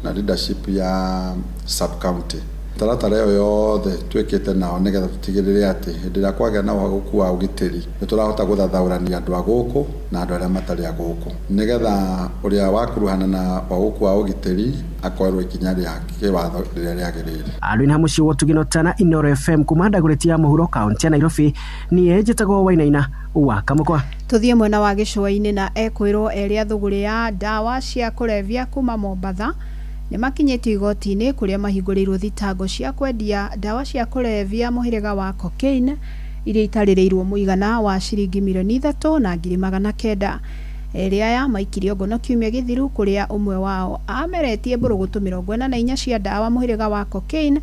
na leadership ya sub county. Taratara ĩyo yothe twĩkĩte nao nĩgetha tũtigĩrĩre atĩ hĩndĩ ĩrĩa kwagĩa na ũhagũku wa ũgitĩri nĩ tũrahota gũthathaũrania andũ a gũkũ na andũ arĩa matarĩ a gũkũ, nĩgetha ũrĩa wakuruhana na ũhagũku wa ũgitĩri akoerwo ikinya rĩa kĩwatho rĩrĩa rĩagĩrĩire. Arwin Hamushi wa Tugino Tana, Inooro FM kuma Dagoretti ya mũhuro kaunti ya Nairobi. Niĩ njĩtagwo Wainaina wa Kamũkwa. Tũthiĩ mwena wa gĩcũa-inĩ na ekwĩrwo erĩ athũgũrĩ ya ndawa cia kũrebia kuma Mombatha nĩ makinyĩtio igoti-inĩ kũrĩa mahingũrĩirwo thitango cia kwendia ndawa cia kũrebia mũhĩrĩga wa cocaine iria itarĩrĩirwo mũigana wa ciringi milioni 3,900. Erĩ aya maikirio ngono kiumia gĩthiru kũrĩa ũmwe wao ameretie mbũrũgũtũ 44 cia ndawa mũhĩrĩga wa cocaine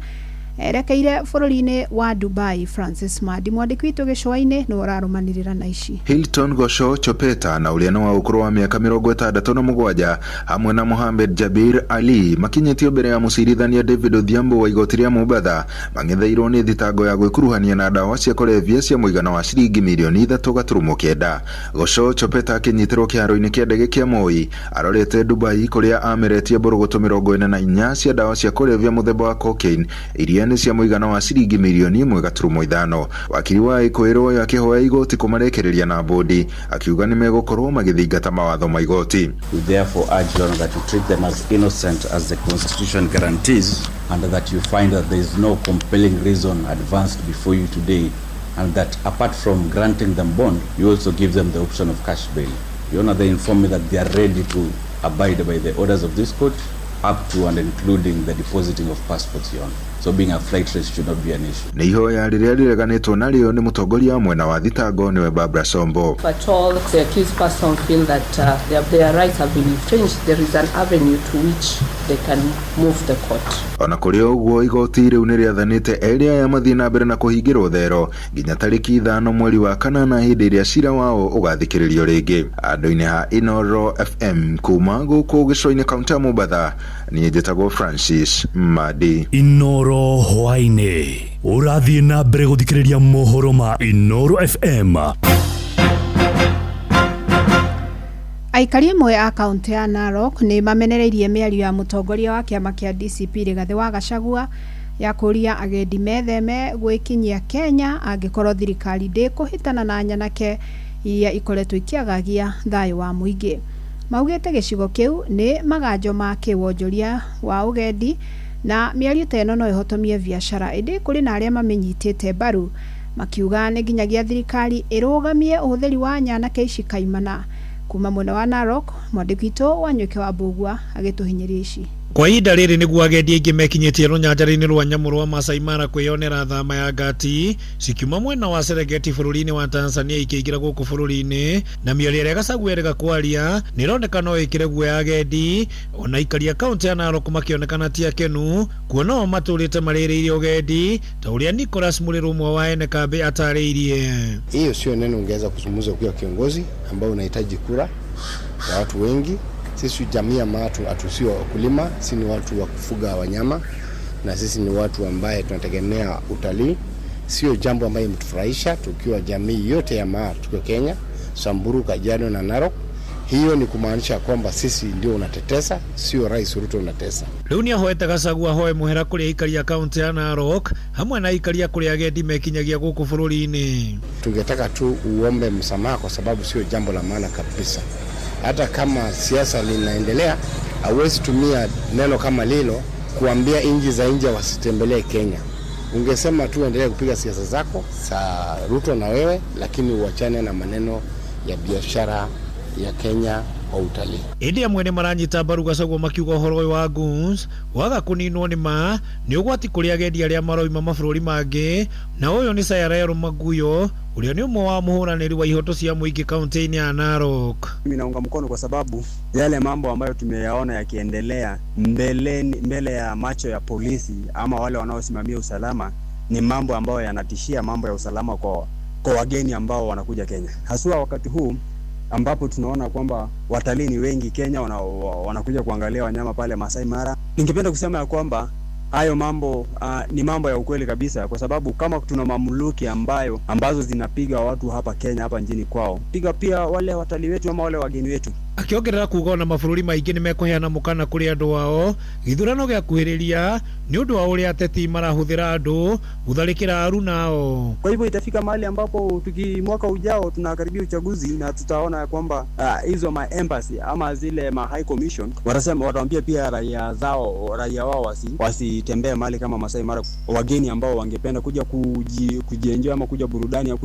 Erekeire bũrũri-inĩ wa Dubai. Francis Madi mwandĩki witũ gĩcũa-inĩ nĩwe ũrarũmanĩrĩra na ici. Hilton Gosho Chopeta na ũrĩa nĩ wa ũkũrũ wa mĩaka 67 hamwe na Mohamed Jabir Ali makinyĩtio mbere ya mũcirithania David Odhiambo wa igoti rĩa Mombatha mang'etheirwo nĩ thitango ya gwĩkuruhania na ndawa cia kũrebia cia mũigana wa ciringi mirioni 3.9. Gosho Chopeta akĩnyitĩrwo kĩharo-inĩ kĩa ndege kĩa Moi arorete Dubai kũrĩa ameretie mbũrũgũtũ 44 cia ndawa cia kũrebia mũthemba wa cocaine iria nĩ cia mũigana wa ciringi mirioni 1.5. Wakiri wa ĩkũĩrwo ũyũ akĩhoya igoti kũmarekereria na bodi akiuga nĩ megũkorwo magĩthingata mawatho ma igoti. We therefore urge, Your Honor, that you treat them as innocent as the Constitution guarantees, and that you find that there is no compelling reason advanced before you today, and that apart from granting them bond, you also give them the option of cash bail. Your Honor, they inform me that they are ready to abide by the orders of this court, up to and including the depositing of passports, Your Honor. So being a flight risk should not be an issue. Nĩ ihoya rĩrĩa rĩreganĩtwo narĩo nĩ mũtongoria wa mwena wa thitango nĩwe Barbara Sombo. If at all the accused person feel that their rights have been infringed, there is an avenue to which they can move the court. Ona kũrĩ ũguo igoti rĩu nĩ rĩathanĩte erĩ aya mathiĩ na mbere na kũhingĩrwo thero nginya tarĩki 5 mweri wa kanana hĩndĩ ĩrĩa cira wao ũgathikĩrĩrio rĩngĩ. Andũ-inĩ ha Inoro FM kuma gũkũ gĩcũa-inĩ kaunti ya Mombatha, niĩ njĩtagwo Francis Madi. Inoro hwaĩ-inĩ ũrathiĩ na mbere gũthikĩrĩria mohoro ma Inoro FM. Aikari amwe a kaunti ya Narok nĩ mamenereirie mĩario ya mũtongoria wa kĩama kĩa DCP Rigathĩ wa Gachagua ya kũria agendi metheme gwĩkinyia Kenya angĩkorwo thirikari ndĩkũhĩtana na nyanake iria ikoretwo ikĩagagia thayũ wa mũingĩ. Maugĩte gĩcigo kĩu nĩ maganjo ma kĩwonjoria wa ũgendi na mĩario ta ĩno no ĩhotomie biacara, ĩndĩ kũrĩ na arĩa mamĩnyitĩte mbaru makiuga nĩ nginyagia thirikari ĩrũgamie ũhũthĩri wa nyanake ici kaimana. Kuma mwena wa Narok, mwandĩki witũ Wanyoike wa Mbugua agĩtũhinyĩria ici. Kwa ihinda rĩrĩ nĩguo agendi aingĩ mekinyĩtie rũnyanjara-inĩ rwa nyamũ rwa Masai Mara kwĩyonera thama ya ngati cikiuma mwena wa Serengeti bũrũri-inĩ wa Tanzania ikĩingĩra gũkũ bũrũri-inĩ, na mĩario ĩrĩa Gachagua erĩga kwaria nĩ ĩroneka no ĩkĩre guoya agendi, ona aikari a kaunti ya Narok makĩonekana ti akenu kuona o matũrĩte marĩrĩirie ũgendi ta ũrĩa Nicholas Mũrĩrũ ũmwe wa ene kambĩ atarĩirie. Hiyo sio neno ungeweza kuzungumza ukiwa kiongozi ambao unahitaji kura ya watu wengi. Sisi jamii ya watu hatusio wakulima, sisi ni watu wa kufuga wanyama na sisi ni watu ambaye tunategemea utalii. Sio jambo ambaye mtufurahisha tukiwa jamii yote ya Maa, tukiwa Kenya, Samburu, Kajiado na Narok. Hiyo ni kumaanisha kwamba sisi ndio unatetesa, sio Rais Ruto unatesa. Rĩu nĩahoete Gachagua ahoe mũhera kũrĩ aikari a kaunti ya Narok hamwe na aikari a kũrĩa agendi mekinyagia gũkũ bũrũri-inĩ. Tungetaka tu uombe msamaha kwa sababu sio jambo la maana kabisa. Hata kama siasa linaendelea, hauwezi tumia neno kama lilo kuambia nchi za nje wasitembelee Kenya. Ungesema tu endelee kupiga siasa zako za Ruto na wewe, lakini uachane na maneno ya biashara ya Kenya kwa utalii. Ĩndĩ amwe nĩ maranyita mbaru Gachagua makiuga ũhoro ũyũ wa goons waga kũninwo nĩ ma nĩ ũgwati kũrĩ agendi arĩa maroima mabũrũri mangĩ, na ũyũ nĩ Sayarero Maguyo ũrĩa nĩ ũmwe wa mũhũranĩri wa ihoto cia mũingĩ kaunti-inĩ ya Narok. Mimi naunga mkono kwa sababu yale mambo ambayo tumeyaona yakiendelea mbele ya macho ya polisi ama wale wanaosimamia usalama ni mambo ambayo yanatishia mambo ya usalama kwa wageni ambao wanakuja Kenya. Haswa wakati huu ambapo tunaona kwamba watalii ni wengi Kenya, wanakuja kuangalia wanyama pale Masai Mara. Ningependa kusema ya kwamba hayo mambo ni mambo ya ukweli kabisa, kwa sababu kama tuna mamluki ambazo zinapiga watu hapa Kenya, hapa nchini kwao, piga pia wale watalii wetu ama wale wageni wetu. Akiongerera kuga ona mabũrũri maingĩ nĩ mekũheana mũkana kũrĩ andũ ao gĩthurano gĩakuhĩrĩria nĩ ũndũ wa ũrĩa ateti marahũthĩra andũ gũtharĩkĩra aruna ao. Kwa hivyo itafika mahali ambapo mwaka ujao tunakaribia uchaguzi na tutaona kwamba hizo ma embassy ama zile ma high commission watasema, wataambia pia raia wao wasitembee mahali kama Masai Mara, wageni ambao wangependa kuja kujienjoy ama kuja burudani au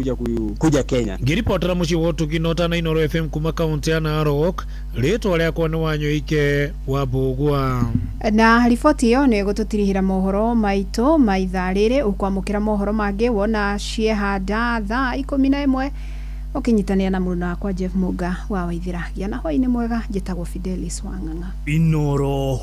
kuja Kenya. Ngiripotera mũciĩ wa Ũtugi na Inoro FM kuma kaunti ya Narok, rĩtwa rĩakwa nĩ Wanyoike wa Mbugua. Na riboti ĩyo nĩ ĩgũtũtirihĩra mohoro maitũ ma ithaa rĩrĩ. Ũkwamũkĩra mohoro mangĩ wona ciehanda thaa 11 ũkĩnyitanĩra na mũruna wakwa Jeff Muga wa Waithĩra. Gĩa na hwaĩ-inĩ mwega, njĩtagwo Fidelis Wang'ang'a. Inoro.